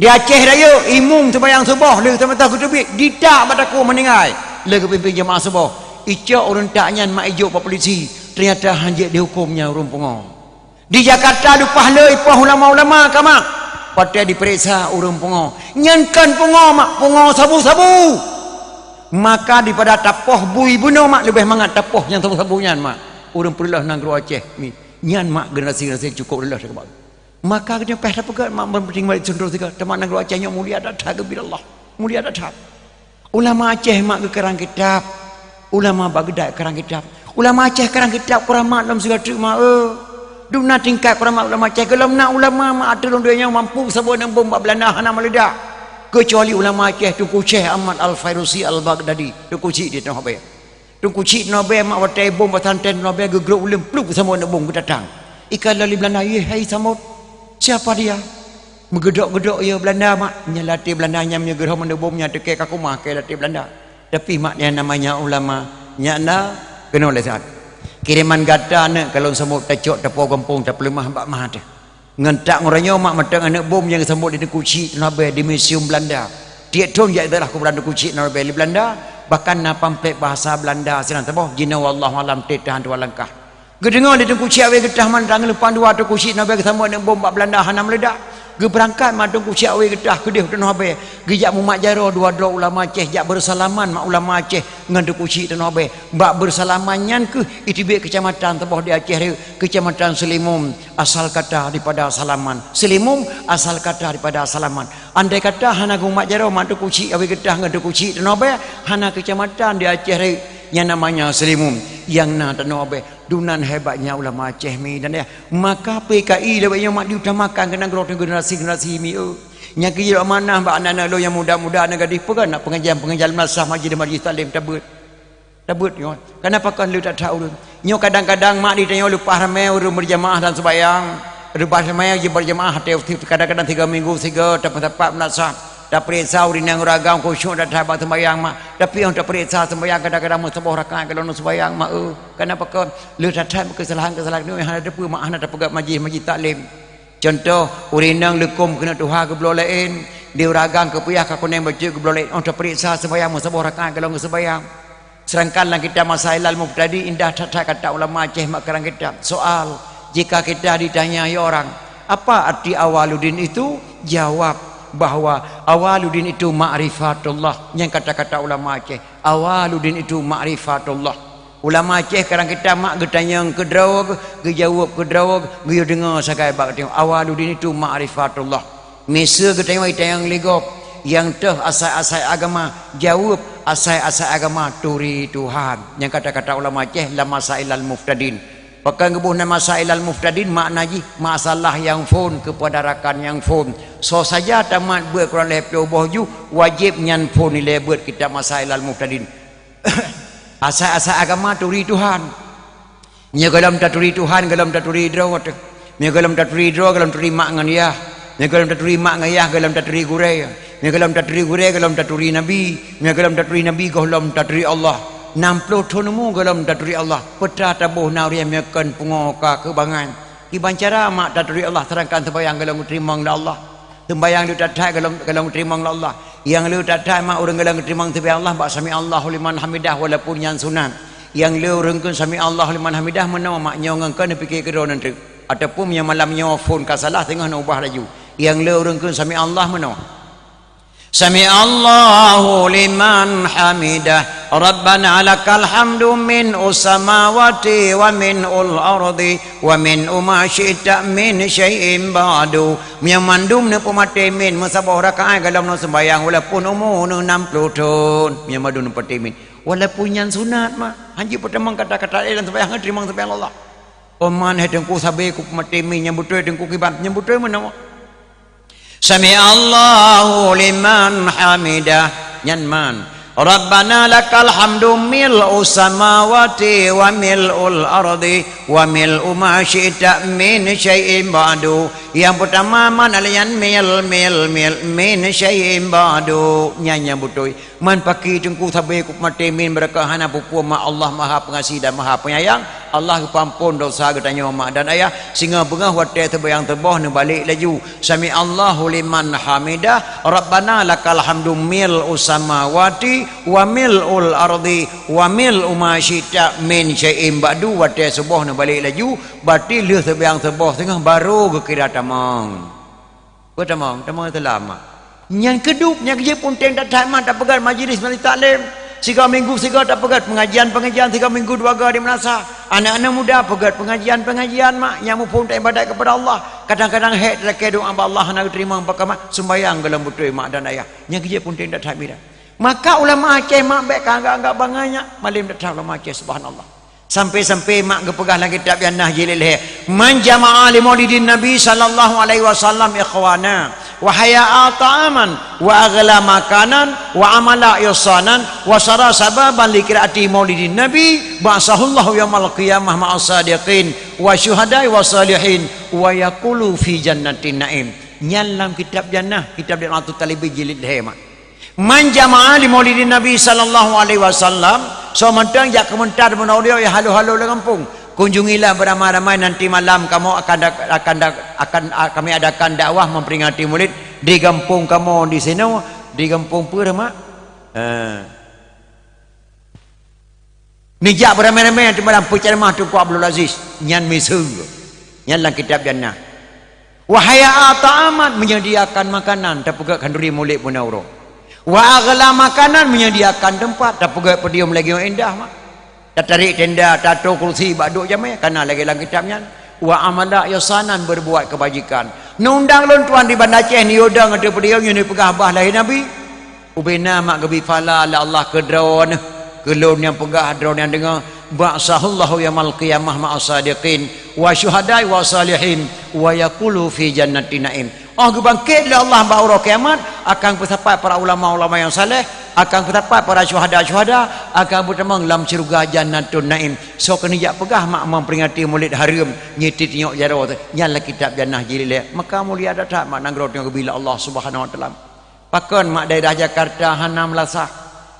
Di Aceh Rayeuk, imum seumayang suboh lheueh teumata geuteubiet, ditak bak takue meuninggai, lheueh geupimpén jeumaáh suboh. Icok ureueng tak nyan mak ijok bak polisi, teunyata hanjeuet dihuköm nyan ureueng pungo. Di Jakarta leupah lé ipoh ulama-ulama ka mak, watée dipeuriksa ureuëng pungoe. Nyan kon pungoe mak, pungoe sabu-sabu. Maka daripada tapoh bui bunoe mak, leubeh mangat tapoh nyang sabu-sabu nyan mak. Ureuëng peureuloh nanggroe Aceh ni, nyan mak generasi-generasi cukôp reuloh teuh keumak. Maka geutanyoe payah tapeugah mak, meunting bak contoh sigoe, teuma nanggroe Aceh nyoe mulia that-that keu bit Allah. Mulia that-that. Ulama Aceh mak geukarang kitab. Ulama bak geudat karang kitab. Ulama Aceh karang kitab kuramat lom sigoe teuk mak, eh. Dum na tingkat kuramat ulama Aceh, gohlom na ulama mak ateueh lôn donya mampu saboh aneuk bom bak Belanda hana meuledak. Keucuali ulama Aceh Teungku Syekh Ahmad Al-Fairusi Al-Baghdadi, Teungku Chik di Tanoh Abee. Teungku Chik Tanoh Abee mak watée bom pesantren Tanoh Abee geugrôp uleueng pluek saboh aneuk bom geutatang. Ikalon lé Belanda, "Yeh, hai samot, siapa dia?" Meugeudok-geudok yôh Belanda mak, nyan latée Belanda nyan meunyoe geuroh mandum bom nyan teuke ka kumah keu latée Belanda. Tapi mak nyan namanya ulama, nyan na keunoe lé saát. Kireman gata neuk ka lôn sambot tacok tapoh gampông tapeuleumah bak mah teuh. Ngon tak ngon uroe nyoe mak mantong aneuk bom nyang geusambot lé Teungku Chik Tanoh Abee di museum Belanda. Tiep thon jak ziarah kuburan Teungku Chik Tanoh Abee lé Belanda, bahkan na pamflet bahasa Belanda sinan saboh jinoe wallahu alam teuh tahan tuha langkah. Geudeungoe lé Teungku Chik Awe Geutah mantong leupah dua Teungku Chik Tanoh Abee geusambot aneuk bom bak Belanda hana meuledak. Geubeurangkat mak Teungku Chik Awe Geutah keudeh u Tanoh Abee, geujak mumat jaroe dua droe ulama Aceh, jak beusalaman mak ulama Aceh ngon Teungku Chik Tanoh Abee. Bak beusalaman nyan kheueh iteubiet keucamatan saboh di Aceh Rayeuk, Keucamatan Seulimum, asal kata daripada salaman. Seulimum asal kata daripada salaman. Andai kata hana geumat jaroe mak Teungku Chik Awe Geutah ngon Teungku Chik Tanoh Abee, hana keucamatan di Aceh Rayeuk nyang namanya Seulimum, nyang na Tanoh Abee. Dumnan hebatnya ulama Aceh mi dan ya. Maka P K I lawét nyoe mak diutamakan keu nanggroe teuh generasi-generasi mi, eh. Nyang keu jilok manah bak aneuk-aneuk lôn nyang muda-muda, aneuk gadih, peugah nak pengajian-pengajian madrasah, majlis-majlis taklim tabeuet. Tabeuet nyoe. Kenapa kon le that-that ureuëng? Nyoe kadang-kadang mak di tanyoe leupah ramé ureuëng beurjamaah dan seubayang. Leupah ramé jeuet beurjamaah, kadang-kadang tiga minggu sigoe, tapeusapat madrasah. Tapeuriksa ureuëng nyang ureuëng agam khusyuk that-that bak seumayang mak. Tapi nyang tapeuriksa seumayang kadang-kadang meusaboh rakaat ka lôn seumayang mak, eh. Kenapa kon? Le that-that keusalahan-keusalahan nyoe hana teupeue mak, hana tapeugah majlis-majlis taklim. Contoh, ureuëng inong leukôm keuneuk tuha geubloe laén, Di ureueng agam keupeuyah ka kuneng bacut geubloe lé, oh, tapeuriksa seumbahyang meusaboh rakaat gohlom geuseumbahyang. Sedangkan lam kitab Masailal Muftadin indah that-that kata ulama Aceh mak keurang kitab. Soal, jika kita ditanyai orang, "Apa arti awaludin itu?" Jawab bahwa awaludin itu ma'rifatullah. Nyang kata-kata ulama Aceh, awaludin itu ma'rifatullah. Ulama Aceh keurang kitab mak geutanyong keudroe, geujaweueb keudroe, geuyue deungoe sagai bak geutanyoe. Awaludin itu ma'rifatullah. Miseue geutanyoe itanyong lé gob, nyang toh asai-asai agama, jaweueb asai-asai agama turi Tuhan. Nyang kata-kata ulama Aceh lam Masailal Muftadin. Pakon geuboh nan Masailal Muftadin, makna jih masalah nyang phon keupada rakan nyang phon. Soe saja tamat beuet kurang lhèe ploh boh ju, wajéb nyan phon ilèe beuet kitab Masailal Muftadin. Asai-asai agama turi Tuhan. Meunyoe gohlom taturi Tuhan, gohlom taturi droe teuh. Meunyoe gohlom taturi droe, gohlom turi mak ngon yah. Meunyoe gohlom taturi mak ngon yah, gohlom taturi gurèe. Meunyoe gohlom taturi gurèe, gohlom taturi nabi. Meunyoe gohlom taturi nabi, gohlom taturi Allah. Nam ploh thon umu gohlom taturi Allah. Peue teuma taboh na ureueng meukon pungo ka keu bangai. Kiban cara mak taturi Allah, sedangkan seumbahyang gohlom geuteurimong lé Allah. Seumbahyang le that-that gohlom, gohlom geuteurimong lé Allah. Nyang le that-that mak ureueng gohlom geuteurimong seumbahyang Allah bak sami'allahu liman hamidah walaupun nyan sunat. Nyang le ureueng kheun sami'allahu liman hamidah meunoe mak nyoe ngon keu neupike keudroe nan teuk. Ataupun nyang malam nyoe phon ka salah teungoh neuubah laju. Nyang le ureueng kheun sami'allah meunoe. Sami'allahu liman hamidah. Rabbana lakal hamdu min ussamawati wa min ul ardi wa min uma syi'ta min syai'in ba'du. Meunyoe mandum neupeumaté min meusaboh rakaat gohlom neuseumbahyang walaupun umu neuh nam ploh thon. Meunyoe mandum neupeumaté min. Walaupun nyan sunat mah. Hanjeuet peutamong kata-kata, eh, lam seumbahyang, teurimong seumbahyang Allah. Oman hai teungku sabe kupeumaté min nyang beutôi teungku kiban. Nyang beutôi meunoe. Sami'allahu liman hamidah. Nyan man. Rabbana lakal hamdu mil'us samawati wa mil'ul ardi wa mil'u ma syi'ta min syai'in ba'du. Nyang peutama man alai nyan mil, mil, mil, min syai'in ba'du. Nyan nyang beutôi. Man paki teungku sabe kupeumaté min beureukat hana peue-peue mak Allah Maha Pengasih dan Maha Penyayang. Allah geupeuamphon dosa geutanyoe mak dan ayah. Singoh beungoh watèe seumbahyang suboh neubalek laju. Sami'allahu liman hamidah. Rabbana lakal hamdu mil'us samawati wa mil'ul ardi wa mil'u ma syi'ta min syai'in ba'du. Watèe suboh neubalek laju. Berarti lheueh seumbahyang suboh singoh barô geukira tamong. Peue tamong, tamong Islam. Nyan keudub, nyan keujeuet peunteng that-that mak tapeugöt majlis, majlis taklim. Sigoe minggu sigoe tapeugöt pengajian-pengajian, sigoe minggu dua goe di meunasah. Aneuk-aneuk muda peugöt pengajian-pengajian mak, nyang muphom taibadat keupada Allah. Kadang-kadang hék talakèe doa bak Allah hana geuteurimong, pakon mak seumbahyang gohlom beutôi mak dan ayah. Nyan keujeuet peunteng that-that mira. Maka ulama Aceh mak bèk ka anggap-anggap bangai nyan, malém that-that ulama Aceh, subhanallah. Sampai-sampai mak geupeugah lam kitab Jannah jilid lhèe, "Man jama'a li maulidin Nabi sallallahu alaihi wasallam ikhwana, wa hayya'a ta'aman, wa aghla makanan, wa amala ihsanan, wa sara sababan li qiraati maulidin Nabi, ba'atsahullahu yaumal qiyamah ma'as sadiqin, wa syuhada'i wa salihin, wa yaqulu fi jannatin na'im." Nyan lam kitab Jannah, kitab Jannatut Thalibin jilid lhèe mak. Man jama'a li maulidin Nabi sallallahu alaihi wasallam, soe mantong jak keumeuntar meunan ulèe halo-halo lam gampông. Kunjungilah beramai-ramai nanti malam kamoe akan da-, akan da-, akan, a-, kami adakan dakwah memperingati Maulid di gampông kamoe di sinoe, di gampông peue mak? Eh. Neujak beuramé-ramé teuma lam peuceramah Teungku Abdul Aziz, nyan miseue. Nyan lam kitab Jannah. Wa hayya'a ta'aman, menyediakan makanan, tapeugöt khanduri mulod peunoh uroe. Wa aghla makanan, menyediakan tempat, tapeugöt podium lagèe nyang indah mak. Tatarek tenda, tato kursi bak duek jamèe, kana lagèe lam kitab nyan. Wa amala ihsanan, berbuat kebajikan. Neundang lôn tuan di Banda Aceh, neuyue dong ateueh podium, nyoe neupeugah bah lahé Nabi. Ubena mak geubi pahala lé Allah keu droeneuh, keu lôn nyang peugah, droeneuh nyang deungö, ba'atsahullahu yaumal qiyamah ma'as sadiqin, wa syuhada'i wa salihin, wa yaqulu fi jannatin na'im. Oh geubangkét lé Allah bak uroe kiamat, akan peusapat para ulama-ulama nyang saleh, akan peusapat para syuhada-syuhada, akan peutamong lam syeuruga Jannatun Na'im. Soe keuneuk jak peugah mak memperingati Maulid hareuem, nyoe tiep-tiep jaroe teuh, nyan lam kitab Jannah jilid lhèe. Maka mulia that-that mak nanggroe nyang geubi lé Allah Subhanahu wa Taala. Pakon mak daerah Jakarta hana meulasah?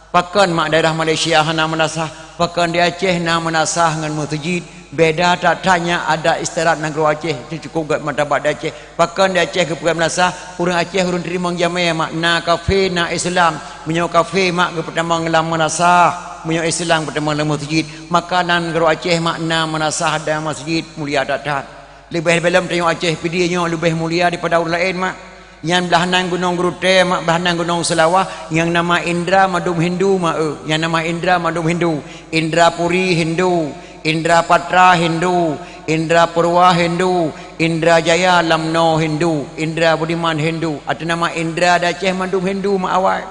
Pakon mak daerah Malaysia hana meulasah? Pakon di Aceh na meulasah ngon meuseujid? Beda that-that nyan adat istiadat nanggroe Aceh, itu cukup gét martabat di Aceh. Pakon di Aceh geupeugah meulasah, ureuëng Aceh ureuëng teurimong jamé mak, na kafé, na Islam. Meunyoe kafé mak geupeutamong lam meulasah, meunyoe Islam geutamong lam meuseujid. Maka nanggroe Aceh mak na meulasah dan meuseujid mulia that-that. Leubeh-leubeh lom tanyoe Aceh Pidie nyoe leubeh mulia daripada ureuëng laén mak. Nyan blaih nan Gunong Geurutée mak, blaih nan Gunong Seulawah, nyang nama Indra mandum Hindu mak, eh, nyang nama Indra mandum Hindu. Indra Puri Hindu, Indra Patra Hindu, Indra Purwa Hindu, Indra Jaya Lamno Hindu, Indra Budiman Hindu. Ateueh nama Indra di Aceh mandum Hindu mak awai.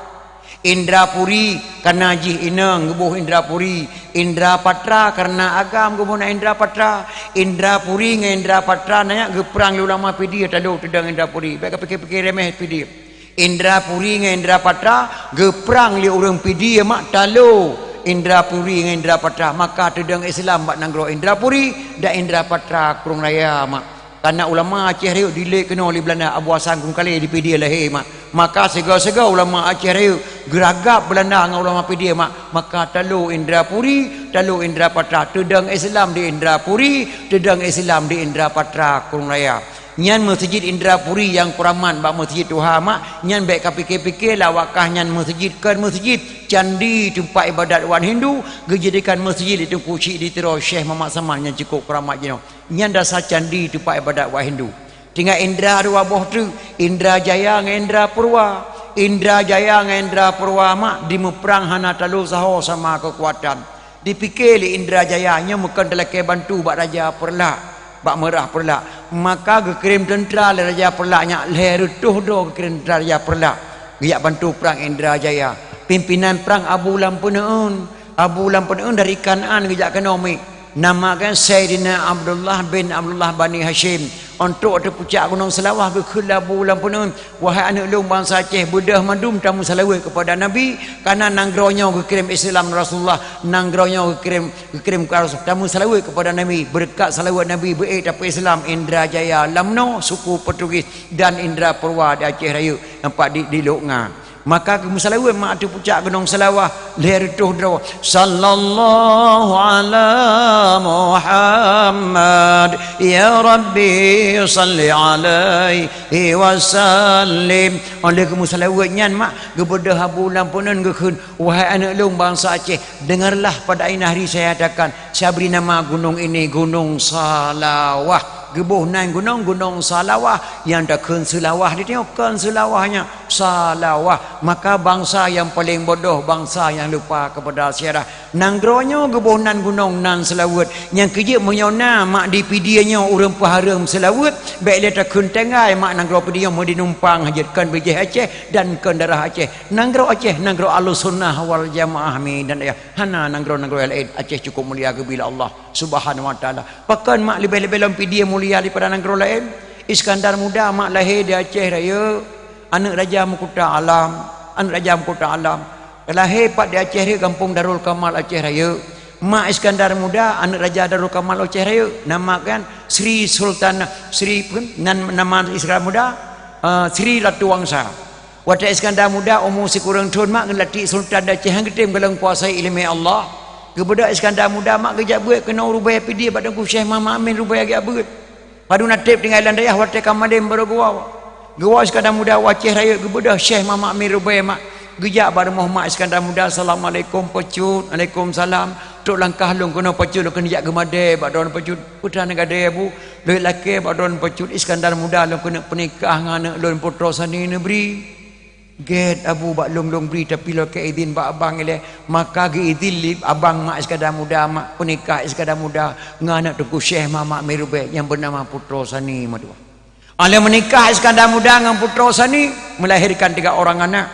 Indra Puri, kareuna jih inong geuboh Indra Puri. Indra Patra, kareuna agam geuboh na Indra Patra. Indra Puri ngon Indra Patra nyan geuprang lé ulama Pidie talo teudong Indra Puri. Bék ka pikée-pikée remeh Pidie. Indra Puri ngon Indra Patra geuprang lé ureuëng Pidie mak talo Indra Puri ngon Indra Patra. Maka teudong Islam bak nanggroe Indra Puri dan Indra Patra Krueng Raya mak. Kareuna ulama Aceh Rayeuk dilé keunoe lé Beulanda, Abu Hasan Krueng Kalé di Pidie lahé mak. Maka sigoe-sigoe ulama Aceh Rayeuk geuragab Beulanda ngon ulama Pidie mak. Maka talo Indra Puri, talo Indra Patra, teudong Islam di Indra Puri, teudong Islam di Indra Patra Krueng Raya. Nyan meuseujid Indra Puri nyang kuramat bak meuseujid tuha mak. Nyan bék ka pikée-pikée lawak kah nyan meuseujid, kon meuseujid. Candi teumpat iébadat umat Hindu geujadikan meuseujid lé Teungku Chik di Tiro Syekh Muhammad Saman nyang cukup kuramat jinoe. Nyan dasar candi teumpat iébadat umat Hindu. Tinggai Indra dua boh treuk, Indra Jaya ngon Indra Purwa. Indra Jaya ngon Indra Purwa mak dimeuprang hana talo saho sama keukuatan. Dipike lé Indra Jaya nyoe meukon talakée bantu bak Raja Peureulak, bak Meurah Peureulak. Maka geukirém teuntra lé Raja Peureulak nyak lhée reutôh droe geukirém teuntra Raja Peureulak geujak bantu prang Indra Jaya. Pimpinan prang Abu Lam Peuneuen. Abu Lam Peuneuen dari Kanaan geujak keunoe miet. Nama geuh Saidina Abdullah bin Abdullah Bani Hasyim. Untuk ateueh pucak Gunong Seulawah geukheun lé Abu Lam Peuneuen, "Wahai aneuëk lôn bansa Aceh, beudôh mandum tameuseulaweuet keupada Nabi, kareuna nanggroe nyoe geukirém Islam Rasulullah, nanggroe nyoe geukirém, geukirém keu Rasul. Tameuseulaweuet keupada Nabi, beureukat seulaweuet Nabi beuék tapeu-Islam Indra Jaya Lamno, suku Portugis, dan Indra Purwa di Aceh Rayeuk, nampak di, di Lok Nga." Maka geumeuseulaweuet mak ateueh pucak Gunong Seulawah lhée reutôh droe, "Sallallahu ala Muhammad, ya Rabbi salli alaihi wasallim." Óh lheueh geumeuseulaweuet nyan mak geubeudôh Abu Lam Peuneuen geukheun, "Wahai aneuëk lôn bansa Aceh, dengarlah pada ini hari saya katakan, saya beri nama gunung ini Gunung Salawah." Geuboh nan gunong, Gunong Salawah, nyang takheun Seulawah di tanyoe kon Seulawah nyan, Salawah. Maka bansa nyang paleng bodoh, bansa nyang lupa keupada seujarah. Nanggroe nyoe geuboh nan gunong nan seulaweuet. Nyang keujeuet meunyoe na mak di Pidie nyoe ureuëng peuhareuem seulaweuet, bék lé takheun tinggai mak nanggroe Pidie nyoe meudi numpang hajat kon bijéh Aceh dan kon darah Aceh. Nanggroe Aceh, nanggroe Ahlussunnah wal Jamaah mi dan ayah. Hana nanggroe-nanggroe laén, Aceh cukup mulia geubri lé Allah Subhanahu wa Taala. Pakon mak leubeh-leubeh lom Pidie mulia daripada nanggroe laén? Iskandar Muda mak lahé di Aceh Rayeuk, aneuëk Raja Meukuta Alam, aneuëk Raja Meukuta Alam. Lahé pat di Aceh Rayeuk, gampông Darul Kamal Aceh Rayeuk. Mak Iskandar Muda, aneuëk Raja Darul Kamal Aceh Rayeuk, nama kan Sri Sultan, Sri pun nan nama Iskandar Muda, eh, Sri Ratu Wangsa. Watée Iskandar Muda umu sikureueng thon mak geulakée sultan di Aceh nyang geutem golom kuasai iéleumé Allah. Geubeudôh Iskandar Muda mak geujak beuet keunoe rubée Pidie bak Teungku Syekh Muhammad Amin rubée geujak beuet. Padub na treb tinggai lam dayah watée ka malem baroe geuwoe. Geuwoe Iskandar Muda u Aceh Rayeuk geubeudôh Syekh Muhammad Amin rubée mak geujak bak rumoh mak Iskandar Muda, "Assalamualaikum Peucut." "Waalaikumsalam." "Trok langkah lôn keunoe Peucut, lôn keuneuk jak geumadée bak droeneuh Peucut." "Peue teuma gadée Abu?" "Lôn lakée bak droeneuh Peucut Iskandar Muda lôn keuneuk peunikah ngon aneuëk lôn Putroe Sani Neubri." "Gét Abu, bak lôn lôn bri, tapi lôn lakée idhin bak abang ilée." Maka geuidhin lé abang mak Iskandar Muda mak peunikah Iskandar Muda ngon aneuëk Teungku Syekh Muhammad Amin rubée nyang beunama Putroe Sani Madua. Óh lheueh meunikah Iskandar Muda ngon Putroe Sani, melahirkan tiga orang anak.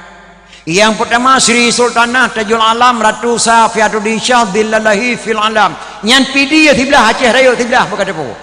Nyang peutama Sri Sultanah Tajul Alam Ratu Safiatuddin Syah Dhillalahi fil Alam. Nyan Pidie siblah, Aceh Rayeuk siblah, bukon teupeu.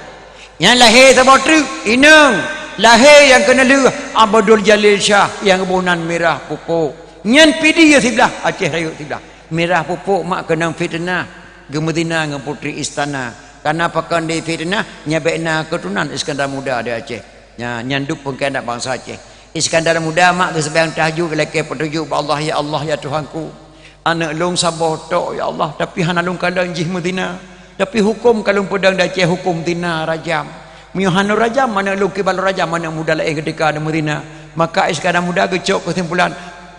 Nyan lahé saboh treuk, inong. Lahé nyang keuneulheueh Abdul Jalil Syah nyang geuboh nan Mirah Pupuk. Nyan Pidie siblah, Aceh Rayeuk siblah. Mirah Pupuk mak keunong fiteunah, geumeuzina ngon putri istana. Kareuna pakon di fiteunah, nyan bék na keuturonan Iskandar Muda di Aceh. Nya, nyan duek peungkhianat bansa Aceh. Iskandar Muda mak geuseumbahyang tahajud geulakée peutuju bak Allah, "Ya Allah, ya Tuhanku, aneuëk lôn saboh tok, ya Allah, tapi hana lôn kalon jih meuzina. Tapi huköm ka lôn peudong di Aceh huköm zina rajam. Meunyoe hana rajam, aneuk lôn kiban lôn rajam aneuk muda laén keutika aneuk meuzina. Maka Iskandar Muda geucok keusimpulan,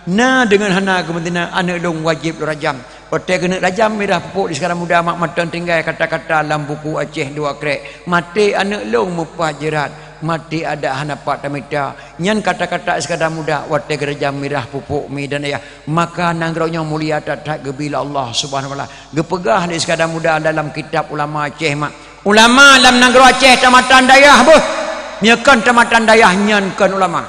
na deungon hana geumeuzina aneuk lôn wajéb lôn rajam. Watée keuneuk rajam mirah pupuk di Iskandar Muda mak mantong tinggai kata-kata lam buku Aceh dua krek, "Maté aneuk lôn meupat jeurat, maté adat hana pat tamita." Nyan kata-kata Iskandar Muda watée geurajam mirah pupuk mi dan ayah. Maka nanggroe nyoe mulia that-that geubri lé Allah Subhanahu wa Taala. Geupeugah lé Iskandar Muda dalam kitab ulama Aceh mak, "Ulama lam nanggroe Aceh tamatan dayah beuh, meunyoe kon tamatan dayah nyan kon ulama.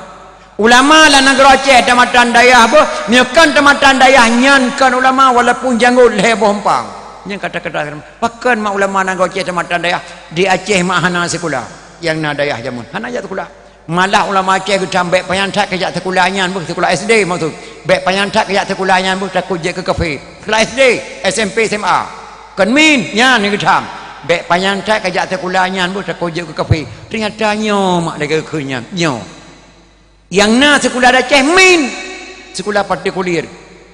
Ulama lam nanggroe Aceh tamatan dayah beuh, meunyoe kon tamatan dayah nyan kon ulama walaupun janggot lhée boh eumpang." Nyan kata-kata pakon mak ulama nanggroe Aceh tamatan dayah. Di Aceh mak hana sikula nyang na dayah jameun, hana jak sikula. Malah ulama Aceh geutam bék panyang that kajak sikula nyan beuh, sikula S D maksud. Bék panyang that kajak sikula nyan beuh, takot jeuet keu kafé. Sikula S D, S M P, S M A. Kon min, nyan geutam. Bék panyang that kajak sikula nyan beuh, takot jeuet keu kafé. Teunyata nyoe mak lagée keu nyan, nyoe. Nyang na sikula di Aceh min, sikula partikulir.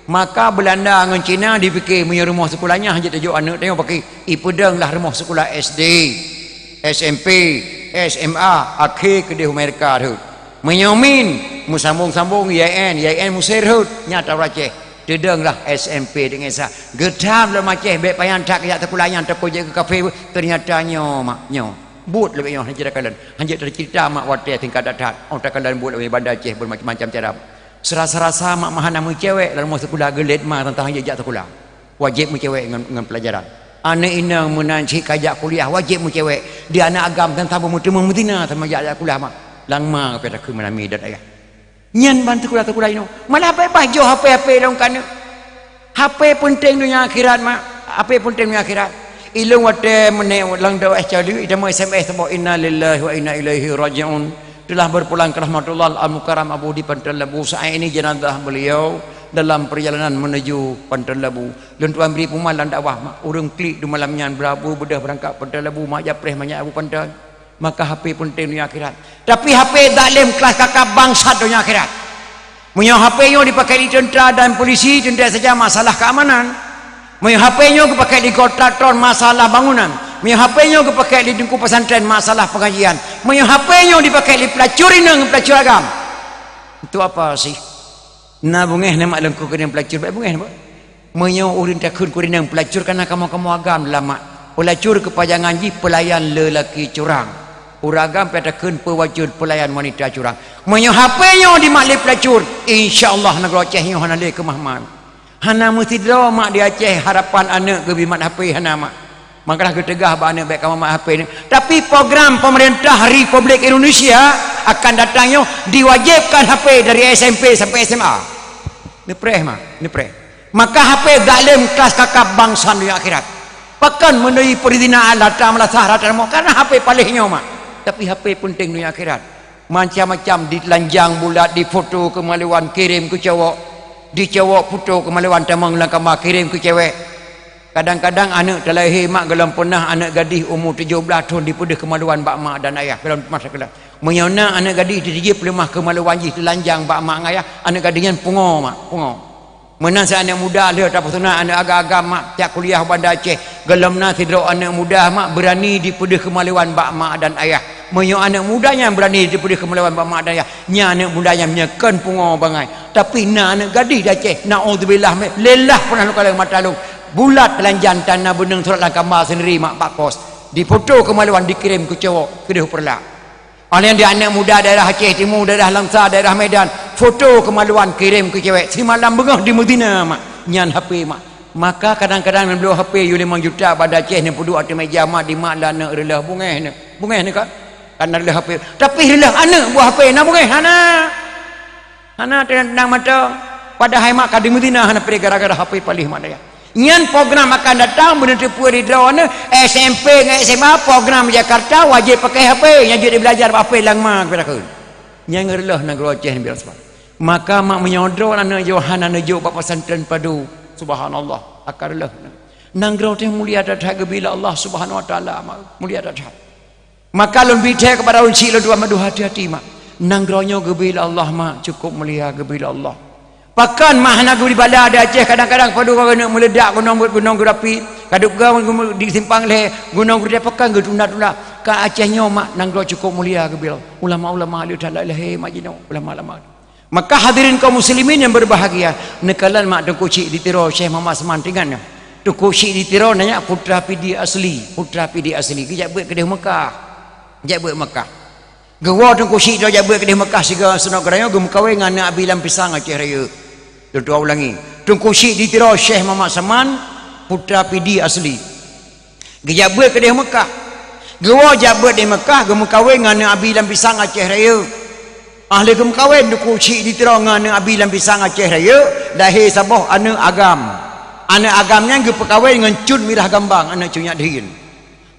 Maka Beulanda ngon Cina dipike meunyoe rumoh sikula nyan hana jeuet tajok aneuk tanyoe paké, ipeudong lah rumoh sikula S D, S M P, S M A, akhé keudeh Amerika rhot. Meunyoe min, meusambong-sambong I A N, I A N Mesir rhot, nyata ureueng Aceh. Teudong lah S M P deungon sa. Geutam lom Aceh bék panyang that kajak sikula nyan takot jeuet keu kafé, teunyata nyoe mak, nyoe. Buet lagée nyoe hana jeuet takalon. Hana jeuet teuceurita mak watée tingkat that-that. Oh takalon buet lagée Banda Aceh bermacam-macam cara. Serasa-rasa mak meuhana meucewek lam rumoh sikula geulet ma teuntang hana jeuet jak sikula. Wajéb meucewek ngon, ngon pelajaran. Aneuk inong meunan cit kajak kuliah wajéb meucewek. Di aneuk agam teuntang beumeuteumé meuzina sama jak, jak kuliah mak. Lam ma pih takheun meunami dan ayah. Nyan ban sikula-sikula inoe. Malah beubaih jih H P-H P lom ka aneuk. H P peunteng donya akhirat mak. H P peunteng donya akhirat. Ilôn watée meunék lam dakwah Cali, ita meu S M S saboh, "Innalillahi wa inna ilaihi raji'un. Telah berpulang ke rahmatullah Al-Mukarram Abu di Panton Labu. Saat ini jenazah beliau dalam perjalanan menuju Panton Labu." Lôn tuan bri peumalam dakwah mak. Ureuëng klik di malam nyan berabu beudôh beurangkat Panton Labu mak, japreh manyak Abu Panton. Maka H P peunteng donya akhirat. Tapi H P zalim kelas kakap bangsat donya akhirat. Meunyoe H P nyoe dipakai di tentara dan polisi, teuntée saja masalah keamanan. Meunyoe H P nyoe geupakai di kontraktor, masalah bangunan. Meunyoe H P nyoe geupakai di teungku pesantren, masalah pengajian. Meunyoe H P nyoe dipakai di pelacur inong, pelacur agam. Untuk apa sih? Na beungéh na mak lengku keuneuk pelacur, bék beungéh na, Pak. Meunyoe ureuëng takheun keu ureuëng nyang peulacur, kana kamoe-kamoe agam lama. Peulacur keupajangan jih pelayan lelaki curang. Ureuëng agam pih takheun peulacur pelayan wanita curang. Meunyoe H P nyoe dimat lé peulacur, insya Allah nanggroe Aceh nyoe hana lé keumah-mah. Hana meusidroe mak di Aceh harapan aneuk geubi mat H P, hana mak. Maka geuteugah bak aneuk bék kamoe mat H P nyoe. Tapi program pemerintah Republik Indonesia akan datang nyoe diwajibkan H P dari S M P sampai S M A. Neupreh mak, neupreh. Maka H P zalim kelas kakap bangsat donya akhirat. Pakon meunuri peuridinaan rata meulasah rata mok karena H P paléh nyoe mak. Tapi H P peunteng donya akhirat. Macam-macam ditelanjang bulat, difoto keumaluan kirém keu cowok, dicowok foto keumaluan tamong lam kama kirém keu cewek. Kadang-kadang aneuk talahé mak golom peunah aneuk gadih umu tujoh blaih thon dipeudeuh keumaluan bak mak dan ayah golom masa keulah. Meunyoe na aneuk gadih teujieb leumah keumaluan jih teulanjang bak mak ngon ayah, aneuk gadih nyan pungo mak, pungo. Meunan sa aneuk muda lheueh tapeusunat aneuk agam-agam mak jak kuliah u Banda Aceh, golom na sidroe aneuk muda mak beurani dipeudeuh keumaluan bak mak dan ayah. Meunyoe aneuk muda nyan beurani dipeudeuh keumaluan bak mak dan ayah, nyan aneuk muda nyan meunyoe kon pungo bangai. Tapi na aneuk gadih di Aceh, naudzubillah, lillah peunah lôn kalon mata lôn. Bulat teulanjang tan na beuneueng surat lam kama seundiri mak bak kos. Difoto keumaluan dikirém keu cowok keudeh u Peureulak. Óh lheueh nyan di aneuk muda daerah Aceh Timu, daerah Langsa, daerah Medan, foto keumaluan kirém keu cewek, simalam beungoh dimeuzina mak, nyan H P mak. Maka kadang-kadang neubloe H P yue limong juta Banda Aceh neupeuduek ateueh meja mak, dimat lé aneuk reuloh, beungéh neuh, beungéh neuh kan? Karena reuloh H P. Tapi reuloh aneuk buet H P na beungéh hana. Hana teunang-teunang mantong. Padahai mak ka dimeuzina hana preh gara-gara H P paléh mak dayah. Nyan program akan datang beuneuteupeu di droeneuh S M P ngon S M A program Jakarta wajéb pakai H P, nyang jeuet jibeulajar bak H P lam ma keubiet takheun. Nyan ngon reuloh nanggroe Aceh nibak seumah. Maka mak meunyoe droeneuh aneuk Yohan aneuk jok bak pesantren padu, subhanallah, akan reuloh. Nanggroe teuh mulia that-that geubri lé Allah Subhanahu wa Taala, mak, mulia that-that. Maka lôn bri thée keupada ulôn chik lôn tuan mandum hati-hati mak. Nanggroe nyoe geubri lé Allah mak, cukup mulia geubri lé Allah. Pakon mak hana geubri bala di Aceh, kadang-kadang padub keuneuk meuledak gunong, gunong geurapi, kadub geu di simpang lhée gunong geudeh, pakon geutunda-tunda. Ka Aceh nyoe mak nanggroe cukôp mulia geubri ulama-ulama, le that lahé mak jinoe ulama-ulama. Maka hadirin kaum muslimin yang berbahagia, neukalon mak Teungku Chik di Tiro, Syekh Muhammad Saman, ingat nyoe. Teungku Chik di Tiro nyan putra Pidie asli, putra Pidie asli. Geujak beuet keudeh Mekah. Jak beuet Mekah. Geuwoe Teungku Chik di Tiro jak beuet keudeh Mekah sigoe seunok geutanyoe, geumeukawen ngon aneuk Abi Lam Pisang Aceh Raya. Lôn tuan ulangi. Teungku Chik di Tiro, Syekh Muhammad Saman, putra Pidie asli. Geujak beuet keudeh Mekah. Geuwoe jak beuet di Mekah, geumeukawen ngon aneuk Abi Lam Pisang Aceh Raya. Ah lheueh geumeukawen Teungku Chik di Tiro ngon aneuk Abi Lam Pisang Aceh Raya, lahé saboh aneuk agam. Aneuk agam nyan geupeukawen ngon Cut Mirah Gambang, aneuk Cut Nyak Dhien.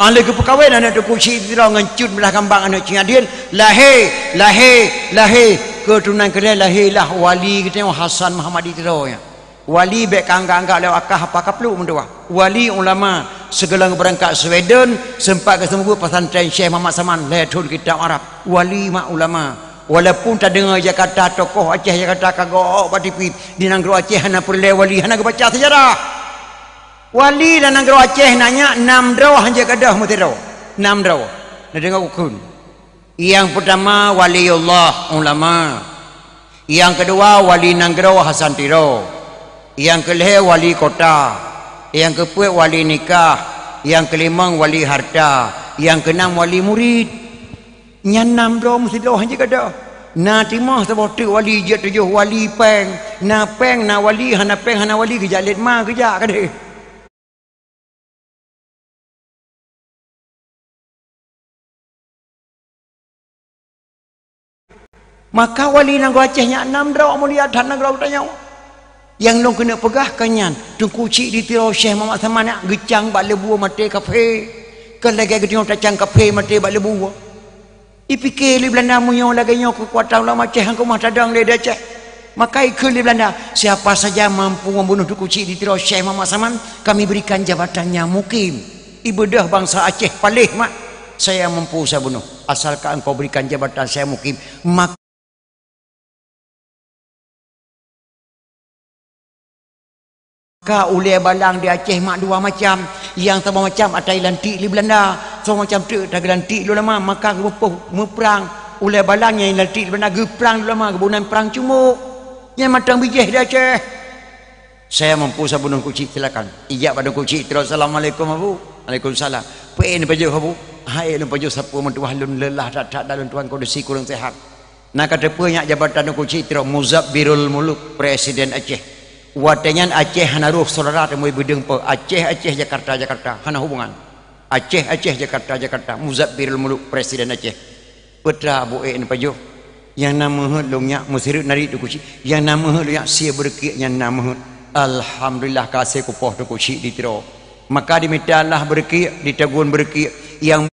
Ah lheueh geupeukawen aneuk Teungku Chik di Tiro ngon Cut Mirah Gambang, aneuk Cut Nyak Dhien, lahé, lahé, lahé keuturonan keudeh, lahé lah wali geutanyoe, Hasan Muhammad di Tiro nyan. Wali bék ka anggap-anggap lé akah apa kapluk meutuah. Wali ulama, sigohlom geubeurangkat Sweden, seumpat geuseumeubeuet pesantren Syekh Muhammad Saman lhée thon kitab Arab. Wali mak ulama. Walaupun tadeungoe Jakarta, tokoh Aceh Jakarta ka geuok bak tipi, di nanggroe Aceh hana peureulée wali, hana geubaca seujarah. Wali lam nanggroe Aceh na nyak nam droe hanjeuet gadôh meusidroe. Nam droe. Neudeungoe kukheun. Nyang peutama waliullah, ulama. Nyang keudua wali nanggroe, Hasan Tiro. Nyang keulhée wali kota. Nyang keupeuet wali nikah. Nyang keulimong wali harta. Nyang keunam wali murit. Nyan nam droe meusidroe hanjeuet gadôh. Na timoh saboh teuk wali, jeuet tujoh wali péng. Na péng na wali, hana péng hana wali, geujak lét ma geujak keudeh. Maka wali nanggroe Aceh nyan nam droe mulia that nanggroe geutanyoe. Nyang lôn keuneuk peugah ka nyan, Teungku Chik di Tiro, Syekh Muhammad Saman nyan geucang bak leubue maté kafé. Kon lagée geutanyoe tacang kafé maté bak leubue. Ipike lé Beulanda meunyoe lagée nyoe keukuatan ulama Aceh, han keumah tadong lé di Aceh. Maka ikheun lé Beulanda, "Siapa saja mampu membunuh Teungku Chik di Tiro, Syekh Muhammad Saman, kami berikan jabatan nyang mukim." Ibeudôh bansa Aceh paléh mak, "Saya mampu saya bunuh, asalkan engkau berikan jabatan saya mukim." Maka Ka ulée balang di Aceh mak dua macam. Nyang saboh macam ata geulantik lé Beulanda, saboh macam teuk ata geulantik lé ulama, maka geupeupôh meuprang. Ulée balang nyang lantik lé Beulanda geuprang lé ulama, geuboh nan prang cumuk. Nyan mantong bijéh di Aceh. Saya mampu saboh Teungku Chik, silakan. Ijak bak Teungku Chik, terus, "Assalamualaikum, Abu." "Waalaikumsalam." "Peue neupajoh, Abu?" "Hai, lôn pajoh sapeue meutuah, lôn leulah that-that dan lôn tuan kondisi kurang sehat." Na ka teupeue nyak jabatan Teungku Chik di Tiro, Muzabbirul Muluk, Presiden Aceh. Watée nyan Aceh hana roh syedara teumui beudeueng peue, Aceh, Aceh, Jakarta, Jakarta, hana hubungan. Aceh, Aceh, Jakarta, Jakarta, Muzabbirul Muluk, Presiden Aceh. Peue teuma Abu ék neupajoh? Nyang na meuheuet lôn nyak, meusireuk nari Teungku Chik. Nyang na meuheuet lôn nyak, sie beureukiek nyang na meuheuet. Alhamdulillah, ka hase kupoh Teungku Chik di Tiro. Maka dimita Allah beureukiek, ditagun beureukiek. Nyang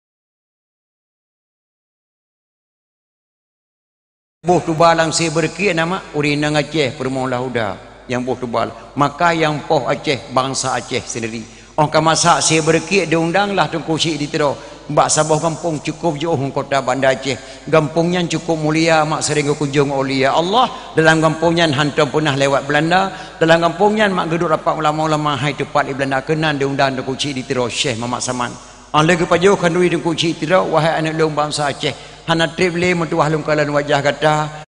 boh tuba lam sie beureukiek na mak, ureueng inong Aceh, peurumoh Lahuda, nyang boh tuba. Maka nyang poh Aceh, bansa Aceh sendiri. Óh ka masak sie beureukiek, diundanglah Teungku Chik di Tiro bak saboh gampông cukôp jiôh ngon kota Banda Aceh. Gampông nyan cukôp mulia, mak sering geukunjông oleh Allah. Dalam gampông nyan hantom peunah lewat Beulanda. Dalam gampông nyan mak geuduek rapat ulama-ulama hai teupat di Beulanda, keunan diundang Teungku Chik di Tiro, Syekh Muhammad Saman. Óh lheueh geupajoh khanduri Teungku Chik di Tiro, "Wahai aneuk lôn bansa Aceh, hana treb lé meutuah lôn kalon wajah gata."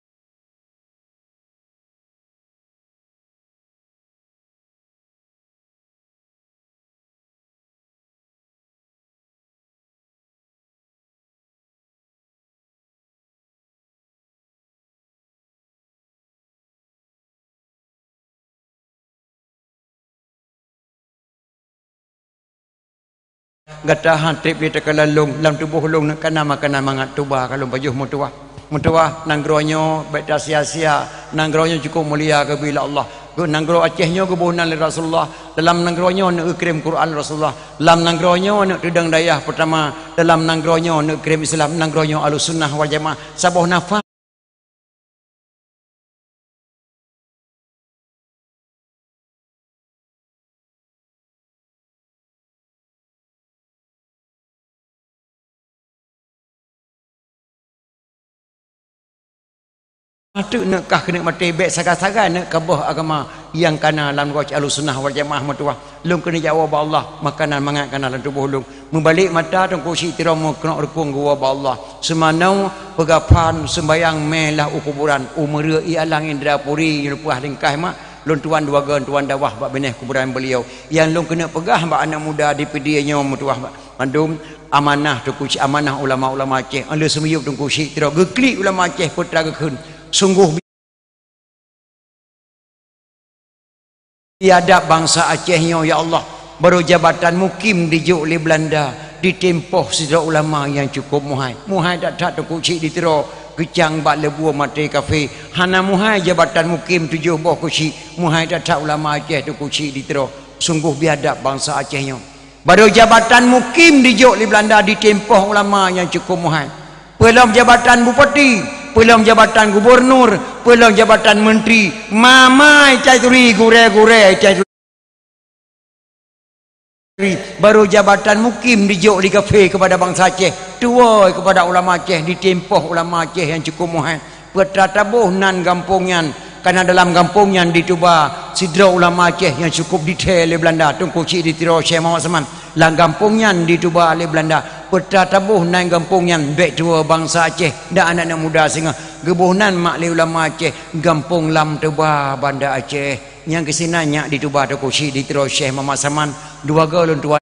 Gata han treb lé takalon lôn, lam tuboh lôn na kana makanan mangat, tuba ka lôn pajoh meutuah. Meutuah, nanggroe nyoe bék tasia-sia, nanggroe nyoe cukôp mulia geubri lé Allah. Geu-, nanggroe Aceh nyoe geuboh nan lé Rasulullah. Dalam nanggroe nyoe neuk geukirém Quran Rasulullah. Lam nanggroe nyoe neuk teudong dayah peutama. Dalam nanggroe nyoe neuk geukirém Islam, nanggroe nyoe Ahlussunnah wal Jamaah. Saboh nafah teuk neuk kah keuneuk maté, bék sagai-sagai neuk kaboh agama nyang kana lam goe Ahlussunnah wal Jamaah meutuwah. Lôn keuneuk jak woe bak Allah, makanan mangat kana lam tuboh lôn. Meubalek mata Teungku Chik Tiro meukeunok reukong geuwoe bak Allah. Seumanoe peugaphan seumbayang mé lah u kuburan, u meureuek ié alang indra puri, leupah lingkaih mak, lôn tuan dua goe tuan dakwah bak binéh kuburan beliau. Nyang lôn keuneuk peugah bak aneuk muda di Pidie nyoe meutuwah bak mandum amanah Teungku Chik, amanah ulama-ulama Aceh. Lheuh seumiyueb Teungku Chik Tiro geuklik ulama Aceh peue teuma geukheun. Sunggoh biadab bansa Aceh nyoe, ya Allah. Barô jabatan mukim dijok lé Beulanda, ditimpoh sidroe ulama nyang cukôp muhai. Muhai that-that Teungku Chik di Tiro, geucang bak leubue maté kafé. Hana muhai jabatan mukim tujoh boh keuchik, muhai that-that ulama Aceh Teungku Chik di Tiro. Sunggoh biadab bansa Aceh nyoe. Barô jabatan mukim dijok lé Beulanda, ditimpoh ulama nyang cukôp muhai. Peulom jabatan bupati, peulom jabatan gubunur, peulom jabatan menteri, mamai cai turi, gurée-gurée cai turi. Barô jabatan mukim dijok lé kafé keupada bansa Aceh, tuwoe keupada ulama Aceh, ditimpoh ulama Aceh nyang cukôp muhai. Peue teuma taboh nan gampông nyan, kana dalam gampông nyan dituba sidroe ulama Aceh nyang cukôp dithèe lé Beulanda, Teungku Chik di Tiro Syekh Muhammad Saman. Lam gampông nyan dituba lé Beulanda. Peue teuma taboh nan gampông nyan, bék tuwoe bansa Aceh dan aneuk-aneuk muda singoh. Geuboh nan mak lé ulama Aceh, gampông Lam Tuba, Banda Aceh. Nyang keusinan nyak dituba Teungku Chik di Tiro Syekh Muhammad Saman, dua goe lôn tuan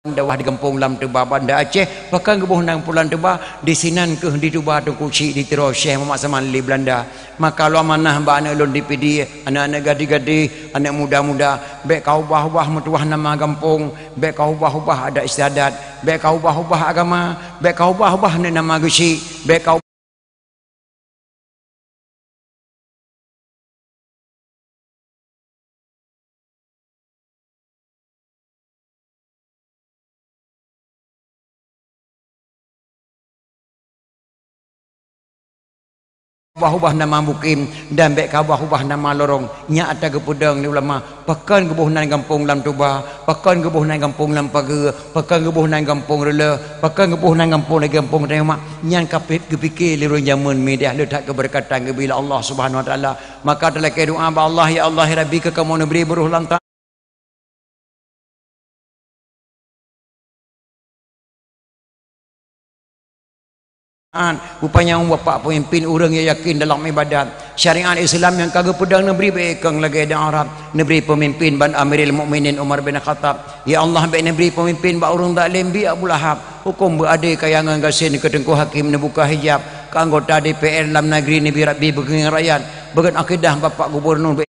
dakwah di gampông Lam Tuba, Banda Aceh. Pakon geuboh nan gampông Lam Tuba, disinan keuh dituba Teungku Chik di Tiro Syekh Muhammad Saman lé Beulanda. Maka lôn amanah bak aneuk lôn di Pidie, aneuk-aneuk gadih-gadih, aneuk muda-muda, bék ka ubah-ubah meutuwah nama gampông, bék ka ubah-ubah adat istiadat, bék ka ubah-ubah agama, bék ka ubah-ubah neuk nama geuchik, bék ka ubah-ubah nama mukim dan bék ka ubah-ubah nama lorong. Nyak ata geupeudong lé ulama, pakon geuboh nan gampông Lam Tuba, pakon geuboh nan gampông Lam Pageue, pakon geuboh nan gampông Reuleu, pakon geuboh nan gampông lagée gampông Tayoma. Nyan ka pih geupike lé ureuëng jamén midah le that keubeureukat geubri lé Allah Subhanahu Wa Taala. Maka talakée doá bak Allah, "Ya Allah, ya Rabbi, keu kamoe neubri beuroh lam ta-" An, upanyang bapak pemimpin ureuëng nyang yakin dalam ibadat. Syariat Islam nyang ka geupeudong neubri bak ikong lagée di Arab. Neubri pemimpin ban Amiril Mukminin Umar bin Khattab. Ya Allah, bék neubri pemimpin bak ureuëng zalim bi Abu Lahab. Huköm beuadé kaya ngon gasien keu Teungku Hakim neubuka hijab. Keu anggota D P R lam nageri neubri Rabbi beugeungieng rakyat. Beugon akidah bapak gubunur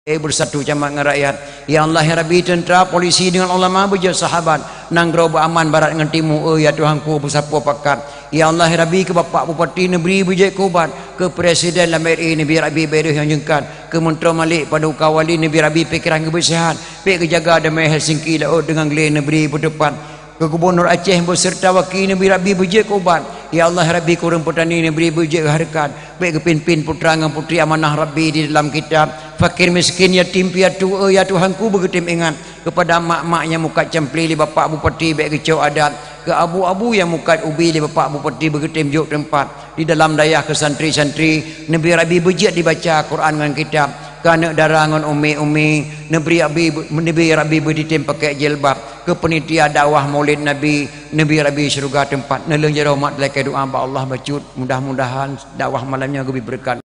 Eh, beusatu camat ngon rakyat. Ya Allah, ya Rabbi, teuntra, polisi deungon ulama beujeuet sahabat. Nanggroe beuaman barat ngon timu, eh, ya Tuhanku, beusapeue pakat. Ya Allah, ya Rabbi, keu Bapak Bupati neubri beujeuet keu ubat, keu Presiden lam R I neubri Rabbi bék deuh nyang jeungkat, keu Meuntroe Malik Paduka Wali neubri Rabbi pikeran geubeusihat, bék geujaga damai Helsinki laôt deungon glé neubri beuteupat. Keu Gubunur Aceh beuseureuta waki neubri Rabbi beujeuet keu ubat. Ya Allah, Rabbi, keu ureuëng peutani neubri beujeuet keu hareukat. Bék geupimpén putra ngon putri amanah Rabbi di dalam kitab. Fakir miskin, yatim piatu, eh, ya Tuhanku, beugeutem ingat. Keupada mak-mak nyang mukat campli lé Bapak Bupati bék geucok adat. Keu abu-abu nyang mukat ubi lé Bapak Bupati beugeutem jok teumpat. Di dalam dayah keu santri-santri, neubri Rabbi beujeuet dibaca Quran ngon kitab. Keu aneuëk dara ngon umi-umi, neubri Rabbi, neubri Rabbi beuditém pakèk jilbab. Keu peunitia dakwah Maulid Nabi, neubri Rabbi syeuruga teumpat. Neulheueh jaroe mat lakèe doa bak Allah bacut. Mudah-mudahan dakwah malam nyoe geubri beureukat.